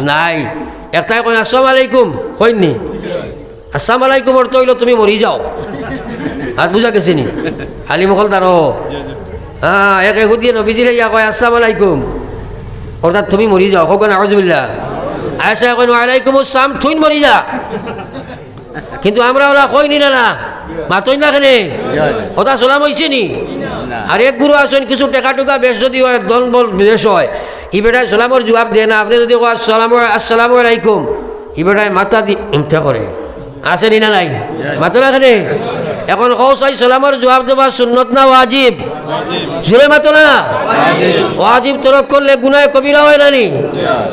নাই। একটায় কইন, "আসসালামু আলাইকুম", কইন নি? "আসসালামু আলাইকুম" অর্থ অইলো, "তুমি মরি যাও।" মাত বুঝা গেছে নি? আলী মকলদার ও। হ্যাঁ, এক এহুদিয়ে নবীজিরে ইয়া কয়, "আসসালামু আলাইকুম।" অর্থাৎ, "তুমি মরি যাও।" কউক্কা না, নাউজুবিল্লাহ। আয়েশায় কইন, "ওয়ালাইকুম আসসালাম, তুইন মরি যা।" কিন্তু আমরা অলা কই নি না, না? মাতইন না কেনে? অতা সালাম অইছে নি? আর এক গুরু আছইন, কিছু টেকা টুকা বেশ যদি অয়, ধন বল বেশ অয়, ই বেটায় সালামর জুয়াব দেয় না। আপনে যদি কও, "আসসালামু, আসসালামু আলাইকুম", ই বেটায় মাথা দি ইমতা করে। আছে নি না নাই? মাতো না কেনে? এখন কও চাই, সালামর জুয়াব দেওয়া সুন্নত না ওয়াজিব? জোরে মাতো না। ওয়াজিব তরক করলে গুনায় কবিরা অয় না নি?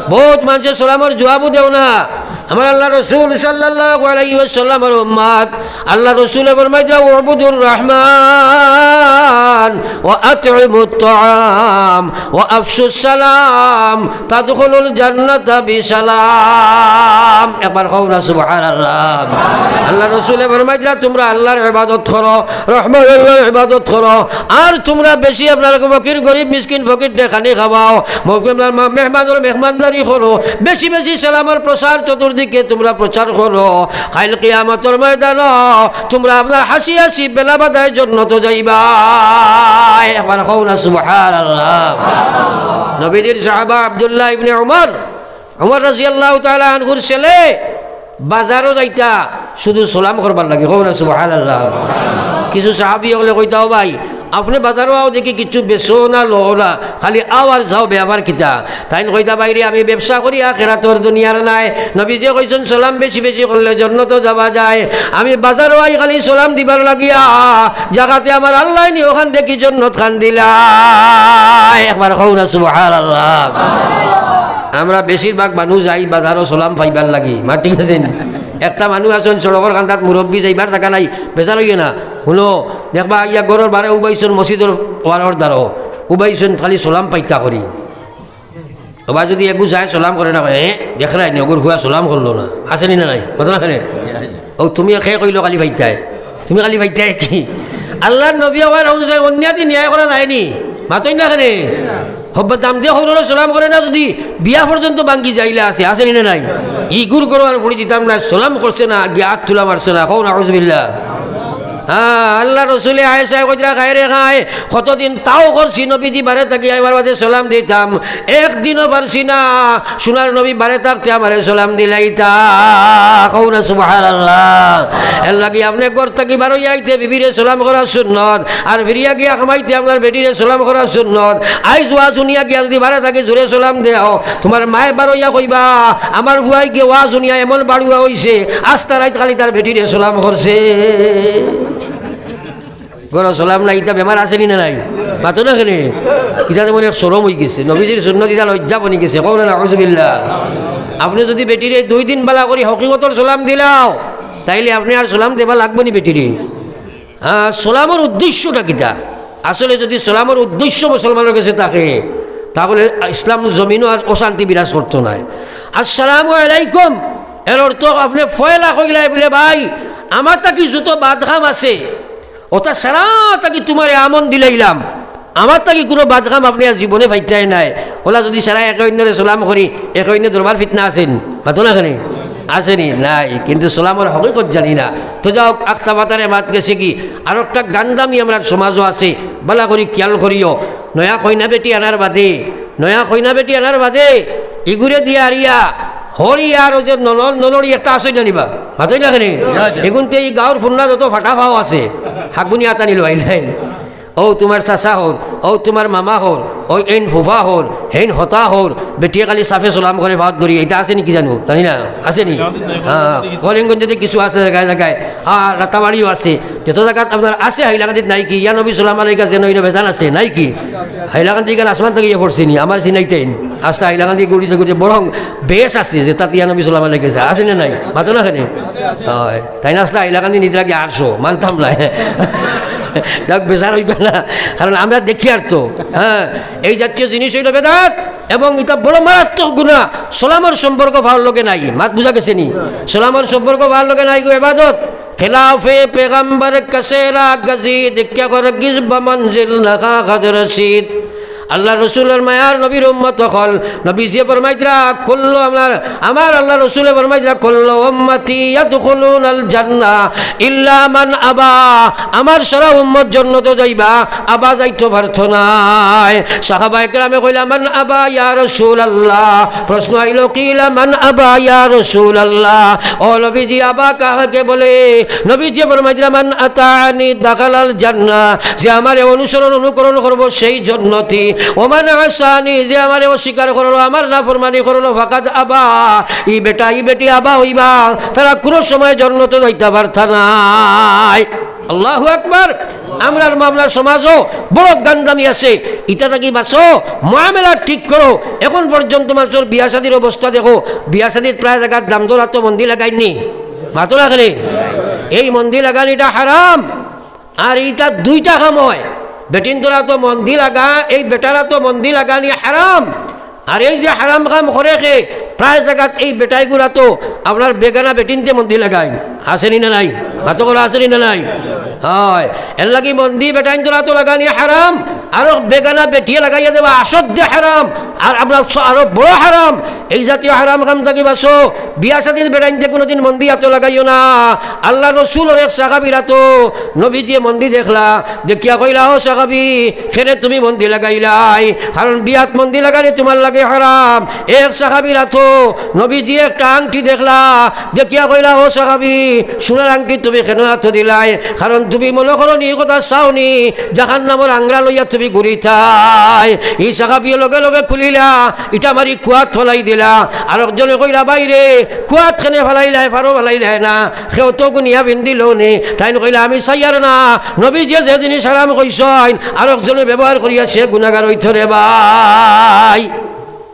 বউত মানষে সালামর জুয়াবও দেও না। আমার আল্লার রসুল সাল্লাল্লাহু আলাইহি ওয়াসাল্লামর উম্মত, আল্লার রসুলে ফরমাইতরা, "উবুদুর রহমান ওয়া আতইমুত তাআম ওয়া আফশুস সালাম তাদখুলুল জান্নাতা বিসালাম।" একবার কও না সুবহানাল্লাহ। আল্লার রসুলে ফরমাইতরা, "তুমরা আল্লার ইবাদত করো, রহমানর ইবাদত করো, আর তুমরা বেশি আপনার ফকির গরিব মিসকিন ফকিররে খানি খাওয়াও, মহফিল আপনার মা-, মেহমানর মেহমানদারি করো, বেশি বেশি সালামর প্রচার চতুর্দিকে তুমরা প্রচার করো। কাইল কিয়ামতর ময়দানো তুমরা আপনার হাসি হাসি বেলা বাদায় জন্নতো যাইবায়।" একবার কও না সুবহানাল্লাহ। নবীজির সাহাবা আব্দুল্লাহ ইবনে উমর, উমর রাদিয়াল্লাহু তাআলা আনহুর ছেলে, বাজারো যাইতা শুধু সালাম করবার লাগি, কও না সুবহানাল্লাহ। কিছু সাহাবী অকলে কইতা, "ও ভাই, আপনে বাজারো আও দেখি কিচ্ছু বেচো না, লও না, খালি আও আর যাও, বেয়াপার কিতা?" তাইন কইতা, "ভাইরে, আমি ব্যবসা করি আখেরাতর, দুনিয়ার নায়। নবীজিয়ে কইছইন সালাম বেশি বেশি করলে জন্নতো যাওয়া যায়। আমি বাজারো আই খালি সালাম দিবার লাগিয়া, জাগাতে আমার আল্লায় নি অখান দেখি জন্নত খান দিলায়।" একবার কও না সুবহানাল্লাহ। আমরা বেশিরভাগ মানুষ যাই বাজারো সালাম পাইবার লাগি, মাত ঠিক আছে নি? একটা মানুষ আছইন সড়কর কান্দাত মুরব্বি যাইবার জাগা নাই, বেজার অইও না। হুনো, দেখবা ইয়া ঘরর বারে উবাইছইন মসজিদর ওয়ালর দ্বারো, উবাইছইন খালি সালাম পাইতা করি। ওবা যদি এগু যায় সালাম করে না, "এ, দেখরায় নি, অগুর ফুয়া সালাম করলো না।" আছে নি না নাই? মাতো না কেনে? ও তুমি খে কইলো খালি পাইতায়, তুমি খালি পাইতায় কি? আল্লার নবী আবার অন্যাদি ন্যায় করা যায়নি, মাতইন না কেনে? হব্বা দাম দিয়া হউররে সালাম করে না, যদি বিয়া পর্যন্ত ভাঙ্গি যাইলা আছে, আছে নি না নাই? ইগুর করো আর ফুড়ি দিতাম না, সালাম করছে না, গিয়া আত তুলা মারছে না, কও নাউজুবিল্লাহ। হ্যাঁ, আল্লার রসুলে আয়েশায় কইতরা, "খায় রে খায়, কতদিন তাও করছি, নবীজি বারে থাকি আইবার বাদে সালাম দিতাম, একদিনও পারছি না, সোনার নবী বারে থাকতে আমারে সালাম দিলাইতা।" কও না সুবহানাল্লাহ। এর লাগি আপনে ঘর থাকি বারইয়া আইতে বিবিরে সালাম করা সুন্নত, আর ফিরিয়া গিয়া কামাইতে আপনার বেটিরে সালাম করা সুন্নত। আইজ ওয়াজ হুনিয়া গিয়া যদি বারে থাকি জোরে সালাম দেও, তুমার মায়ে বারইয়া কইবা, "আমার ফুয়ায় গিয়া ওয়াজ হুনিয়া এমন বাড়ুয়া অইছে, আস্তা রাইত খালি তার বেটিরে সালাম করছে।" ঘরো সালাম নাই, ইতা বেমার আছে নি না নাই? মাতো না কেনে? ইতা যেমন এক শরম অইগেছে, নবীজির সুন্নত ইতা লজ্জা বনিগেছে। কও না নাউজুবিল্লাহ। আপনে যদি বেটিরে দুই দিন বালা করি হকিকতর সালাম দিলাও, তাইলে আপনে আর সালাম দেবা লাগবো নি বেটিরে? আহ, সালামর উদ্দেশ্যটা কিতা? আসলে যদি সালামর উদ্দেশ্য মুসলমানর গেছে থাকে, তাহলে ইসলাম জমিনো আর অশান্তি বিরাজ করতো নায়। "আসসালামু আলাইকুম", এর অর্থ আপনে ফয়লা কইলাই বুলে, "ভাই, আমার থাকি যত বাদ কাম আছে, অতা সারা থাকি তুমারে আমন দিলাইলাম, আমার থাকি কুনু বাদ কাম আপনে আর জীবনে পাইতায় নায়।" অলা যদি সারা একে অইন্যরে সালাম করি, একে অইন্যে দরবার ফিতনা আছে নি? মাতো না কেনে? আছে নি? নাই। কিন্তু সালামর হকিকত জানি না। তো যাউক, আখতা মাতারে মাত গেছে কি, আর একটা গান্দামি আমরার সমাজো আছে, বালা করি খিয়াল করিও। নয়া কইনা বেটি আনার বাদে, নয়া কইনা বেটি আনার বাদে, ইগুরে দিয়া আরিয়া, হরি আর ওই যে নলন, নলড়ি একটা আছে জানিবা, মাতই না কেনে? এগুনতে ই গাউর ফুন্না যত ফাটা ফাও আছে, হাগুনি আতানি লইলাইন। ও তুমার চাচা হর, ও তুমার মামা হর, ও এইন ফুফা হর, হেইন হতা হর, বেটিয়ে খালি সাফে সালাম করে ফাত ধরি, ইতা আছে নি কি জানো? জানি না, আছে নি? হ্যাঁ, করিমগঞ্জে কিছু আছে জাগায় জাগায়, আর রাতাবাড়িও আছে। যত জাগাত আপনার আছে, হাইলাকান্দিত নাই কি? ইয়া নবী সালাম আলাইকা যে নইলে বেজান আছে, নাই কি? হাইলাকান্দি ইখান আসমান থাকি ইয়ে পড়ছে নি, আমার চিনাইতেন। আস্তা হাইলাকান্দি ঘুরিতে ঘুরিতে বরং বেশ আছে, যে তাত ইয়া নবী সালাম আলাইকা আছে, আছে না নাই? মাতো না কেনে? হয়। তাইন আস্তা হাইলাকান্দি নিতে লাগে আটশো, মানতাম না। যাক, বেজার অইবা না, কারণ আমরা দেখি আর তো, হ্যাঁ, এই জাতীয় জিনিস অইলো বেদাত, এবং ইটা বড় মারাত্মক গুনাহ। সালামর সম্পর্ক ফাওর লগে নাই, মাত বুঝা গেছে নি? সালামর সম্পর্ক ফাওর লগে নাই গো এবাদত। খেলাফে পেগম্বর কসে রা গজিদ, কে হরগিজ ব মঞ্জিল না খা খদ রসিদ। আল্লার রসুলর মায়ার নবীর উম্মত অকল, নবীজিয়ে ফরমাইতরা, "কুল্লু", আমার, আমার আল্লার রসুলে ফরমাইতরা, "কুল্লু উম্মতি ইয়াদখুলুনাল জান্নাহ ইল্লা মান আবা।" আমার সারা উম্মত জন্নতো যাইবা, আবা যাইতো পারতো নায়। সাহাবায়ে কেরামে কইলা, "মান আবা ইয়া রাসূলুল্লাহ?" প্রশ্ন আইলো, "কিলা মান আবা ইয়া রাসূলুল্লাহ?" ও নবীজি, আবা কাহাকে বলে? নবীজিয়ে ফরমাইতরা, "মান আতাআনি দাখালাল জান্নাহ।" যে আমারে অনুসরণ, অনুকরণ করবো, সেই জন্নতি। "ওমান আসানি", যে আমারে অস্বীকার করলো, আমার নাফরমানি করলো, "ফাকাদ আবা", ই বেটা, ই বেটি আবা অইবা, তারা কুনু সময় জন্নতো যাইতা পারতা নায়। আল্লাহু আকবার। আমরার মামলার সমাজও বড় গান্দামি আছে, ইটা থাকি বাঁচো, মুআমালাত ঠিক করো। এখন পর্যন্ত মানষর বিয়া শাদির অবস্থা দেখো, বিয়া শাদিত প্রায় জাগাত দামদর আতো মন্দি লাগাইননি, মাতো না কেনে? এই মন্দি লাগানিটা হারাম। আর ইটা দুইটা কাম অয়, বেটিন্তর আতো মন্দি লাগা, এই বেটার আতো মন্দি লাগানি হারাম। আর এই যে হারাম কাম করে কে, প্রায় জাগাত এই বেটাইগুর আতো আপনার বেগানা বেটিন্তে মন্দি লাগাইন, আছেনি না নাই? মাতো করো, আছেনি না নাই? অয়, এরলাগি মন্দি বেটাইন্তর আতো লাগানি হারাম, আরো বেগানা বেটিয়ে লাগাইয়া দেওয়া অসাধ্যে হারাম, আর আপনার স-, আরো বড় হারাম। এই জাতীয় হারাম কাম থাকি বাঁচো। বিয়া শাদিত বেটাইন্তে কুনুদিন মন্দি আতো লাগাইও না। আল্লার রসুলর এক সাহাবির আতো নবীজিয়ে মন্দি দেখলা, দেখিয়া কইলা, "ও সাহাবি, কেনে তুমি মন্দি লাগাইলায়? কারণ বিয়াত মন্দি লাগানি তুমার লাগি হারাম।" এক সাহাবির আতো নবীজিয়ে একটা আংটি দেখলা, দেখিয়া কইলা, "ও সাহাবি, সোনার আংটি তুমি কেনে আতো দিলায়? কারণ তুমি মনো করো নি, ই কথা চাও নি, জাহান্নামর আংরা লইয়া তুমি ঘুরিতায়।" ই সাহাবিয়ে লগে লগে খুলিলা, ইটা মারি কুয়াত ফালাই দিলা। আরকজনে কইলা, "ভাইরে, কুয়াত কেনে ফালাইলায়, ফারো ফালাইলায় না, কেউ তো গুনিয়া ফিন্দিলো নে।" তাইন কইলা, "আমি চাইয়ার না, নবীজিয়ে যে জিনিস হারাম কইছইন, আরকজনে ব্যবহার করিয়া সে গুনাগার অইতো রে ভাই।"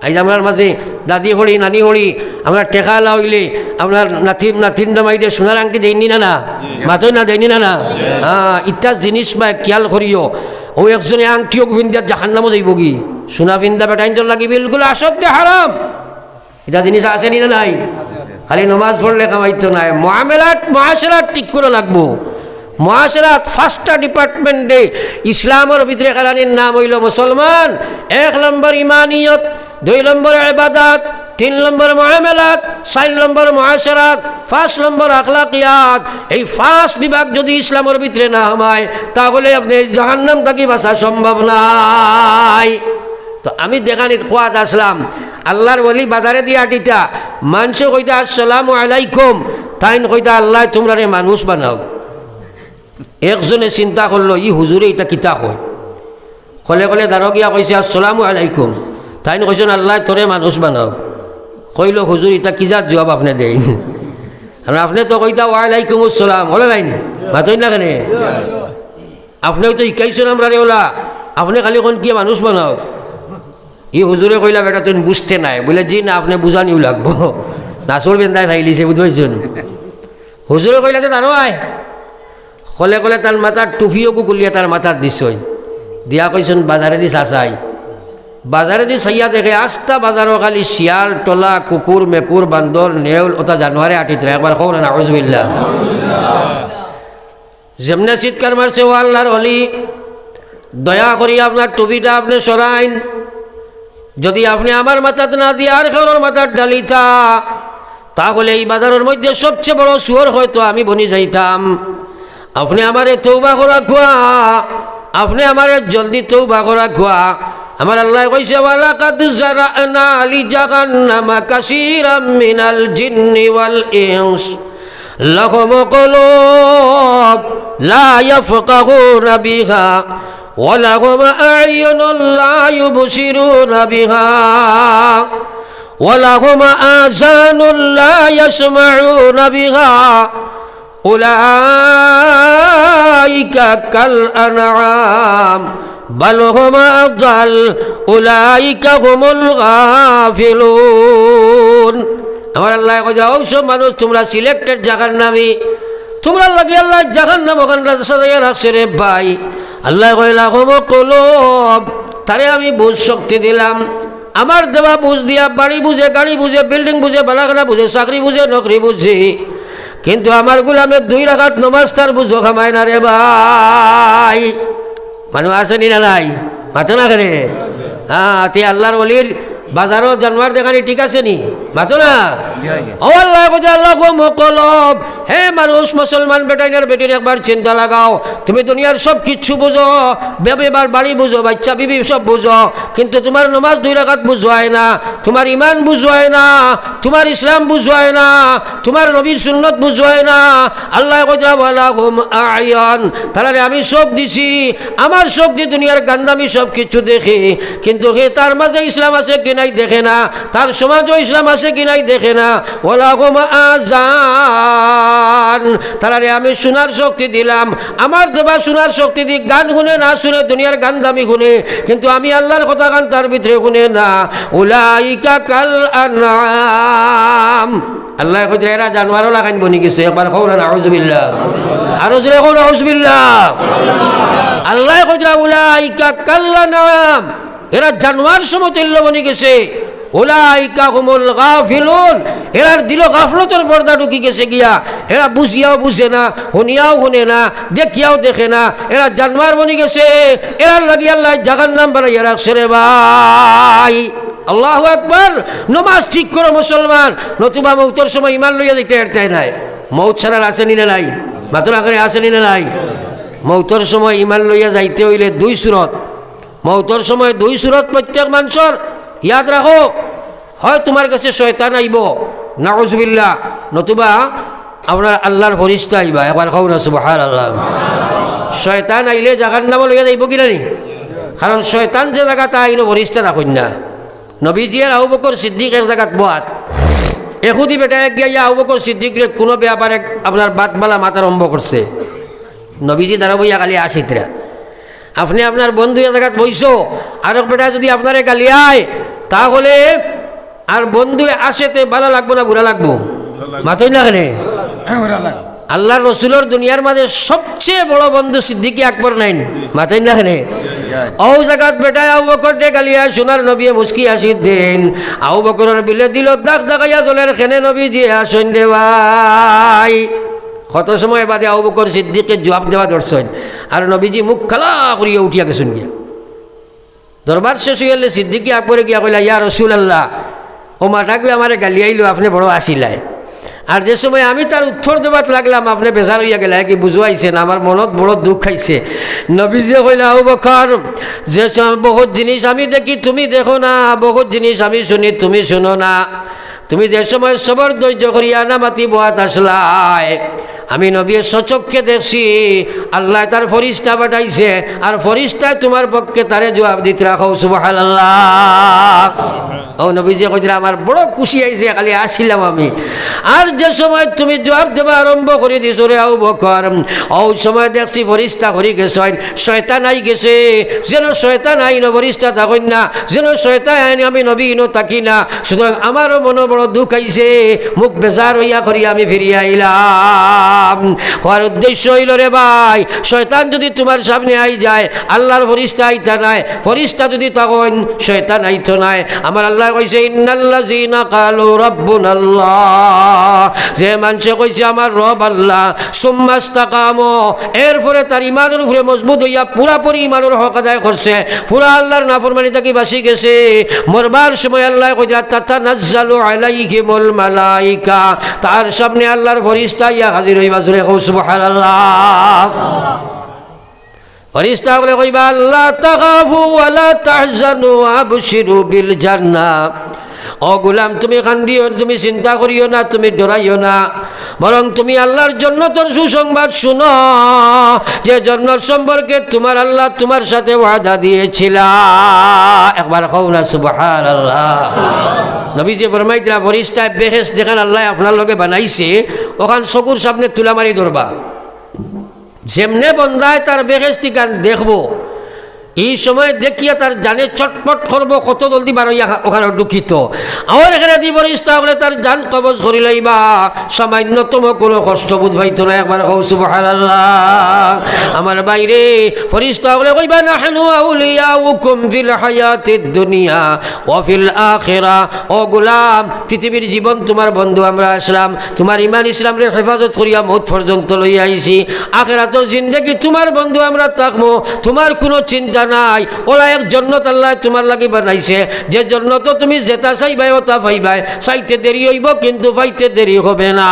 আইজ আমরার মাঝে দাদি হড়ি, নানি হড়ি, আমরা টেকা আলা অইলে, আমরার নাতি, নাতিন দামাইরে সোনার আংটি দেইননি না, না? মাতইন না, দেইননি না, না? হ্যাঁ, ইতা জিনিস বা খিয়াল করিও। অউ একজনে আংটি অগু ফিন্দিয়া জাহান্নামো যাইবোগি। সোনা ফিন্দা বেটাইন্তর লাগি বিলকুল অসাধ্যে হারাম। ইতা জিনিস আছেনি না নাই? খালি নমাজ পড়লে কামাইতো নায়, মুআমালাত, মুআশারাত ঠিক করা লাগবো। মুআশারাত পাঁচটা department-এ ইসলামর ভিতরে খারানির নাম অইলো মুসলমান। এক নম্বর ইমানিয়ত, দুই নম্বর ইবাদত, তিন নম্বর মুআমালাত, চাইর নম্বর মুআশারাত, পাঁচ নম্বর আখলাকিয়াত। এই পাঁচ বিভাগ যুদি ইসলামর ভিতরে না হামায়, তাহলে আপনে জাহান্নাম থাকি বাঁচা সম্ভব নায়। তো আমি দেখানিত কুয়াত আছলাম, আল্লার ওলি বাজারেদি আটিতা, মানষে কইতা, "আসসালামু আলাইকুম", তাইন কইতা, "আল্লায় তুমরারে মানুষ বানাউক।" একজনে চিন্তা করলো, "ই হুজুরে ইতা কিতা কয়?" কলে কলে দারো গিয়া কইছে, "আসসালামু আলাইকুম।" তাইন কইছইন, "আল্লায় তোরে মানুষ বানাউক।" কইলো, "হুজুর, ইতা কি জাত জুয়াব আপনে দেইন? আর আপনে তো কইতা, 'ওয়ালাইকুমুস সালাম,' অলা নাইনি? মাতইন না কেনে?" আপনেউ তো হিকাইছইন আমরারে অলা, আপনে খালি কইন কিয়া মানুষ বানাউক। ই হুজুরে কইলা, "বেটা, তুইন বুঝতে নায়।" বলে, "জি না, আপনে বুঝানিউ লাগবো।" নাসুর বেন্দায় ফাইলিছে, বুঝছইন? হুজুরে কইলা যে, "দারো আয়।" কলে কলে তার মাথার টুপি অগু খুলিয়া তার মাথাত দিছইন। দিয়া কইছইন, "বাজারেদি চাচাই।" বাজারেদি চাইয়া দেখে, আস্তা বাজারো খালি শিয়াল, টলা, কুকুর, মেকুর, বান্দর, নেউল, অতা জানোয়ারে আটিতরা। একবার কও না, নাউজুবিল্লাহ। যেমনে চিৎকার মারছে, "ও আল্লার ওলি, দয়া করি আপনার টুপিটা আপনে সরাইন। যুদি আপনে আমার মাথাত না দিয়া আর কেউর মাথাত ঢালিতা, তাহলে ই বাজারর মধ্যে সবচে বড় চুর হয়তো আমি বনি যাইতাম। আপনে আমারে তওবা করাউক্কা, আপনে আমারে জলদি তওবা করাউক্কা।" আমার আল্লায় কইছে, "ওয়ালাকাদ যারা'না লিজাহান্নামা কাসীরাম মিনাল জিন্নি ওয়াল ইনস।" لهم قلوب لا يفقهون بها، ولهم أعين لا يبصرون بها، ولهم آذان لا يسمعون بها، أولئك كالأنعام، بل هم أضل، أولئك هم الغافلون। আমার আল্লায় কইরা, "অউ সব মানুষ তুমরা selected জাহান্নামী, তুমরার লাগি আল্লায় জাহান্নাম অখান সাজাইয়া রাখছে রে ভাই।" আল্লায় কইলা, "লাহুম কুলুব, তারে আমি বুঝ শক্তি দিলাম, আমার দেওয়া বুঝ দিয়া বাড়ি বুঝে, গাড়ি বুঝে, building বুঝে, বালাখানা বুঝে, চাকরি বুঝে, নকরি বুঝে, কিন্তু আমার গুলামে দুই রাকাত নমাজ তার বুঝো কামায় না রে ভাই।" মানুষ আছেনি না নাই? মাতো না কেনে? হ্যাঁ, তে আল্লাহর ওলির বাজারো জানোয়ার দেখানি ঠিক আছে নি? মাতো না? ও আল্লায় কইরা, আল্লাহ গো মুকলব, হে মানুষ, মুসলমান বেটাইন আর বেটিন, একবার চিন্তা লাগাও। তুমি দুনিয়ার সব কিচ্ছু বুঝো, বেবিবার বাড়ি বুঝো, বাচ্চা বিবি সব বুঝো, কিন্তু তুমার নমাজ দুই রাকাত বুঝায় না, তুমার ইমান বুঝায় না, তুমার ইসলাম বুঝায় না, তুমার নবীর সুন্নত বুঝায় না। আল্লায় কইরা, ওয়ালাহুম আ'য়ুন, তারারে আমি চোখ দিছি, আমার চোখ দি দুনিয়ার গান্দামি সব কিছু দেখে, কিন্তু হে তার মাঝে ইসলাম আছে কি নাই দেখে না, তার সমাজো ইসলাম আছে কি নাই দেখে না। ওয়ালাহুম আযান, তারারে আমি শুনার শক্তি দিলাম, আমার দেওয়া শুনার শক্তি দি গান হুনে না শুনে, দুনিয়ার গান্দামি হুনে, কিন্তু আমি আল্লাহর কথাখান তার ভিতরে হুনে না। উলাইকা কাল আনআম। আল্লায় কইরা, এরা জানোয়ারর লাখান বনি গেছে। একবার কও না, নাউজুবিল্লাহ। আরো জোরে কও, নাউজুবিল্লাহ। আল্লায় কইরা, উলাইকা কাল আনআম, এরা জানোয়ার সমতুল্য বনি গেছে। উলাইকা হুমুল গাফিলুন, এরার দিলো গাফলতর পর্দা ঢুকি গেছে গিয়া, এরা বুঝিয়াও বুঝে না, হুনিয়াও হুনে না, দেখিয়াও দেখে না, এরা জানোয়ার বনি গেছে। এরার লাগি আল্লায় জাহান্নাম বানাইয়া রাখছে রে ভাই। আল্লাহু আকবার। নমাজ ঠিক করো মুসলমান, নতুবা মৌতর সময় ইমান লইয়া যাইতে পারতায় নায়। মৌত ছাড়ার আছে নি না নাই? মাতো না কেনে, আছে নি না নাই? মৌতর সময় ইমান লইয়া যাইতে অইলে দুই সুরত, মৌতর সময় দুই সুরত প্রত্যেক মানষর ইয়াদ রাখো, হয় তুমার গেছে শয়তান আইবো, নাউজুবিল্লাহ, নতুবা আপনার আল্লাহর ফরিস্তা আইবা। একবার কও না, সুবহানাল্লাহ। শয়তান আইলে জাহান্নামো লইয়া যাইবো কি না নি? কারণ শয়তান যে জাগাত আইন, ফরিস্তা রাখইন না। নবীজি আর আবু বকর সিদ্দিক এক জাগাত বওয়াত, এহুদি বেটায় গিয়া আবু বকর সিদ্দিকরে কুনু ব্যাপারে আপনার বাত বালা মাত আরম্ভ করছে। নবীজি দাঁড়া বইয়া খালি আসিতরা। আপনে আপনার বন্ধু এক জাগাত বইছো, আরক বেটায় যুদি আপনারে গালিয়ায়, তাহলে আর বন্ধু আসেতে বালা লাগবো না বুরা লাগবো? মাতইন না কেনে? আল্লাহর রসুলর দুনিয়ার মাঝে সবচেয়ে বড় বন্ধু সিদ্দিকে আকবর নাইন? মাতইন না কেনে? অউ জাগাত বেটায় আবু বকররে গালিয়ায়, সোনার নবীয়ে মুচকি আসি দেইন। আবু বকরর বিলে দিলো দাগ দাগাইয়া জ্বলের, কেনে নবীজি আসইন রে ভাই। কত সময় বাদে আবু বকর সিদ্দিকে জুয়াব দেওয়া ধরছইন, আর নবীজি মুখ কালা করিয়া উঠিয়া গেছইন গিয়া। দরবার শেষ অইলে সিদ্দিকে আকবরে গিয়া কইলা, ইয়া রাসুলাল্লাহ, অউ মাটাগুয়ে আমারে গালিয়াইলো, আপনে বড় আসিলায়। আর যে সময় আমি তার উত্তর দেওয়াত লাগলাম, আপনে বেজার অইয়া গেলায়, কি বুঝাইছে না, আমার মনত বড় দুখ খাইছে। নবীজিয়ে কইলা, আবু বকর, যে সময় বহুত জিনিস আমি দেখি, তুমি দেখো না, বহুত জিনিস আমি শুনি, তুমি শুনো না। তুমি যে সময় সবর ধৈর্য করিয়া নামাতি বওয়াত আসলায়, আমি নবীয়ে স্বচক্ষে দেখছি, আল্লায় তার ফরিস্তা পাঠাইছে, আর ফরিস্তায় তুমার পক্ষে তারে জুয়াব দিতরা। কও সুবহানাল্লাহ। অউ নবীজিয়ে কইতরা, আমার বড় খুশি অইছে, খালি আসিলাম আমি। আর যে সময় তুমি জুয়াব দেওয়া আরম্ভ করি দিছো রে আবু বকর, অউ সময় দেখছি ফরিস্তা হরি গেছইন, শয়তান আই গেছে। যেন শয়তান আইন ফরিস্তা থাকইন না, যেন শয়তান আইন আমি নবী ইনো থাকি না। সুতরাং আমারও মনো বড় দুখ আইছে, মুখ বেজার অইয়া করি আমি ফিরিয়া আইলাম। কওয়ার উদ্দেশ্য অইলো রে ভাই, শয়তান যুদি তুমার সামনে আই যায়, আল্লাহর ফরিস্তা আইতা নায়, ফরিস্তা যুদি থাকইন, শয়তান আইতো নায়। আমার আল্লায় কইছে, ইন্নাল্লাযীনা ক্বালু রাব্বুনাল্লাহ, যে মানষে কইছে আমার রব আল্লাহ, সুম্মাস্তাকামু, এরপরে তার ইমানর উপরে মজবুত অইয়া পুরাপুরি ইমানর হক আদায় করছে, পুরা আল্লাহর নাফরমানি থাকি বাঁচি গেছে। মরবার সময় আল্লায় কইরা, তাতানাজ্জালু আলাইহিমুল মালাইকা, তার সামনে আল্লাহর ফরিস্তা আইয়া হাজির অইবা। জোরে কও সুবহানাল্লাহ। ফরিস্তা অকলে কইবা, আল্লা তাখাফু ওয়া লা তাহজানু ওয়া আবশিরু বিল জান্নাহ। ও গোলাম, তুমি কান্দিও, তুমি চিন্তা করিও না, তুমি ডরাইও না, বরং তুমি আল্লাহর জন্নতর সুসংবাদ শুনো, যে জন্নত সম্পর্কে তুমার আল্লাহ তুমার সাথে ওয়াদা দিয়েছিলা। একবার কও না সুবহানাল্লাহ। নবীজি ফরমাইতরা, ফরিস্তায় বেহেশত যেখান আল্লায় আপনার লগে বানাইছে, অখান চকুর সামনে তুলা মারি ধরবা। যেমনে বন্দায় তার বেহেশতি খান দেখবো, ই সময় দেখিয়া তার জানে ছটফট করবো, কত জলদি বারইয়া অখানো ঢুকিতো। আর এখানে দি ফরিস্তা অকলে তার জান কবজ করি লইবা, সামান্যতম কোনো কষ্ট বোধ পাইতো না। একবার কও সুবহানাল্লাহ। আমার ভাইরে, ফরিস্তা অকলে কইবা, নাহনু আউলিয়াউকুম ফিল হায়াতিদ দুনিয়া ওয়া ফিল আখিরা। ও গোলাম, পৃথিবীর জীবন তুমার বন্ধু আমরা আছলাম, তুমার ইমান ইসলামরে হেফাজত করিয়া মউত পর্যন্ত লইয়া আইছি। আখেরাতর জিন্দেগি তুমার বন্ধু আমরা থাকমু, তুমার কুনু চিন্তা নাই, অলা এক জন্নত আল্লায় তুমার লাগি বানাইছে, যে জন্নতো তুমি যেতা চাইবায় অতা পাইবায়। চাইতে দেরি অইবো, কিন্তু পাইতে দেরি হবে না।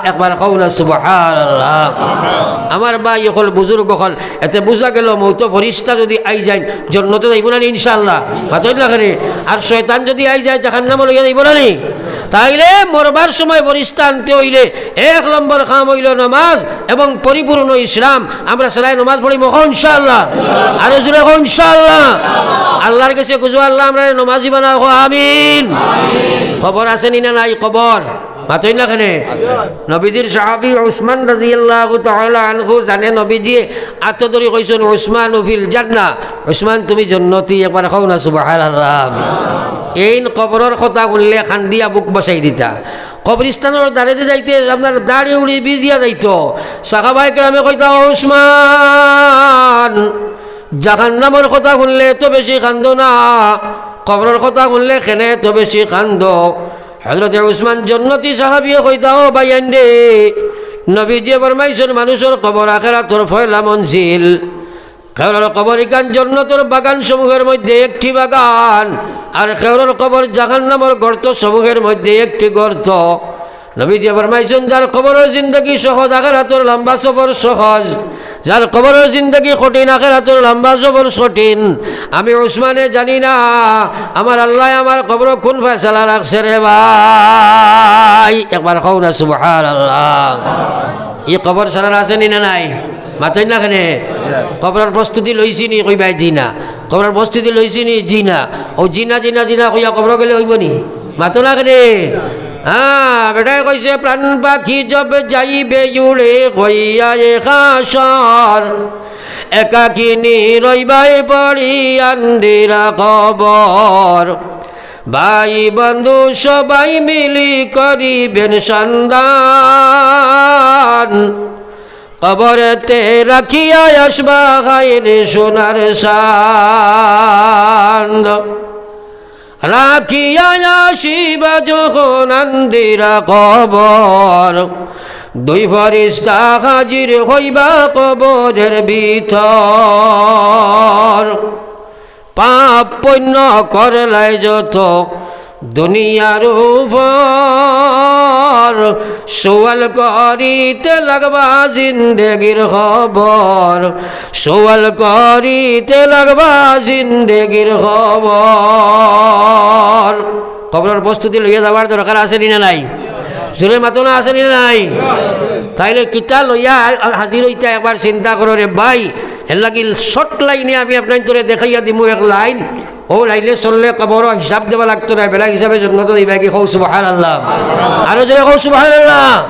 একবার কও না সুবহানাল্লাহ। আমার ভাই অকল, বুজুর্গ অকল, এতে বুজা গেলো মউতো ফিরিস্তা যুদি আই যাইন, জন্নতো যাইবো না নি ইনশাআল্লাহ? মাতইন না কেনে? আর শয়তান যুদি আই যায়, জাহান্নামো লইয়া যাইবো না নি? তাইলে মরবার সময় ফিরিস্তা আনতে অইলে এক নম্বর কাম অইলো নমাজ এবং পরিপূর্ণ ইসলাম। আমরা সালায় নমাজ পড়িমু, কও ইনশাআল্লাহ। আরো জোরে কও ইনশাআল্লাহ। আল্লার গেছে খুজো, আল্লাহ আমরারে নমাজি বানাও, কও আমিন। কবর আছে নি না নাই? কবর। মাতইন না কেনে? নবীজির সাহাবী উসমান রাদিয়াল্লাহু তাআলা আনহু জানে, নবীজিয়ে আতো ধরি কইছইন, "উসমান ফিল জান্নাহ, উসমান তুমি জন্নতি।" একবার কও না সুবহানাল্লাহ। এইন কবরর কথা হুনলে কান্দিয়া বুক ভাসাই দিতা। কবরস্থানর দারেদি যাইতে আপনার দাড়ি উড়ি ভিজিয়া যাইতো। সাহাবায়ে কেরামে কইতা, "ও উসমান, জাহান্নামর কথা হুনলে এতো বেশি কান্দো না, কবরর কথা হুনলে কেনে এতো বেশি কান্দো?" হযরতে উসমান জন্নতি সাহাবীয়ে কইতা, "ও ভাইয়াইন রে, নবীজিয়ে ফরমাইছইন, মানুষর কবর আখেরাতর পয়লা মঞ্জিল। কেউরর কবর ইখান জন্নতর বাগান সমূহের মধ্যে একটি বাগান, আর কেউরর কবর জাহান্নামর গর্ত সমূহের মধ্যে একটি গর্ত।" নবীজিয়ে ফরমাইছইন, যার কবরর জিন্দেগি সহজ, আখেরাতর লম্বা সফর সহজ। যার কবরর জিন্দেগি কঠিন, আখেরাতর লম্বা সফর কঠিন। আমি উসমানে জানি না, আমার আল্লায় আমার কবরো কুন ফয়সালা রাখছে রে ভাই। একবার কও না সুবহানাল্লাহ। ই কবর ছাড়া আছে নি না নাই? মাতইন না কেনে? কবরর প্রস্তুতি লইছি নি? কইবায় জি না। কবরর প্রস্তুতি লইছি নি? জি না। অউ জি না, জি না, জি না কইয়া কবরো গেলে অইবো নি? মাতো না কেনে? হ্যাঁ, বেটায় কইছে, "প্রাণ পাখি জব যাইবে উড়ে হইয়া এ হাশর, একাকিনী রইবায় পড়ি আন্দিরা কবর। ভাই বন্ধু সবাই মিলি করিবেন সন্ধান, কবরেতে রাখিয়া আসবা হায়রে সোনার চান্দ। রাখিয়া আসিবা যখন আন্দিরা কবর, দুই ফিরিস্তা হাজির হইবা কবরের ভিতর। পাপ পুণ্য করলায় যত দুনিয়ার উপর, সওয়াল করিতে লাগবা জিন্দেগির খবর, সওয়াল করিতে লাগবা জিন্দেগির খবর।" কবরর প্রস্তুতি লইয়া যাওয়ার দরকার আছে নি না নাই? জোরে মাতো না, আছে নি না নাই? তাইলে কিতা লইয়া হাজির অইতা একবার চিন্তা করো রে ভাই। এর লাগি short line-এ আমি আপনাইনতরে দেখাইয়া দিমু এক line। অউ line-এ চললে কবরো হিসাব দেওয়া লাগতো নায়, বেটা হিসাবে জন্নতো যাইবায় গি। কও সুবহানাল্লাহ। আরো জোরে কও সুবহানাল্লাহ।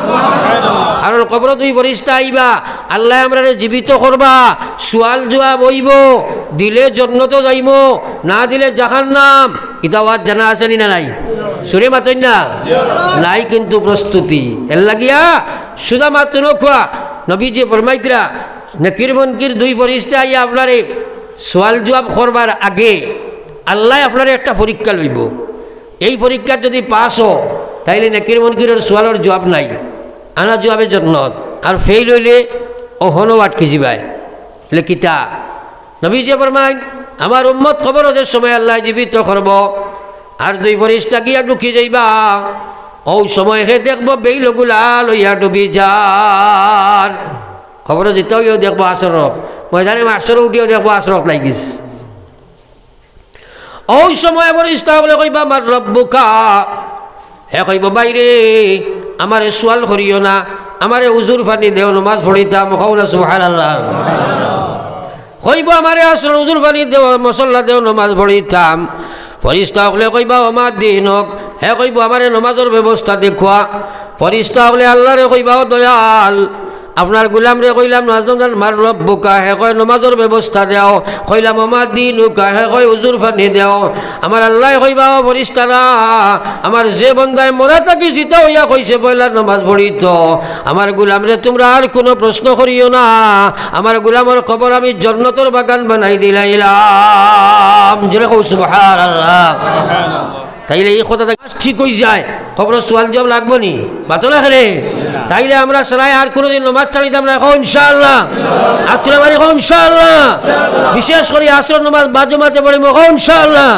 কারণ কবরো দুই ফিরিস্তা আইবা, আল্লায় আমরারে জীবিত করবা, সওয়াল জওয়াব অইবো, দিলে জন্নতো যাইমু, না দিলে জাহান্নাম। ইতা ওয়াজ জানা আছে নি না নাই? জোরে মাতইন না। নাই কিন্তু প্রস্তুতি। এর লাগিয়া সুদা মাত্র নখুয়া নবীজিয়ে ফরমাইতরা, নকির মুনকির দুই ফিরিস্তা আইয়া আপনারে সওয়াল জওয়াব করবার আগে আল্লায় আপনারে একটা পরীক্ষা লইবো। এই পরীক্ষাত যুদি পাস অও, তাইলে নকির মুনকিরর সওয়ালর জওয়াব নাই, আনা জওয়াবে জন্নত। আর ফেইল অইলে অউ হনো আটকি যিবায়। বলে, "কিতা?" নবীজিয়ে ফরমাইন, "আমার উম্মত কবরো যে সময় আল্লায় জীবিত করবো, আর দুই ফিরিস্তা গিয়া ঢুকি যাইবা, অউ সময় হে দেখবো বেইলগুলা লইয়া ডুবি যার।" কবরো যিতাউ অউ দেখবো আসর অক্ত, ময়দানে মাহশরো উঠিয়াউ দেখবো আসর অক্ত লাগিছে। অউ সময় ফিরিস্তা অকলে কইবা, "মান রব্বুকা?" হে কইবো, "ভাইরে, আমারে সওয়াল করিও না, আমারে উজুর পানি দেও, নমাজ পড়িতাম।" কও না সুবহানাল্লাহ। কইবো, "আমারে আসর উজুর পানি দেও, মুসল্লা দেও, নমাজ পড়িতাম।" ফিরিস্তা অকলে কইবা, "ওমা দিনুক?" হে কইবো, "আমারে নমাজর ব্যবস্থা দেখুয়া।" ফিরিস্তা অকলে আল্লারে কইবা, "ও দয়াল, আপনার গুলামরে কইলাম, নমাজ নমাজ মান রব্বুকা?" হে কয়, "নমাজর ব্যবস্থা দেও।" কইলাম, "ওমা দিনুকা?" হে কয়, "উজুর পানি দেও।" আমার আল্লায় কইবা, "ও ফিরিস্তারা, আমার যে বন্দায় মরা থাকি জিতা অইয়া কইছে পয়লা নমাজ পড়িতো, আমার গুলামরে তুমরা আর কুনু প্রশ্ন করিও না, আমার গুলামর কবর আমি জন্নতর বাগান বানাই দিলাইলাম।" জোরে কও সুবহানাল্লাহ। তাইলে ই কথাটা ঠিক অইযায়, কবরো সওয়াল জওয়াব লাগবো নি? মাতো না কেনে? তাইলে আমরা সারায় আর কোনোদিন নমাজ ছাড়িতাম না, কও ইনশাআল্লাহ। আত তুলা মারি কও ইনশাআল্লাহ। বিশেষ করি আসরর নমাজ বাজমাতে পড়িমু, কও ইনশাআল্লাহ।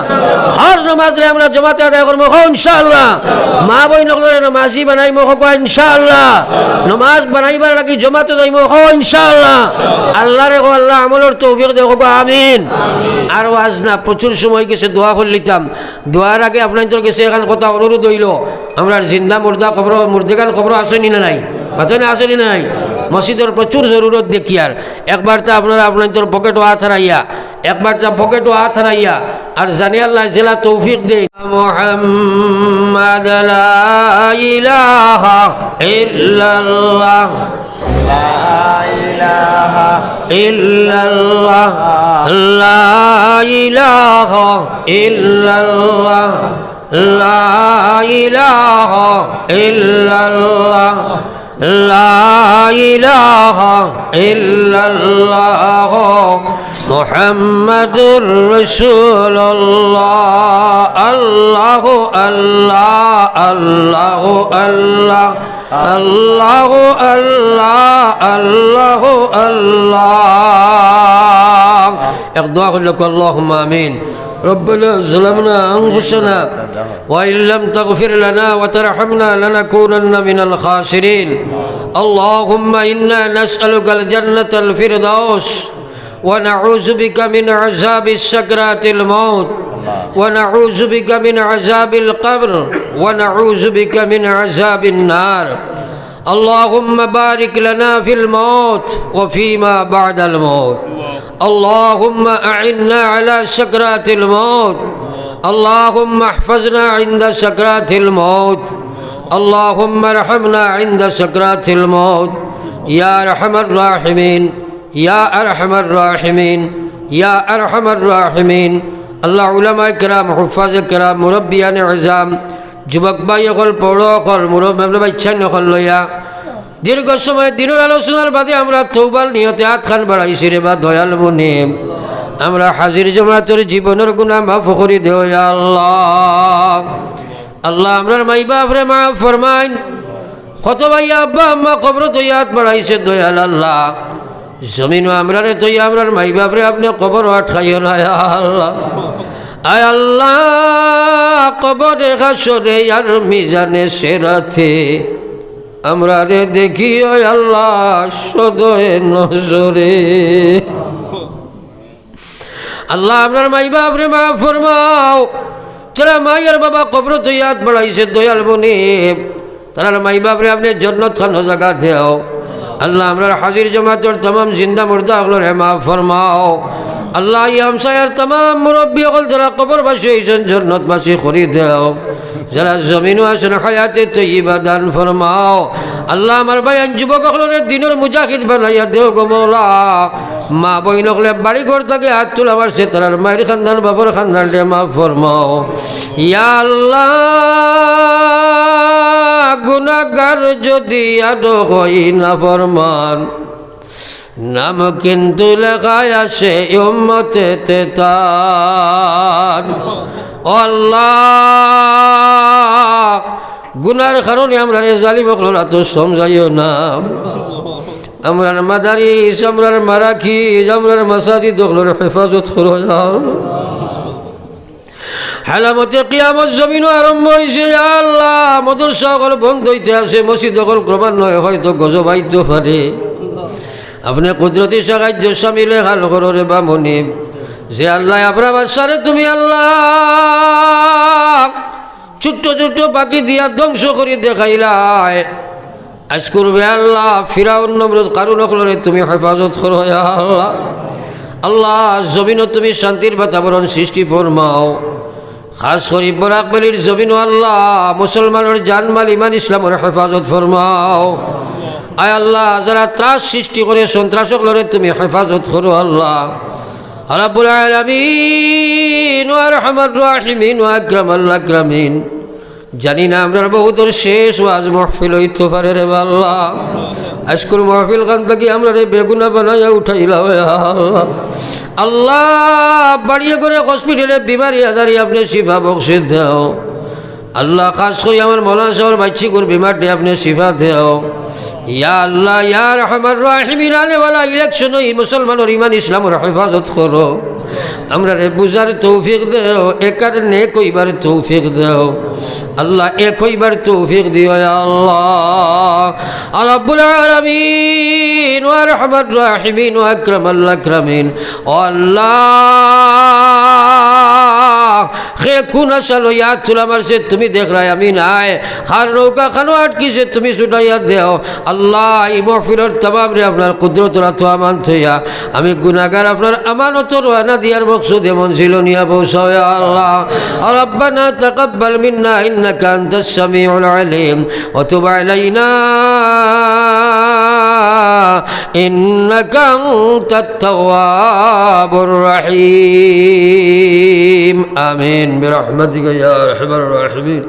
হর নমাজরে আমরা জমাতে আদায় করমু, কও ইনশাআল্লাহ। মা বইন অকলরে নমাজি বানাইমু, কও ইনশাআল্লাহ। নমাজ বানাইবার লাগি জমাতে যাইমু, কও ইনশাআল্লাহ। আল্লাহরে কও, আল্লাহ আমলর তৌফিক দেও, কও আমিন। আর ওয়াজ না, প্রচুর সময় গেছে, দোয়া করিলিতাম। দোয়ার আগে আপনাইনতর গেছে এখান কথা অনুরোধ অইলো, আমরার জিন্দা মুর্দা কবর, মুর্দেগান কবর আছে নি না নাই? মাতইন না, আছে নি না নাই? মসজিদর প্রচুর জরুরত দেখিয়ার। একবার তা আপনারা আপনাইনতর পকেটো আত হারাইয়া, একবার তা পকেটো আত হারাইয়া, আর জানি আল্লাহ যেলা তৌফিক দেইন। মুহাম্মাদ লা ইলাহা ইল্লাল্লাহ। لا إله إلا الله. لا إله إلا الله. لا إله إلا الله. لا إله إلا الله. محمد رسول الله. الله، الله، الله، الله. الله، الله، الله، الله. এক দোয়া করিলাউক্কা, اللهم آمين. ربنا ظلمنا أنفسنا وإن لم تغفر لنا وترحمنا لنكونن من الخاسرين. اللهم إنا نسألك الجنة الفردوس ونعوذ بك من عذاب سكرات الموت، ونعوذ بك من عذاب القبر، ونعوذ بك من عذاب النار. اللهم بارك لنا في الموت وفيما بعد الموت. اللهم أعنا على سكرات الموت. اللهم احفظنا عند سكرات الموت. اللهم ارحمنا عند سكرات الموت. يا أرحم الراحمين. ইয়া আরহামার রাহিমিন, ইয়া আরহামার রাহিমিন। আল্লাহ, উলামায়ে কেরাম, হুফফাজে কেরাম, মুরব্বিয়ানে এজাম, যুবক ভাই অকল, প্রৌঢ় অকল, মুরব্বি, আমরা বাচ্চাইন অকল লইয়া দীর্ঘ সময় দিনর আলোচনার বাদে আমরা তওবার নিয়তে আতখান বাড়াইছি রে বা দয়াল মুনিব। আমরা হাজির জমাতর জীবনর গুনাহ মাফ করি দেও ইয়া আল্লাহ। আল্লাহ, আমরার মাই বাফরে মাফ ফরমাইন। কত ভাইয়া আব্বা আম্মা কবরো থইয়া আত বাড়াইছে, দয়াল আল্লাহ। জমিনো আমরারে থইয়া আমরার মাই বাফরে আপনে কবরো আটকাইও না, ইয়া আল্লাহ। আয় আল্লাহ, কবরে হাশরে আর মিজানে সিরাতে আমরারে দেখিও আল্লাহ সদয় নজরে। আল্লাহ, আমরার মাই বাফরে মাফ ফরমাও। যারা মাই আর বাবা কবরো থইয়া আত বাড়াইছে, দয়াল মুনিব, তারার মাই বাফরে আপনে জন্নত খানো জাগা দেও। আল্লাহ, আমরার হাজির জমাতর তামাম জিন্দা মুর্দা অকলরে মাফ ফরমাও। আল্লাহ, ই হামসায়ার তামাম মুরব্বি অকল যারা কবরবাসী অইছইন, জন্নতবাসী করি দেও। যারা জমিনো আছইন, হায়াতে তৈয়বা দান ফরমাও। আল্লাহ, আমার ভাইয়াইন যুবক অকলরে দিনর মুজাহিদ বানাইয়া দেও গো মওলা। মা বইন অকলে বাড়ি ঘর থাকি আত তুলা মারছে, তারার মাইর খান্দান, বাফর খান্দানরে মাফ ফরমাও। ইয়া আল্লাহ, গুনাগার যদি আরো হই নাফরমান, নাম কিন্তু লেখায় আছে উম্মতেতে তান। ও আল্লাহ, গুনার কারণে আমরারে জালিম অকলর আতো সমজাইও না। আমরার মাদারিস, আমরার মারাকিজ, আমরার মাসাজিদ অকলর হেফাজত করো ইয়া আল্লাহ। আলামতে কিয়ামত জমিনো আরম্ভ অইছে, ইয়া আল্লাহ। মাদ্রাসা অকল বন্ধ অইতে আছে, মসজিদ অকল ক্রমান্বয়ে হয়তো গজব আইতো পারে। আপনে কুদরতি সাহায্য শামিলে হাল করো রে বা মুনিব। যে আল্লাহ, আপনার বাচ্চারে তুমি আল্লাহ ছোট্ট ছোট্ট পাখি দিয়া ধ্বংস করি দেখাইলায়। আইজ করবে আল্লাহ, ফিরাউন, নমরুদ, কারুন অকলরে তুমি হেফাজত করো, ইয়া আল্লাহ। আল্লাহ, জমিনো তুমি শান্তির বাতাবরণ সৃষ্টি ফরমাও। খাস করি বরাক ভ্যালির জমিনো আল্লাহ, মুসলমানর জানমাল, ইমান, ইসলামর হেফাজত ফরমাও। আয় আল্লাহ, যারা ত্রাস সৃষ্টি করে সন্ত্রাস অকলরে তুমি হেফাজত করো আল্লাহ। রব্বুল আলামিন, ওয়া আরহামার রাহিমিন, ওয়া আকরামাল আকরামিন। জানি না আমরার বহুতর শেষ ওয়াজ মাহফিল অইতো পারে রে বা আল্লাহ। আইজকুর মাহফিল খান থাকি আমরারে বেগুনা বানাইয়া উঠাইলাও ইয়া আল্লাহ। আল্লাহ, বাড়িয়ে করে হসপিটালে বিমারি আজারি আপনে শিফা বখশি দেও। আল্লাহ, খাস করি আমার মৌলানা সাহেবর বাইচ্চিগুর বিমাররে আপনে শিফা দেও। ইয়া আল্লাহ, ইয়া আরহামার রাহিমিন, আনেওয়ালা ইলেকশন অউ মুসলমানর ইমান ইসলামর হেফাজত করো। আমরারে বুঝার তৌফিক দেও, একার নেক অইবার তৌফিক দেও। আল্লাহ, এক অইবার তৌফিক দিও, ইয়া আল্লাহ। আ রাব্বুল আলামিন, ওয়া আরহামার রাহিমিন, ওয়া আকরামাল আকরামিন। ও আল্লাহ, কে কুন আশা লইয়া আত তুলা মারছে তুমি দেখরায়, আমি নাই। কার নৌকা খানো আটকিছে তুমি ছুটাইয়া দেও। আল্লাহ, ই মহফিলর তামামরে আপনার কুদরতর আতো আমানত থইয়া আমি গুনাগার আপনার আমানতো রওয়ানা দিয়ার মকসুদে মঞ্জিলো নিয়া পৌঁছাও, ইয়া আল্লাহ। ربنا تقبل منا إنك أنت السميع العليم وتب علينا إنك أنت التواب الرحيم. آمين برحمتك يا أرحم الراحمين.